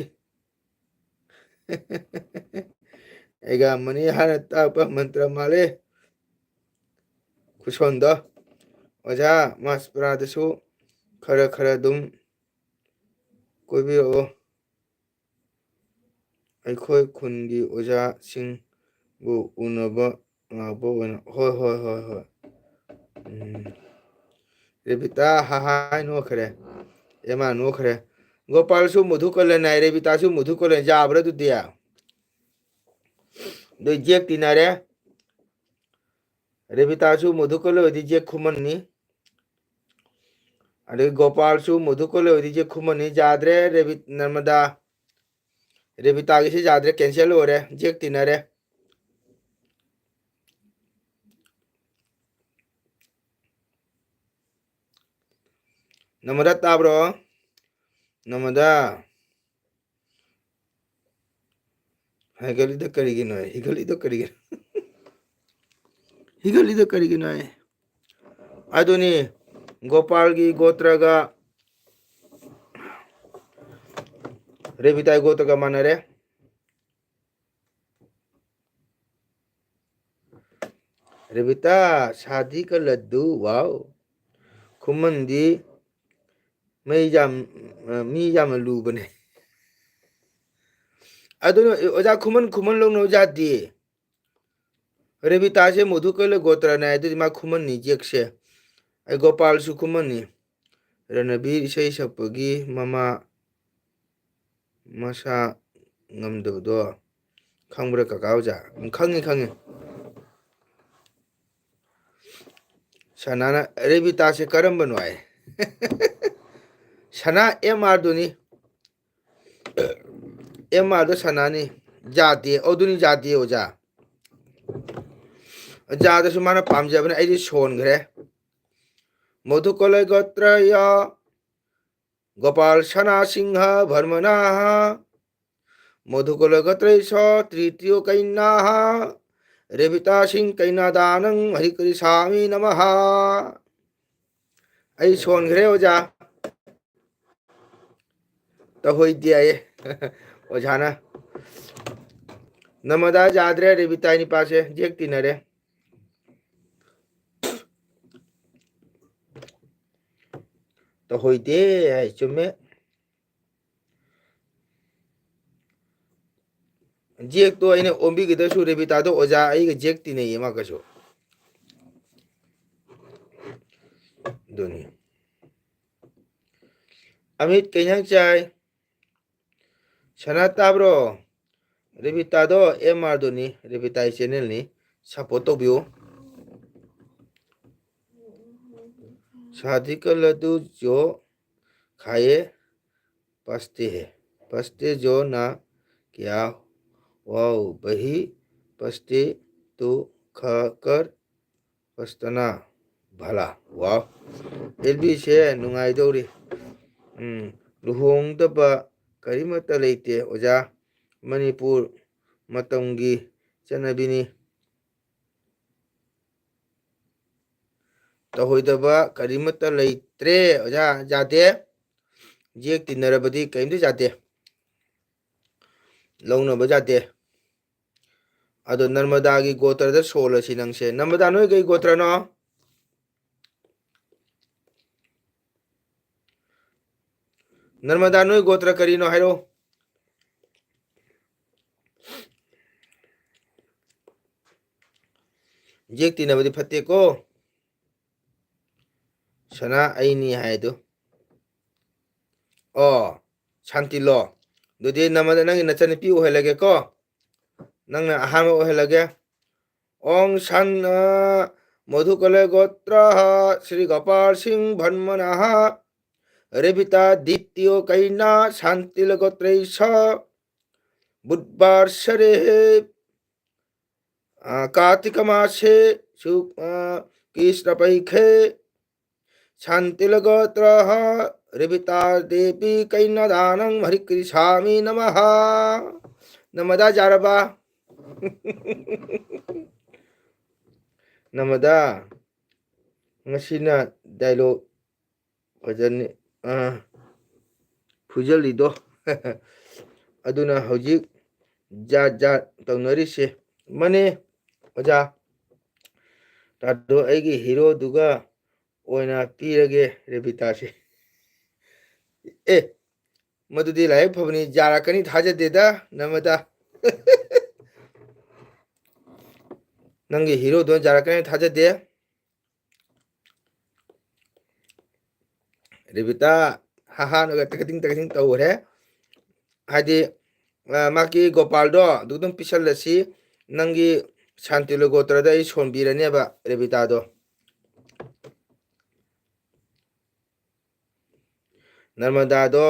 ꯑꯩꯒ ꯃꯅꯤ ꯍꯥꯟꯅ ꯇꯥꯛꯄ ꯃꯟꯇ꯭ꯔ ꯃꯥꯜꯂꯤ꯫ ꯈꯨꯁꯣꯟꯗꯣ꯫ ꯑꯣꯖꯥ ꯃꯥꯁꯄ꯭ꯔꯥꯗꯁꯨ ꯈꯔ ꯈꯔ ꯑꯗꯨꯝ ꯀꯣꯏꯕꯤꯔꯛꯑꯣ꯫ ꯑꯩꯈꯣꯏ ꯈꯨꯟꯒꯤ ꯑꯣꯖꯥꯁꯤꯡꯕꯨ ꯎꯅꯕ ꯂꯥꯛꯄ ꯑꯣꯏꯅ꯫ ꯍꯣꯏ, ꯍꯣꯏ, ꯍꯣꯏ, ꯍꯣꯏ꯫ ꯎꯝ꯫ ꯔꯦꯕꯤꯇꯥ ꯍꯥꯏ ꯅꯣꯛꯈ꯭ꯔꯦ꯫ ꯑꯦꯃꯥ ꯅꯣꯛꯈ꯭ꯔꯦ꯫ ꯒꯣꯄꯥꯜꯁꯨ ꯃꯨꯊꯨꯀꯂꯟ ꯍꯥꯏ, ꯔꯦꯕꯤꯇꯥꯁꯨ ꯃꯨꯊꯨꯀꯂꯟ ꯌꯥꯕ꯭ꯔꯥ ꯑꯗꯨꯗꯤ? ꯑꯗꯨ ꯖꯦꯛ ꯇꯤꯟꯅꯔꯦ꯫ ꯔꯦꯕꯤꯇꯥꯁꯨ ꯃꯨꯊꯨꯀꯂꯟ ꯑꯣꯏꯗꯤ ꯖꯦꯛ ꯈꯨꯃꯟꯅꯤ꯫ ꯑꯗꯩ ꯒꯣꯄꯥꯜꯁꯨ ꯃꯨꯊꯨꯀꯂꯟ ꯑꯣꯏꯗꯤ ꯖꯦꯛ ꯈꯨꯃꯟꯅꯤ꯫ ꯌꯥꯗ꯭ꯔꯦ ꯔꯦꯕꯤ-, ꯅꯔꯃꯗꯥ꯫ ꯔꯦꯕꯤꯇꯥꯒꯤꯁꯤ ꯌꯥꯗ꯭ꯔꯦ, cancel ꯑꯣꯏꯔꯦ, ꯖꯦꯛ ꯇꯤꯟꯅꯔꯦ꯫ ꯅꯃꯗꯥ ꯇꯥꯕ꯭ꯔꯣ? ꯅꯃꯗꯥ꯫ ꯍꯥꯏꯒꯠꯂꯤꯗ ꯀꯔꯤꯒꯤꯅꯣ? ꯍꯤꯒꯠꯂꯤꯗ ꯀꯔꯤꯒꯤꯅꯣ? ꯍꯤꯒꯠꯂꯤꯗ ꯀꯔꯤꯒꯤꯅꯣ? ꯑꯗꯨꯅꯤ, ꯒꯣꯄꯥꯜꯒꯤ ꯒꯣꯇ꯭ꯔꯒ ꯔꯦꯕꯤꯇꯥꯒꯤ ꯒꯣꯇ꯭ꯔꯒ ꯃꯥꯟꯅꯔꯦ꯫ ꯔꯦꯕꯤꯇꯥ, ꯁꯥꯗꯤ ꯀ ꯂꯗꯨ, ꯋꯥꯎ꯫ ꯈꯨꯃꯟꯗꯤ ꯃꯩ ꯌꯥꯝ, ꯃꯤ ꯌꯥꯝꯅ ꯂꯨꯕꯅꯦ꯫ ꯑꯗꯨꯅ ꯑꯣꯖꯥ ꯈꯨꯃꯟ, ꯈꯨꯃꯟ ꯂꯧꯅꯕ ꯌꯥꯗꯦ꯫ ꯔꯦꯕꯤꯇꯥꯁꯦ ꯃꯨꯊꯨꯀꯂꯟ ꯒꯣꯇ꯭ꯔꯅꯦ, ꯑꯗꯨꯗꯤ ꯃꯥ ꯈꯨꯃꯟꯅꯤ ꯖꯦꯛꯁꯦ꯫ ꯑꯩ ꯒꯣꯄꯥꯜꯁꯨ ꯈꯨꯃꯟꯅꯤ꯫ ꯔꯅꯕꯤꯔ ꯏꯁꯩ ꯁꯛꯄꯒꯤ ꯃꯃꯥ ꯃꯁꯥ ꯉꯝꯗꯕꯗꯣ ꯈꯪꯕ꯭ꯔꯥ ꯀꯀꯥ ꯑꯣꯖꯥ? ꯎꯝ, ꯈꯪꯉꯤ, ꯈꯪꯉꯤ꯫ ꯁꯅꯥꯅ ꯔꯦꯕꯤꯇꯥꯁꯦ ꯀꯔꯝꯕꯅꯣ ꯍꯥꯏ꯫ ꯁꯅꯥ ꯑꯦꯝ ꯑꯥꯔꯗꯨꯅꯤ꯫ ꯑꯦꯝ ꯑꯥꯔꯗꯣ ꯁꯅꯥꯅꯤ꯫ ꯌꯥꯗꯦ꯫ ꯑꯗꯨꯅꯤ ꯌꯥꯗꯦ ꯑꯣꯖꯥ꯫ ꯖꯥꯗꯁꯨ ꯃꯥꯅ ꯄꯥꯝꯖꯕꯅꯦ꯫ ꯑꯩꯗꯤ ꯁꯣꯟꯈ꯭ꯔꯦ꯫ ꯃꯣꯙꯨꯀꯨꯂꯒꯣꯇ꯭ꯔꯌ ꯒꯣꯄꯥꯜ ꯁꯅꯥ ꯁꯤꯡꯍ ꯚꯔꯃꯅꯥꯍ ꯃꯣꯙꯨꯀꯨꯂꯒꯣꯇ꯭ꯔꯩꯁ ꯇ꯭ꯔꯤꯇꯤꯌꯣ ꯀꯩꯅꯥꯍ ꯔꯦꯕꯤꯇꯥ ꯁꯤꯡ ꯀꯩꯅꯥꯗꯥꯅꯪ ꯍꯔꯤꯀꯔꯤꯁꯥꯃꯤ ꯅꯃꯍ꯫ ꯑꯩ ꯁꯣꯟꯈ꯭ꯔꯦ ꯑꯣꯖꯥ꯫ ꯇꯧꯍꯣꯏꯗꯦ ꯍꯥꯏꯌꯦ ꯑꯣꯖꯥꯅ꯫ ꯅꯃꯗꯥ ꯌꯥꯗ꯭ꯔꯦ, ꯔꯦꯕꯤꯇꯥꯏ ꯅꯤꯄꯥꯁꯦ ꯖꯦꯛ ꯇꯤꯟꯅꯔꯦ꯫ ꯇꯧꯍꯣꯏꯗꯦ ꯍꯥꯏ, ꯆꯨꯝꯃꯦ꯫ ꯖꯦꯛꯇꯣ ꯑꯩꯅ ꯑꯣꯟꯕꯤꯒꯗꯕꯁꯨ ꯔꯦꯕꯤꯇꯥꯗꯣ ꯑꯣꯖꯥ ꯑꯩꯒ ꯖꯦꯛ ꯇꯤꯟꯅꯩꯌꯦ, ꯃꯥꯒꯁꯨ꯫ ꯑꯗꯨꯅꯤ꯫ ꯑꯃꯤꯠ, ꯀꯩ ꯏꯟꯖꯥꯡ ꯆꯥꯏ? ꯁꯅꯥ, ꯇꯥꯕ꯭ꯔꯣ? ꯔꯦꯕꯤꯇꯥꯗꯣ ꯑꯦꯝ ꯑꯥꯔꯗꯨꯅꯤ, ꯔꯦꯕꯤꯇꯥꯒꯤ ꯆꯦꯅꯦꯜꯅꯤ, ꯁꯞꯄꯣꯔꯠ ꯇꯧꯕꯤꯌꯨ꯫ ꯁꯥꯗꯤ ꯀꯜꯂꯗꯨ ꯖꯣ ꯈꯥꯏꯌꯦ, ꯄꯁꯇꯦ ꯍꯦ, ꯄꯁꯇꯦ ꯖꯣ ꯅꯥ ꯀ꯭ꯌꯥ ꯋꯥꯎ ꯕꯍꯤ ꯄꯁꯇꯦ ꯇꯨ ꯈ ꯀꯔ ꯄꯁꯇꯅꯥ ꯚꯂꯥ꯫ ꯋꯥꯎ꯫ ꯑꯦꯜ ꯕꯤꯁꯦ ꯅꯨꯡꯉꯥꯏꯗꯧꯔꯤ꯫ ꯎꯝ, ꯂꯨꯍꯣꯡꯗꯕ ꯀꯔꯤꯃꯠꯇ ꯂꯩꯇꯦ, ꯑꯣꯖꯥ꯫ ꯃꯅꯤꯄꯨꯔ ꯃꯇꯝꯒꯤ ꯆꯠꯅꯕꯤꯅꯤ꯫ ꯇꯧꯍꯣꯏꯗꯕ ꯀꯔꯤꯃꯠꯇ ꯂꯩꯇ꯭ꯔꯦ, ꯑꯣꯖꯥ, ꯌꯥꯗꯦ꯫ ꯖꯦꯛ ꯇꯤꯟꯅꯔꯕꯗꯤ ꯀꯔꯤꯝꯇ ꯌꯥꯗꯦ꯫ ꯂꯧꯅꯕ ꯌꯥꯗꯦ꯫ ꯑꯗꯣ ꯅꯔꯃꯗꯥꯒꯤ ꯒꯣꯇ꯭ꯔꯗ ꯁꯣꯜꯂꯁꯤ ꯅꯪꯁꯦ꯫ ꯅꯔꯃꯗꯥ, ꯅꯣꯏ ꯀꯩ ꯒꯣꯇ꯭ꯔꯅꯣ? ꯅꯔꯃꯗꯥ, ꯅꯣꯏ ꯒꯣꯇ꯭ꯔ ꯀꯔꯤꯅꯣ ꯍꯥꯏꯔꯣ? ꯖꯦꯛ ꯇꯤꯟꯅꯕꯗꯤ ꯐꯠꯇꯦꯀꯣ꯫ ꯁꯅꯥ ꯑꯩꯅꯤ ꯍꯥꯏꯗꯨ꯫ ꯑꯣ, ꯁꯥꯟꯇꯤꯂꯣ꯫ ꯑꯗꯨꯗꯤ ꯅꯃꯗ ꯅꯪꯒꯤ ꯅꯆꯟꯅꯨꯄꯤ ꯑꯣꯏꯍꯜꯂꯒꯦꯀꯣ꯫ ꯅꯪꯅ ꯑꯍꯥꯟꯕ ꯑꯣꯏꯍꯜꯂꯒꯦ꯫ ॐ षण् मधुकलगोत्रः श्रीगोपालसिंहभन्मनः रेविता द्वितीयो कैना शान्तिलगोत्रैष बुधवासरे कार्तिकमासे कृष्णपक्षे शान्तिलगोत्रः रेविता देवी कैना दानं हरिकृष्णामि नमः। ꯅꯃꯗꯥ ꯌꯥꯔꯕ? ꯅꯃꯗꯥ, ꯉꯁꯤꯅ ꯗꯥꯏꯂꯣꯛ ꯐꯖꯅꯤ, ꯑꯥ, ꯐꯨꯖꯜꯂꯤꯗꯣ꯫ ꯑꯗꯨꯅ ꯍꯧꯖꯤꯛ ꯖꯥꯠ ꯖꯥꯠ ꯇꯧꯅꯔꯤꯁꯦ꯫ ꯃꯥꯅꯦ, ꯑꯣꯖꯥ꯫ ꯇꯥꯗꯣ ꯑꯩꯒꯤ ꯍꯤꯔꯣꯗꯨꯒ ꯑꯣꯏꯅ ꯄꯤꯔꯒꯦ ꯔꯦꯕꯤꯇꯥꯁꯦ꯫ ꯑꯦ, ꯃꯗꯨꯗꯤ ꯂꯥꯏꯕꯛ ꯐꯕꯅꯤ, ꯌꯥꯔꯛꯀꯅꯤ ꯊꯥꯖꯗꯦꯗ, ꯅꯃꯗ꯫ ꯅꯪꯒꯤ ꯍꯤꯔꯣꯗꯣ ꯌꯥꯔꯛꯀꯅꯤ ꯊꯥꯖꯗꯦ꯫ ꯔꯦꯕꯤꯇꯥ ꯍꯥ ꯍꯥꯅꯒ ꯇꯀꯇꯤꯡ ꯇꯀꯇꯤꯡ ꯇꯧꯈ꯭ꯔꯦ꯫ ꯍꯥꯏꯗꯤ, ꯑ, ꯃꯥꯒꯤ ꯒꯣꯄꯥꯜꯗꯣ ꯑꯗꯨ ꯑꯗꯨꯝ ꯄꯤꯁꯜꯂꯁꯤ, ꯅꯪꯒꯤ ꯁꯥꯟꯇꯤ ꯂꯣꯒꯣꯇ꯭ꯔꯗ ꯑꯩ ꯁꯣꯟꯕꯤꯔꯅꯦꯕ ꯔꯦꯕꯤꯇꯥꯗꯣ꯫ ꯅꯔꯃꯗꯥꯗꯣ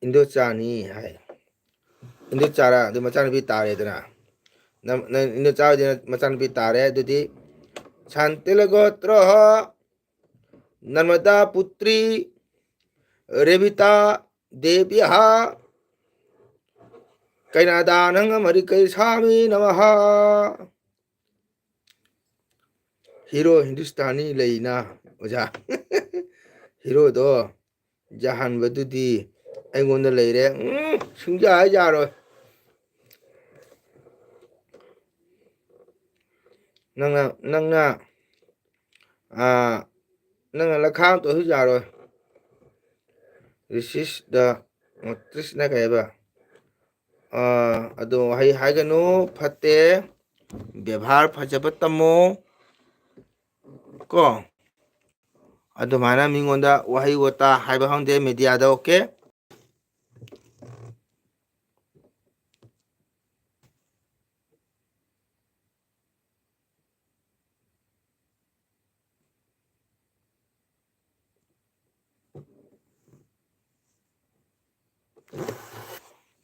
ꯏꯟꯗꯣꯆꯥꯅꯤ ꯍꯥꯏ꯫ ꯏꯟꯗꯣꯆꯥꯔ ꯑꯗꯨ ꯃꯆꯥꯅꯨꯄꯤ ꯇꯥꯔꯦꯗꯅ꯫ ꯅꯪ, ꯅꯪ ꯏꯟꯗꯣꯆꯥ ꯑꯣꯏꯗꯤ ꯃꯆꯥꯅꯨꯄꯤ ꯇꯥꯔꯦ꯫ ꯑꯗꯨꯗꯤ ꯁꯥꯟꯇꯤꯂꯒꯣꯇ꯭ꯔꯣ ꯅꯔꯃꯗꯥ ꯄꯨꯇ꯭ꯔꯤ ꯔꯦꯕꯤꯇꯥ ꯗꯦꯕꯤꯍꯥ ꯀꯩꯅꯥꯗꯥꯅꯪ ꯑꯃꯔꯤꯀꯩ ꯁꯥꯃꯤ ꯅꯃꯍꯥ꯫ ꯍꯤꯔꯣ ꯍꯤꯟꯗꯨꯁꯇꯥꯅꯤ ꯂꯩꯅ ꯑꯣꯖꯥ꯫ ꯍꯤꯔꯣꯗꯣ ꯌꯥꯍꯟꯕꯗꯨꯗꯤ ꯑꯩꯉꯣꯟꯗ ꯂꯩꯔꯦ꯫ ꯎꯝ, ꯁꯨꯡꯌꯥ ꯌꯥꯔꯣꯏ꯫ ꯅꯪꯅ, ꯅꯪꯅ, ꯑꯥ, ꯅꯪꯅ ꯂꯈꯥꯡ ꯇꯧꯁꯨ ꯌꯥꯔꯣꯏ꯫ This is the ꯃꯣꯇ꯭ꯔꯤꯁꯅ ꯀꯩ ꯍꯥꯏꯕ? ꯑꯥ, ꯑꯗꯣ ꯋꯥꯍꯩ ꯍꯥꯏꯒꯅꯨ, ꯐꯠꯇꯦ꯫ ꯕꯦꯕꯥꯔ ꯐꯖꯕ ꯇꯝꯃꯣ꯫ ꯀꯣ? ꯑꯗꯨꯃꯥꯏꯅ ꯃꯤꯉꯣꯟꯗ ꯋꯥꯍꯩ ꯋꯥꯇꯥ ꯍꯥꯏꯕ ꯈꯪꯗꯦ ꯃꯦꯗꯤꯌꯥꯗ, ꯑꯣꯀꯦ?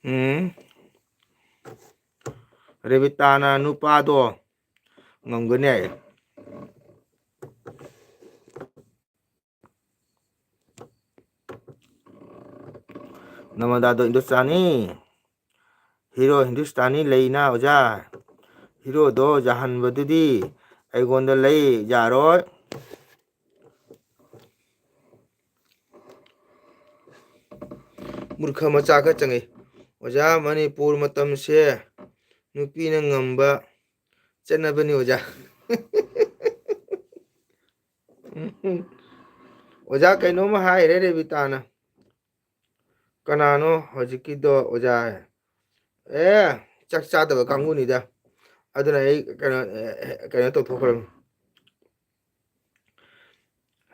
ꯎꯝ꯫ ꯔꯦꯕꯤꯇꯥꯅ ꯅꯨꯄꯥꯗꯣ ꯉꯝꯒꯅꯤ ꯍꯥꯏꯌꯦ꯫ ꯅꯃꯗꯥꯗꯣ ꯍꯤꯟꯗꯨꯁꯇꯥꯅꯤ꯫ ꯍꯤꯔꯣ ꯍꯤꯟꯗꯨꯁꯇꯥꯅꯤ ꯂꯩꯅ ꯑꯣꯖꯥ꯫ ꯍꯤꯔꯣꯗꯣ ꯌꯥꯍꯟꯕꯗꯨꯗꯤ ꯑꯩꯉꯣꯟꯗ ꯂꯩ ꯌꯥꯔꯣꯏ꯫ ꯃꯨꯔꯈ ꯃꯆꯥ ꯈꯔ ꯆꯪꯉꯤ꯫ ꯑꯣꯖꯥ, ꯃꯅꯤꯄꯨꯔ ꯃꯇꯝꯁꯦ ꯅꯨꯄꯤꯅ ꯉꯝꯕ ꯆꯠꯅꯕꯅꯤ ꯑꯣꯖꯥ꯫ ꯑꯣꯖꯥ, ꯀꯩꯅꯣꯝꯃ ꯍꯥꯏꯔꯦ ꯔꯦꯕꯤꯇꯥꯅ꯫ ꯀꯅꯥꯅꯣ ꯍꯧꯖꯤꯛꯀꯤꯗꯣ ꯑꯣꯖꯥ? ꯑꯦ, ꯆꯥꯛ ꯆꯥꯗꯕ ꯀꯥꯡꯕꯨꯅꯤꯗ꯫ ꯑꯗꯨꯅ ꯑꯩ ꯀꯩꯅꯣ, ꯑꯦ, ꯀꯩꯅꯣ ꯇꯧꯊꯣꯛꯈ꯭ꯔꯕꯅꯤ꯫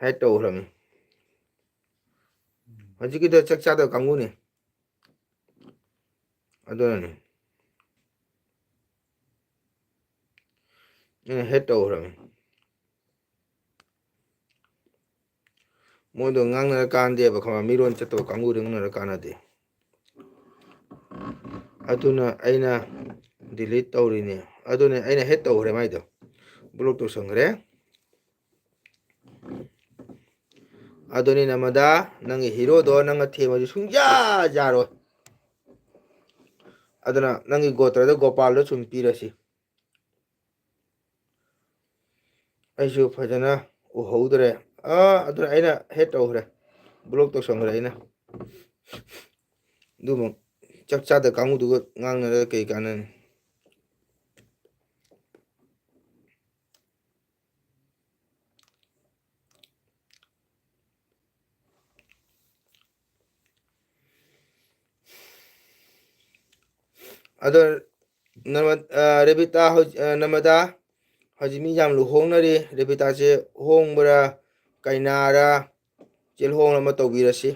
ꯍꯦꯛ ꯇꯧꯈ꯭ꯔꯕꯅꯤ꯫ ꯍꯧꯖꯤꯛꯀꯤꯗꯣ ꯆꯥꯛ ꯆꯥꯗꯕ ꯀꯥꯡꯕꯨꯅꯤ꯫ ꯑꯗꯨꯅꯅꯤ꯫ ꯑꯩꯅ ꯍꯦꯛ ꯇꯧꯈ꯭ꯔꯕꯅꯤ꯫ ꯃꯣꯏꯗꯣ ꯉꯥꯡꯅꯔ ꯀꯥꯟꯗꯦꯕ, ꯈꯪꯕ꯭ꯔꯥ? ꯃꯤꯔꯣꯟ ꯆꯠꯇꯕ ꯀꯥꯡꯕꯨꯗ ꯉꯥꯡꯅꯔ ꯀꯥꯟꯅꯗꯦ꯫ ꯑꯗꯨꯅ ꯑꯩꯅ delete ꯇꯧꯔꯤꯅꯦ꯫ ꯑꯗꯨꯅꯦ ꯑꯩꯅ ꯍꯦꯛ ꯇꯧꯈ꯭ꯔꯦ ꯃꯥꯏꯗꯣ꯫ Block ꯇꯧꯁꯟꯈ꯭ꯔꯦ꯫ ꯑꯗꯨꯅꯤ ꯅꯃꯗꯥ, ꯅꯪꯒꯤ ꯍꯤꯔꯣꯗꯣ ꯅꯪꯅ ꯊꯦꯝꯕꯁꯨ ꯁꯨꯡꯌꯥ ꯌꯥꯔꯣꯏ꯫ ꯑꯗꯨꯅ ꯅꯪꯒꯤ ꯒꯣꯇ꯭ꯔꯗꯣ ꯒꯣꯄꯥꯜꯗꯣ ꯁꯨꯝ ꯄꯤꯔꯁꯤ꯫ ꯑꯩꯁꯨ ꯐꯖꯅ ꯎꯍꯧꯗ꯭ꯔꯦ꯫ ꯑꯥ, ꯑꯗꯨꯅ ꯑꯩꯅ ꯍꯦꯛ ꯇꯧꯈ꯭ꯔꯦ, block ꯇꯧꯁꯟꯈ꯭ꯔꯦ ꯑꯩꯅ꯫ ꯑꯗꯨꯃꯛ ꯆꯥꯛ ꯆꯥꯗ ꯀꯥꯡꯕꯨꯗꯨꯒ ꯉꯥꯡꯅꯔꯒ ꯀꯩ ꯀꯥꯟꯅꯅꯤ? ꯑꯗꯣ ꯅꯃ-, ꯑ, ꯔꯦꯕꯤꯇꯥ ꯍꯧꯖꯤꯛ, ꯑ, ꯅꯃꯗꯥ, ꯍꯧꯖꯤꯛ ꯃꯤ ꯌꯥꯝ ꯂꯨꯍꯣꯡꯅꯔꯤ꯫ ꯔꯦꯕꯤꯇꯥꯁꯦ ꯍꯣꯡꯕ꯭ꯔꯥ, ꯀꯩꯅꯥꯔꯥ, ꯆꯦꯜꯍꯣꯡ ꯑꯃ ꯇꯧꯕꯤꯔꯁꯤ꯫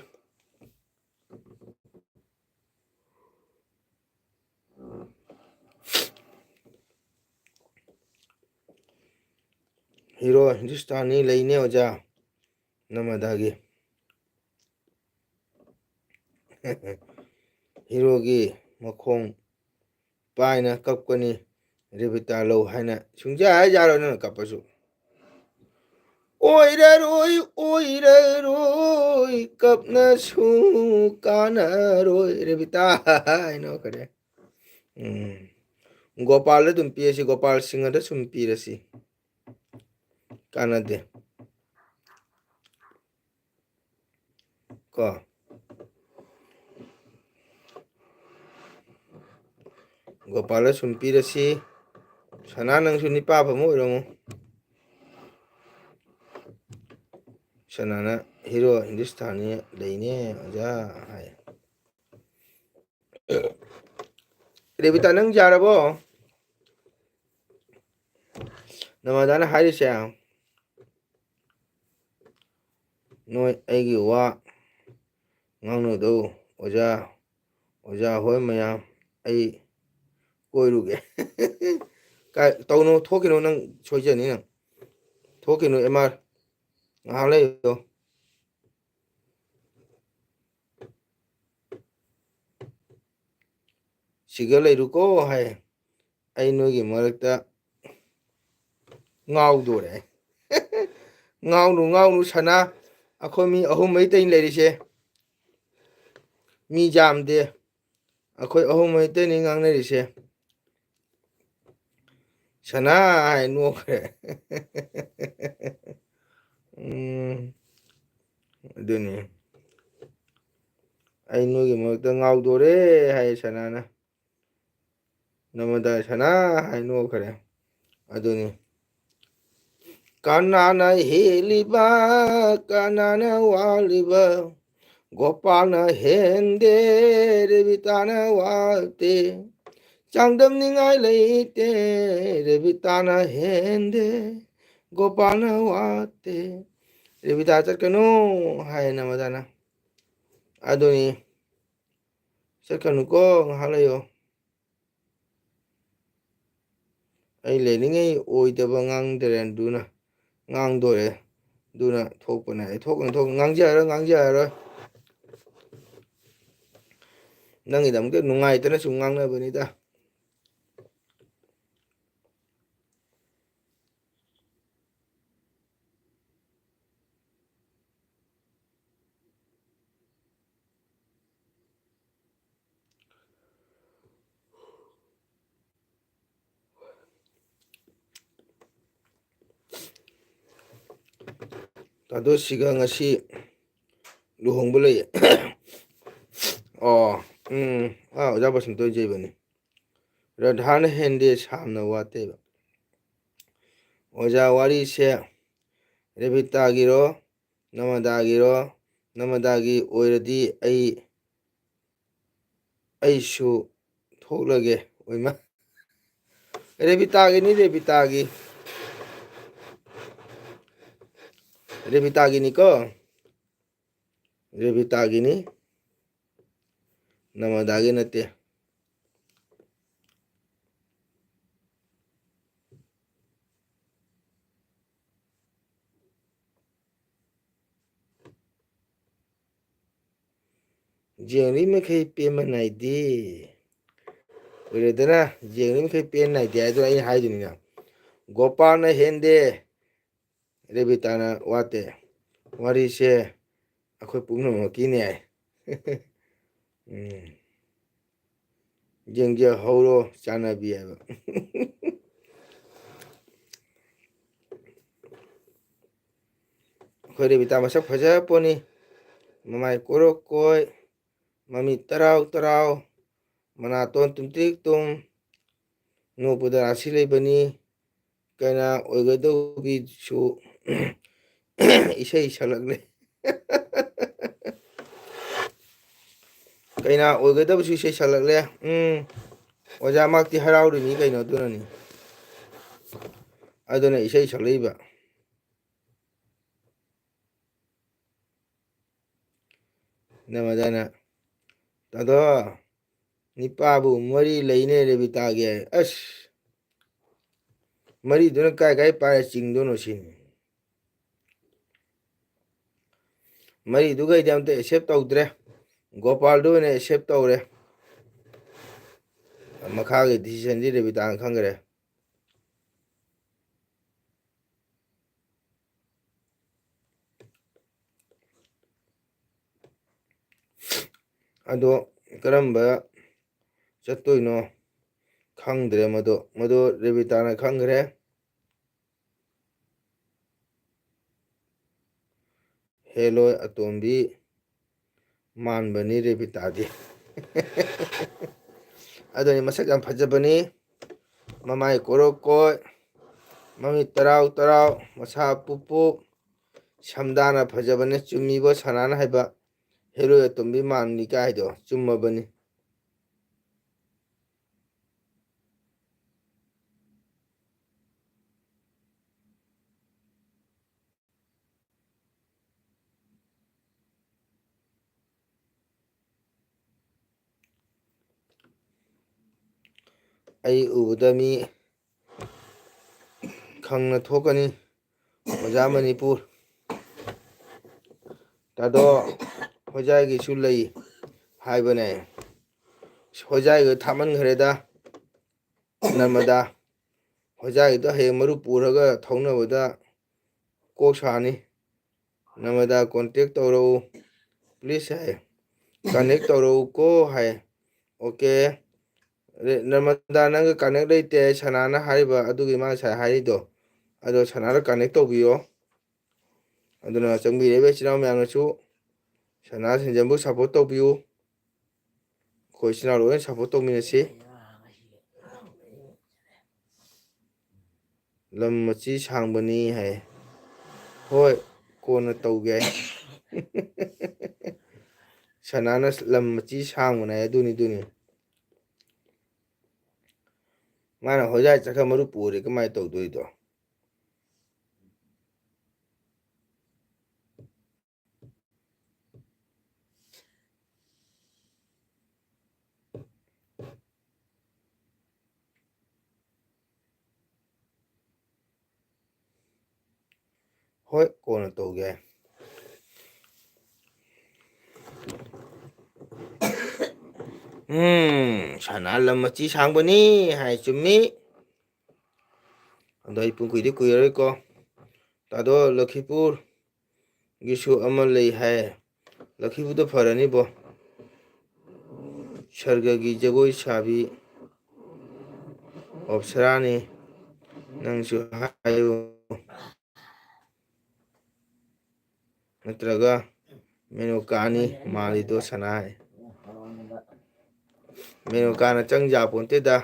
ꯍꯤꯔꯣ ꯍꯤꯟꯗꯨꯁꯇꯥꯅꯤ ꯂꯩꯅꯦ ꯑꯣꯖꯥ, ꯅꯃꯗꯥꯒꯤ꯫ ꯍꯤꯔꯣꯒꯤ ꯃꯈꯣꯡ ꯄꯥꯏꯅ ꯀꯞꯀꯅꯤ, ꯔꯦꯕꯤꯇꯥ ꯂꯧ ꯍꯥꯏꯅ ꯁꯨꯡꯌꯥ ꯌꯥꯔꯣꯏ ꯅꯪꯅ ꯀꯞꯄꯁꯨ꯫ ꯑꯣꯏꯔꯔꯣꯏ, ꯑꯣꯏꯔꯔꯣꯏ, ꯀꯞꯅꯁꯨ ꯀꯥꯟꯅꯔꯣꯏ, ꯔꯦꯕꯤꯇꯥ ꯍꯥꯏꯅ ꯀꯔꯤ? ꯎꯝ꯫ ꯒꯣꯄꯥꯜꯗ ꯑꯗꯨꯝ ꯄꯤꯔꯁꯤ, ꯒꯣꯄꯥꯜ ꯁꯤꯡꯍꯗ ꯁꯨꯝ ꯄꯤꯔꯁꯤ꯫ ꯀꯥꯟꯅꯗꯦ꯫ ꯀꯣ꯫ ꯒꯣꯄꯥꯜꯗ ꯁꯨꯝ ꯄꯤꯔꯁꯤ꯫ ꯁꯅꯥ, ꯅꯪꯁꯨ ꯅꯤꯄꯥ ꯑꯐꯕ ꯑꯣꯏꯔꯝꯃꯨ꯫ ꯁꯅꯥꯅ ꯍꯤꯔꯣ ꯍꯤꯟꯗꯨꯁꯇꯥꯅꯤ ꯂꯩꯅꯦ ꯑꯣꯖꯥ ꯍꯥꯏ꯫ ꯔꯦꯕꯤꯇꯥ, ꯅꯪ ꯌꯥꯔꯕꯣ? ꯅꯃꯥꯗꯥꯅ ꯍꯥꯏꯔꯤꯁꯦ, ꯅꯣꯏ ꯑꯩꯒꯤ ꯋꯥ ꯉꯥꯡꯅꯗꯧ ꯑꯣꯖꯥ, ꯑꯣꯖꯥ ꯍꯣꯏ ꯃꯌꯥꯝ, ꯑꯩ ꯀꯣꯏꯔꯨꯒꯦ꯫ ꯀꯥꯏ ꯇꯧꯅꯨ, ꯊꯣꯛꯈꯤꯅꯨ, ꯅꯪ ꯁꯣꯏꯖꯅꯤ ꯅꯪ꯫ ꯊꯣꯛꯈꯤꯅꯨ, ꯑꯦꯝ ꯑꯥꯔ꯫ ꯉꯥꯏꯍꯥꯛ ꯂꯩꯌꯣ꯫ ꯁꯤꯒ ꯂꯩꯔꯨꯀꯣ ꯍꯥꯏ꯫ ꯑꯩ ꯅꯣꯏꯒꯤ ꯃꯔꯛꯇ ꯉꯥꯎꯗꯣꯔꯦ꯫ ꯉꯥꯎꯅꯨ, ꯉꯥꯎꯅꯨ, ꯁꯅꯥ꯫ ꯑꯩꯈꯣꯏ ꯃꯤ ꯑꯍꯨꯝ ꯃꯔꯤꯇꯩ ꯂꯩꯔꯤꯁꯦ꯫ ꯃꯤ ꯌꯥꯝꯗꯦ꯫ ꯑꯩꯈꯣꯏ ꯑꯍꯨꯝ ꯃꯔꯤꯇꯩꯅꯤ ꯉꯥꯡꯅꯔꯤꯁꯦ꯫ ꯁꯅꯥ ꯍꯥꯏ ꯅꯣꯛꯈ꯭ꯔꯦ꯫ ꯎꯝ, ꯑꯗꯨꯅꯤ꯫ "ꯑꯩ ꯅꯣꯏꯒꯤ ꯃꯔꯛꯇ ꯉꯥꯎꯗꯣꯔꯦ" ꯍꯥꯏ ꯁꯅꯥꯅ꯫ ꯅꯃꯗꯥ ꯁꯅꯥ ꯍꯥꯏ ꯅꯣꯛꯈ꯭ꯔꯦ꯫ ꯑꯗꯨꯅꯤ꯫ "ꯀꯅꯥꯅ ꯍꯦꯜꯂꯤꯕ, ꯀꯅꯥꯅ ꯋꯥꯠꯂꯤꯕ? ꯒꯣꯄꯥꯜꯅ ꯍꯦꯟꯗꯦ, ꯔꯦꯕꯤꯇꯥꯅ ꯋꯥꯠꯇꯦ꯫ ꯆꯥꯡꯗꯝꯅꯤꯡꯉꯥꯏ ꯂꯩꯇꯦ, ꯔꯦꯕꯤꯇꯥꯅ ꯍꯦꯟꯗꯦ, ꯒꯣꯄꯥꯜꯅ ꯋꯥꯠꯇꯦ"꯫ ꯔꯦꯕꯤꯇꯥ ꯆꯠꯀꯅꯨ ꯍꯥꯏ ꯅꯃꯗꯥꯅ꯫ ꯑꯗꯨꯅꯤ꯫ ꯆꯠꯀꯅꯨꯀꯣ, ꯉꯥꯏꯍꯥꯛ ꯂꯩꯌꯣ꯫ ꯑꯩ ꯂꯩꯔꯤꯉꯩ ꯑꯣꯏꯗꯕ ꯉꯥꯡꯗꯔꯦ ꯑꯗꯨꯅ, ꯉꯥꯡꯗꯣꯔꯦ꯫ ꯑꯗꯨꯅ ꯊꯣꯛꯄꯅꯦ꯫ ꯑꯩ ꯊꯣꯛꯀꯅꯤ, ꯊꯣꯛꯀꯅꯤ꯫ ꯉꯥꯡꯖꯔꯔꯣꯏ, ꯉꯥꯡꯖꯔꯔꯣꯏ꯫ ꯅꯪꯒꯤꯗꯃꯛꯇ ꯅꯨꯡꯉꯥꯏꯇꯅ ꯁꯨꯝ ꯉꯥꯡꯅꯕꯅꯤꯗ꯫ ꯇꯥꯗꯣ ꯁꯤꯒ ꯉꯁꯤ ꯂꯨꯍꯣꯡꯕ ꯂꯩꯌꯦ꯫ ꯑꯣ, ꯎꯝ, ꯑꯥ, ꯑꯣꯖꯥ ꯕꯁꯟꯇ ꯍꯣꯏ ꯆꯩꯕꯅꯤ꯫ ꯔꯥꯙꯥꯅ ꯍꯦꯟꯗꯦ, ꯁꯥꯝꯅ ꯋꯥꯠꯇꯦꯕ꯫ ꯑꯣꯖꯥ, ꯋꯥꯔꯤꯁꯦ ꯔꯦꯕꯤꯇꯥꯒꯤꯔꯣ, ꯅꯃꯗꯥꯒꯤꯔꯣ? ꯅꯃꯗꯥꯒꯤ ꯑꯣꯏꯔꯗꯤ ꯑꯩ, ꯑꯩꯁꯨ ꯊꯣꯛꯂꯒꯦ꯫ ꯑꯣꯏꯃ꯫ ꯔꯦꯕꯤꯇꯥꯒꯤꯅꯤ, ꯔꯦꯕꯤꯇꯥꯒꯤ꯫ ꯔꯦꯕꯤꯇꯥꯒꯤꯅꯤꯀꯣ꯫ ꯔꯦꯕꯤꯇꯥꯒꯤꯅꯤ꯫ ꯅꯃꯗꯥꯒꯤ ꯅꯠꯇꯦ꯫ ꯌꯦꯡꯂꯤ ꯃꯈꯩ ꯄꯦꯟꯕ ꯅꯥꯏꯗꯦ꯫ ꯑꯣꯏꯔꯦꯗꯅ, ꯌꯦꯡꯂꯤ ꯃꯈꯩ ꯄꯦꯟ ꯅꯥꯏꯗꯦ ꯍꯥꯏꯗꯣ ꯑꯩꯅ ꯍꯥꯏꯗꯨꯅꯤꯅ꯫ ꯒꯣꯄꯥꯜꯅ ꯍꯦꯟꯗꯦ, ꯔꯦꯕꯤꯇꯥꯅ ꯋꯥꯠꯇꯦ꯫ ꯋꯥꯔꯤꯁꯦ ꯑꯩꯈꯣꯏ ꯄꯨꯝꯅꯃꯛꯀꯤꯅꯦ꯫ ꯎꯝ꯫ ꯌꯦꯡꯖꯍꯧꯔꯣ ꯆꯥꯟꯅꯕꯤ ꯍꯥꯏꯕ꯫ ꯑꯩꯈꯣꯏ ꯔꯦꯕꯤꯇꯥ ꯃꯁꯛ ꯐꯖ ꯄꯣꯠꯅꯤ꯫ ꯃꯃꯥꯏ ꯀꯣꯔꯣꯛ ꯀꯣꯏ, ꯃꯃꯤꯠ ꯇꯔꯥꯎ ꯇꯔꯥꯎ, ꯃꯅꯥꯇꯣꯟ ꯇꯨꯝꯇ꯭ꯔꯤꯛ ꯇꯨꯝ, ꯅꯣꯛꯄꯗ ꯔꯥꯁꯤ ꯂꯩꯕꯅꯤ꯫ ꯀꯩꯅꯥ ꯑꯣꯏꯒꯗꯧꯕꯤꯁꯨ ꯏꯁꯩ ꯁꯛꯂꯛꯂꯦ꯫ ꯀꯩꯅꯥ ꯑꯣꯏꯒꯗꯕꯁꯨ ꯏꯁꯩ ꯁꯛꯂꯛꯂꯦ꯫ ꯎꯝ, ꯑꯣꯖꯥ ꯃꯍꯥꯛꯇꯤ ꯍꯔꯥꯎꯔꯤꯅꯤ ꯀꯩꯅꯣ, ꯑꯗꯨꯅꯅꯤ꯫ ꯑꯗꯨꯅ ꯏꯁꯩ ꯁꯛꯂꯛꯏꯕ꯫ ꯅꯃꯗꯥꯅ, "ꯇꯥꯗꯣ, ꯅꯤꯄꯥꯕꯨ ꯃꯔꯤ ꯂꯩꯅꯦ ꯔꯦꯕꯤꯇꯥꯒꯤ꯫ ꯑꯁ, ꯃꯔꯤꯗꯨꯅ ꯀꯥꯏ ꯀꯥꯏ ꯄꯥꯏꯔ ꯆꯤꯡꯗꯣꯏꯅꯣ ꯁꯤꯅꯤ꯫" ꯃꯔꯤꯗꯨꯒꯩꯗꯤ ꯑꯝꯇ accept ꯇꯧꯗ꯭ꯔꯦ꯫ ꯒꯣꯄꯥꯜꯗꯨ ꯑꯣꯏꯅ accept ꯇꯧꯔꯦ꯫ ꯃꯈꯥꯒꯤ decisionꯗꯤ ꯔꯦꯕꯤꯇꯥꯅ ꯈꯪꯈ꯭ꯔꯦ꯫ ꯑꯗꯣ ꯀꯔꯝꯕ ꯆꯠꯇꯣꯏꯅꯣ ꯈꯪꯗ꯭ꯔꯦ꯫ ꯃꯗꯣ, ꯃꯗꯣ ꯔꯦꯕꯤꯇꯥꯅ ꯈꯪꯈ꯭ꯔꯦ꯫ ꯍꯦꯂꯣꯏ ꯑꯇꯣꯝꯕꯤ ꯃꯥꯟꯕꯅꯤ ꯔꯦꯕꯤꯇꯥꯗꯤ꯫ ꯑꯗꯨꯅꯤ, ꯃꯁꯛ ꯌꯥꯝ ꯐꯖꯕꯅꯤ꯫ ꯃꯃꯥꯏ ꯀꯣꯔꯣꯛ ꯀꯣꯏ, ꯃꯃꯤꯠ ꯇꯔꯥꯎ ꯇꯔꯥꯎ, ꯃꯁꯥ ꯄꯨꯞ ꯄꯨꯞ, ꯁꯝꯗꯥꯅ ꯐꯖꯕꯅꯦ, ꯆꯨꯝꯃꯤꯕ ꯁꯅꯥꯅ ꯍꯥꯏꯕ, ꯍꯦꯔꯣꯏ ꯑꯇꯣꯝꯕꯤ ꯃꯥꯟꯕꯅꯤ ꯀꯥꯏꯗꯣ ꯆꯨꯝꯃꯕꯅꯤ꯫ ꯑꯩ ꯎꯕꯗ ꯃꯤ ꯈꯪꯅ ꯊꯣꯛꯀꯅꯤ꯫ ꯑꯣꯖꯥ ꯃꯅꯤꯄꯨꯔ꯫ ꯇꯥꯗꯣ, ꯍꯣꯖꯥꯏꯒꯤꯁꯨ ꯂꯩ ꯍꯥꯏꯕꯅꯦ꯫ ꯍꯣꯖꯥꯏꯒ ꯊꯥꯃꯟꯈ꯭ꯔꯦꯗ꯫ ꯅꯔꯃꯗꯥ꯫ ꯍꯣꯖꯥꯏꯒꯤꯗꯣ ꯍꯌꯦꯡ ꯃꯔꯨꯞ ꯄꯨꯔꯒ ꯊꯧꯅꯕꯗ ꯀꯣꯛ ꯁꯥꯅꯤ꯫ ꯅꯔꯃꯗꯥ contact ꯇꯧꯔꯛꯎ꯫ Please high. Connect ꯇꯧꯔꯛꯎꯀꯣ high. Okay꯫ ꯔꯦ-, ꯅꯔꯃꯗꯥ, ꯅꯪꯒ connect ꯂꯩꯇꯦ ꯍꯥꯏ ꯁꯅꯥꯅ ꯍꯥꯏꯔꯤꯕ ꯑꯗꯨꯒꯤ ꯃꯥ ꯉꯁꯥꯏ ꯍꯥꯏꯔꯤꯗꯣ꯫ ꯑꯗꯣ ꯁꯅꯥꯗ connect ꯇꯧꯕꯤꯌꯣ꯫ ꯑꯗꯨꯅ ꯆꯪꯕꯤꯔꯤꯕ ꯏꯆꯤꯟ ꯏꯅꯥꯎ ꯃꯌꯥꯝꯅꯁꯨ ꯁꯅꯥ ꯁꯦꯟꯖꯝꯕꯨ support ꯇꯧꯕꯤꯌꯨ꯫ ꯑꯩꯈꯣꯏ ꯏꯆꯤꯟ ꯏꯅꯥꯎ ꯂꯣꯏꯅ support ꯇꯧꯃꯤꯟꯅꯁꯤ꯫ ꯂꯝ ꯃꯆꯤ ꯁꯥꯡꯕꯅꯤ ꯍꯥꯏ꯫ ꯍꯣꯏ, ꯀꯣꯟꯅ ꯇꯧꯒꯦ꯫ ꯁꯅꯥꯅ ꯂꯝ ꯃꯆꯤ ꯁꯥꯡꯕꯅꯦ ꯍꯥꯏ, ꯑꯗꯨꯅꯤ, ꯑꯗꯨꯅꯤ꯫ ꯃꯥꯅ ꯍꯣꯖꯥꯏ ꯆꯠꯈ꯭ꯔ ꯃꯔꯨꯞ ꯄꯨꯔꯦ ꯀꯃꯥꯏꯅ ꯇꯧꯗꯣꯏꯗꯣ? ꯍꯣꯏ, ꯀꯣꯟꯅ ꯇꯧꯒꯦ꯫ ꯎꯝ, ꯁꯅꯥ ꯂꯝ ꯃꯆꯤ ꯁꯥꯡꯕꯅꯤ ꯍꯥꯏ, ꯆꯨꯝꯃꯤ꯫ ꯑꯗꯣ ꯑꯩ ꯄꯨꯡ ꯀꯨꯏꯗꯤ ꯀꯨꯏꯔꯔꯣꯏꯀꯣ꯫ ꯇꯥꯗꯣ, ꯂꯈꯤꯄꯨꯔꯒꯤꯁꯨ ꯑꯃ ꯂꯩ ꯍꯥꯏ꯫ ꯂꯈꯤꯄꯨꯔꯗ ꯐꯔꯅꯤꯕꯣ꯫ ꯁꯔꯒꯒꯤ ꯖꯒꯣꯏ ꯁꯥꯕꯤ ꯑꯞꯁꯔꯥꯅꯤ꯫ ꯅꯪꯁꯨ ꯍꯥꯏꯌꯨ꯫ ꯅꯠꯇ꯭ꯔꯒ ꯃꯦꯅꯣꯀꯥꯅꯤ ꯃꯥꯜꯂꯤꯗꯣ ꯁꯅꯥ ꯍꯥꯏ꯫ ꯃꯦꯅꯣꯀꯥꯅ ꯆꯪ ꯌꯥꯄꯣꯟꯇꯦꯗ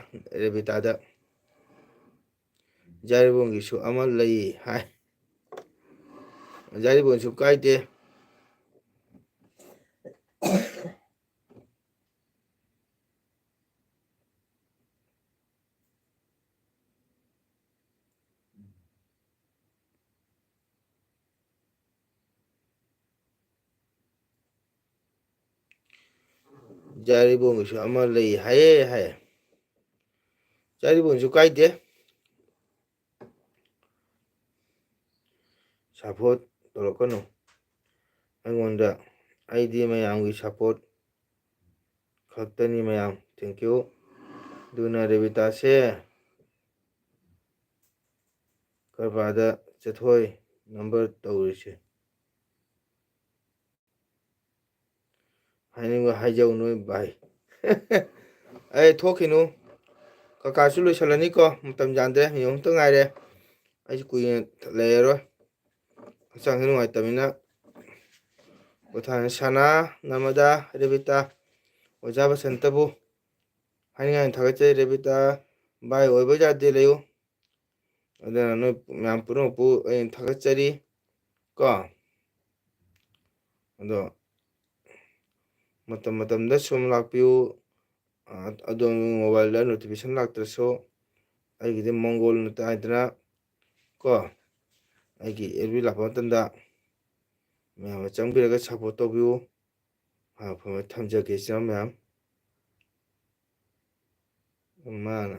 ꯔꯦꯕꯤꯇꯥꯗ꯫ ꯖꯥꯏꯔꯤꯕꯣꯡꯒꯤꯁꯨ ꯑꯃ ꯂꯩ ꯍꯥꯏ꯫ ꯌꯥꯏꯔꯤꯕꯣꯡꯁꯨ ꯀꯥꯏꯗꯦ꯫ ꯌꯥꯏꯔꯤꯕꯣꯡꯒꯤꯁꯨ ꯑꯃ ꯂꯩ ꯍꯥꯏꯌꯦ ꯍꯥꯏ꯫ ꯌꯥꯏꯔꯤꯕꯣꯡꯁꯨ ꯀꯥꯏꯗꯦ꯫ Support ꯇꯧꯔꯛꯀꯅꯨ ꯑꯩꯉꯣꯟꯗ꯫ ꯑꯩꯗꯤ ꯃꯌꯥꯝꯒꯤ support ꯈꯛꯇꯅꯤ ꯃꯌꯥꯝ꯫ Thank you꯫ ꯑꯗꯨꯅ ꯔꯦꯕꯤꯇꯥꯁꯦ ꯀꯔꯕꯥꯔꯗ ꯆꯠꯊꯣꯏ number ꯇꯧꯔꯤꯁꯦ꯫ ꯍꯥꯏꯅꯤꯡꯕ ꯍꯥꯏꯖꯧ ꯅꯣꯏ ꯚꯥꯏ꯫ ꯑꯩ ꯊꯣꯛꯈꯤꯅꯨ꯫ ꯀꯀꯥꯁꯨ ꯂꯣꯏꯁꯤꯜꯂꯅꯤꯀꯣ, ꯃꯇꯝ ꯌꯥꯝꯗ꯭ꯔꯦ, ꯃꯤꯅꯤꯠ ꯑꯍꯨꯝꯇ ꯉꯥꯏꯔꯦ꯫ ꯑꯩꯁꯨ ꯀꯨꯏꯅ ꯂꯩꯔꯔꯣꯏ꯫ ꯍꯛꯆꯥꯡꯁꯦ ꯅꯨꯡꯉꯥꯏꯇꯕꯅꯤꯅ꯫ ꯄꯣꯊꯥꯅ ꯁꯅꯥ, ꯅꯃꯗꯥ, ꯔꯦꯕꯤꯇꯥ, ꯑꯣꯖꯥ ꯕꯁꯟꯇꯕꯨ ꯍꯥꯏꯅꯤꯡꯉꯥꯏ ꯊꯥꯒꯠꯆꯔꯤ꯫ ꯔꯦꯕꯤꯇꯥ ꯚꯥꯏ ꯑꯣꯏꯕ ꯌꯥꯗꯦ ꯂꯩꯌꯨ꯫ ꯑꯗꯨꯅ ꯅꯣꯏ ꯃꯌꯥꯝ ꯄꯨꯝꯅꯃꯛꯄꯨ ꯑꯩꯅ ꯊꯥꯒꯠꯆꯔꯤ ꯀꯣ꯫ ꯑꯗꯣ ꯃꯇꯝ ꯃꯇꯝꯗ ꯁꯨꯝ ꯂꯥꯛꯄꯤꯌꯨ꯫ ꯑ, ꯑꯗꯣꯝꯒꯤ mobileꯗ notification ꯂꯥꯛꯇ꯭ꯔꯁꯨ ꯑꯩꯒꯤꯗꯤ ꯃꯪꯒꯣꯜꯅ ꯇꯥꯏꯗꯅ ꯀꯣ, ꯑꯩꯒꯤ F B ꯂꯥꯛꯄ ꯃꯇꯝꯗ ꯃꯌꯥꯝꯅ ꯆꯪꯕꯤꯔꯒ support ꯇꯧꯕꯤꯌꯨ꯫ ꯃꯈꯥ ꯐꯝꯕ ꯊꯝꯖꯒꯦ ꯏꯆꯤꯟ ꯏꯅꯥꯎ ꯃꯌꯥꯝ꯫ ꯃꯥꯅ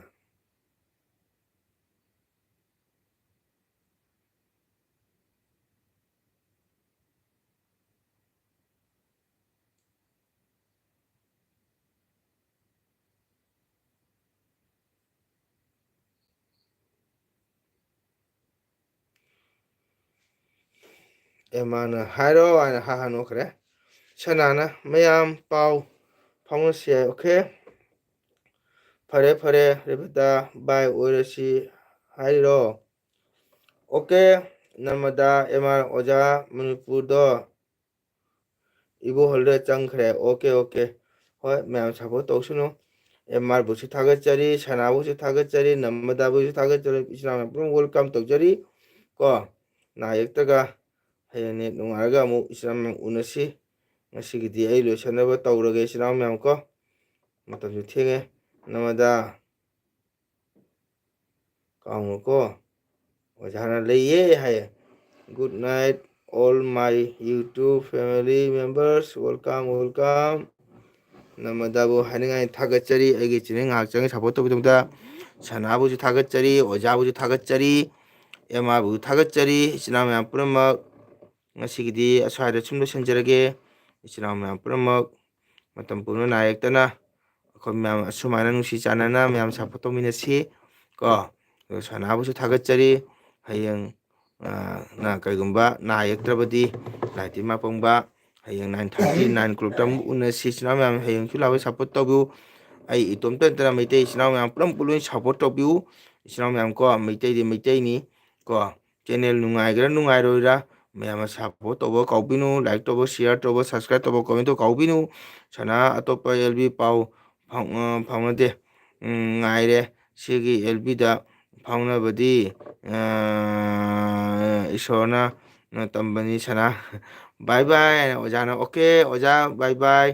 ꯑꯦ, ꯃꯥꯅ ꯍꯥꯏꯔꯣ ꯍꯥꯏꯅ ꯍꯥ ꯍꯥ ꯅꯣꯛꯈ꯭ꯔꯦ꯫ ꯁꯅꯥꯅ ꯃꯌꯥꯝ ꯄꯥꯎ ꯐꯥꯎꯅꯁꯤ ꯍꯥꯏ꯫ Okay꯫ ꯐꯔꯦ, ꯐꯔꯦ, ꯔꯦꯕꯤꯇꯥ, ꯚꯥꯏ ꯑꯣꯏꯔꯁꯤ ꯍꯥꯏꯔꯤꯔꯣ? Okay꯫ ꯅꯔꯃꯗꯥ ꯑꯦꯝ ꯑꯥꯔ ꯑꯣꯖꯥ ꯃꯅꯤꯄꯨꯔꯗꯣ ꯏꯕꯣ ꯍꯣꯜꯗ ꯆꯪꯈ꯭ꯔꯦ꯫ Okay, okay꯫ ꯍꯣꯏ, ꯃꯌꯥꯝ support ꯇꯧꯁꯅꯨ꯫ ꯑꯦꯝ ꯑꯥꯔꯕꯨꯁꯨ ꯊꯥꯒꯠꯆꯔꯤ, ꯁꯅꯥꯕꯨꯁꯨ ꯊꯥꯒꯠꯆꯔꯤ, ꯅꯔꯃꯗꯥꯕꯨꯁꯨ ꯊꯥꯒꯠꯆꯔꯤ, ꯏꯆꯤꯟ ꯏꯅꯥꯎ ꯄꯨꯝꯅꯃꯛ welcome ꯇꯧꯖꯔꯤ ꯀꯣ꯫ ꯅꯥ ꯌꯦꯛꯇꯒ ꯍꯌꯦꯡ ꯅꯦꯠ ꯅꯨꯡꯉꯥꯏꯔꯒ ꯑꯃꯨꯛ ꯏꯆꯤꯟ ꯏꯅꯥꯎ ꯃꯌꯥꯝ ꯎꯅꯁꯤ꯫ ꯉꯁꯤꯒꯤꯗꯤ ꯑꯩ ꯂꯣꯏꯁꯟꯅꯕ ꯇꯧꯔꯒꯦ ꯏꯆꯤꯟ ꯏꯅꯥꯎ ꯃꯌꯥꯝ ꯀꯣ꯫ ꯃꯇꯝꯁꯨ ꯊꯦꯡꯉꯦ꯫ ꯅꯃꯗ ꯀꯥꯎꯅꯨꯀꯣ꯫ ꯑꯣꯖꯥꯅ ꯂꯩꯌꯦ ꯍꯥꯏꯌꯦ꯫ Good night, all my YouTube family members. Welcome, welcome. ꯅꯃꯗꯕꯨ ꯍꯥꯏꯅꯤꯡꯉꯥꯏ ꯊꯥꯒꯠꯆꯔꯤ꯫ ꯑꯩꯒꯤ ꯆꯦꯅꯦꯜ ꯉꯥꯏꯍꯥꯛ ꯆꯪꯉꯤ ꯁꯞꯄꯣꯔꯠ ꯇꯧꯕꯤꯗꯃꯛꯇ ꯁꯅꯥꯕꯨꯁꯨ ꯊꯥꯒꯠꯆꯔꯤ, ꯑꯣꯖꯥꯕꯨꯁꯨ ꯊꯥꯒꯠꯆꯔꯤ, ꯑꯦꯃꯥꯕꯨꯁꯨ ꯊꯥꯒꯠꯆꯔꯤ꯫ ꯏꯆꯤꯟ ꯏꯅꯥꯎ ꯃꯌꯥꯝ ꯄꯨꯝꯅꯃꯛ ꯉꯁꯤꯒꯤꯗꯤ ꯑꯁ꯭ꯋꯥꯏꯗ ꯁꯨꯝ ꯂꯣꯏꯁꯤꯟꯖꯔꯒꯦ꯫ ꯏꯆꯤꯟ ꯏꯅꯥꯎ ꯃꯌꯥꯝ ꯄꯨꯝꯅꯃꯛ ꯃꯇꯝ ꯄꯨꯝꯅ ꯅꯥꯏꯔꯛꯇꯅ ꯑꯩꯈꯣꯏ ꯃꯌꯥꯝ ꯑꯁꯨꯃꯥꯏꯅ ꯅꯨꯡꯁꯤ ꯆꯥꯟꯅꯅ ꯃꯌꯥꯝ ꯁꯞꯄꯣꯔꯠ ꯇꯧꯃꯤꯟꯅꯁꯤ ꯀꯣ꯫ ꯑꯗꯨꯒ ꯁꯅꯥꯕꯨꯁꯨ ꯊꯥꯒꯠꯆꯔꯤ꯫ ꯍꯌꯦꯡ, ꯑ, ꯅ ꯀꯩꯒꯨꯝꯕ ꯅꯥ ꯌꯦꯛꯇ꯭ꯔꯕꯗꯤ ꯂꯥꯏ ꯇꯤꯟ ꯃꯥꯄꯪꯕ ꯍꯌꯦꯡ nine thirty, nine o'clockꯇ ꯑꯃꯨꯛ ꯎꯅꯁꯤ꯫ ꯏꯆꯤꯟ ꯏꯅꯥꯎ ꯃꯌꯥꯝ ꯍꯌꯦꯡꯁꯨ ꯂꯥꯛꯄ ꯁꯞꯄꯣꯔꯠ ꯇꯧꯕꯤꯌꯨ꯫ ꯑꯩ ꯏꯇꯣꯝꯇ ꯅꯠꯇꯅ ꯃꯩꯇꯩ ꯏꯆꯤꯟ ꯏꯅꯥꯎ ꯃꯌꯥꯝ ꯄꯨꯂꯞ ꯄꯨꯂꯣꯏ ꯁꯞꯄꯣꯔꯠ ꯇꯧꯕꯤꯌꯨ꯫ ꯏꯆꯤꯟ ꯏꯅꯥꯎ ꯃꯌꯥꯝ ꯀꯣ, ꯃꯩꯇꯩꯗꯤ ꯃꯩꯇꯩꯅꯤ ꯀꯣ꯫ ꯆꯦꯅꯦꯜ ꯅꯨꯡꯉꯥꯏꯒꯦꯔꯥ ꯅꯨꯡꯉꯥꯏꯔꯣꯏꯔꯥ, ꯃꯌꯥꯝꯅ ꯁꯞꯄꯣꯔꯠ ꯇꯧꯕ ꯀꯥꯎꯕꯤꯅꯨ, ꯂꯥꯏꯛ ꯇꯧꯕ, ꯁꯤꯌꯥꯔ ꯇꯧꯕ, ꯁꯕꯁꯀ꯭ꯔꯥꯏꯕ ꯇꯧꯕ, ꯀꯃꯦꯟ ꯇꯧꯕ ꯀꯥꯎꯕꯤꯅꯨ꯫ ꯁꯅꯥ ꯑꯇꯣꯞꯄ ꯑꯦꯜ ꯕꯤ ꯄꯥꯎ ꯐꯥꯎ-, ꯑ, ꯐꯥꯎꯅꯗꯦ꯫ ꯎꯝ, ꯉꯥꯏꯔꯦ꯫ ꯁꯤꯒꯤ ꯑꯦꯜ ꯕꯤꯗ ꯐꯥꯎꯅꯕꯗꯤ, ꯑ, ꯏꯁꯣꯔꯅ ꯇꯝꯕꯅꯤ ꯁꯅꯥ꯫ ꯕꯥꯏ ꯕꯥꯏ, ꯑꯣꯖꯥꯅ꯫ ꯑꯣꯀꯦ, ꯑꯣꯖꯥ, ꯕꯥꯏ ꯕꯥꯏ꯫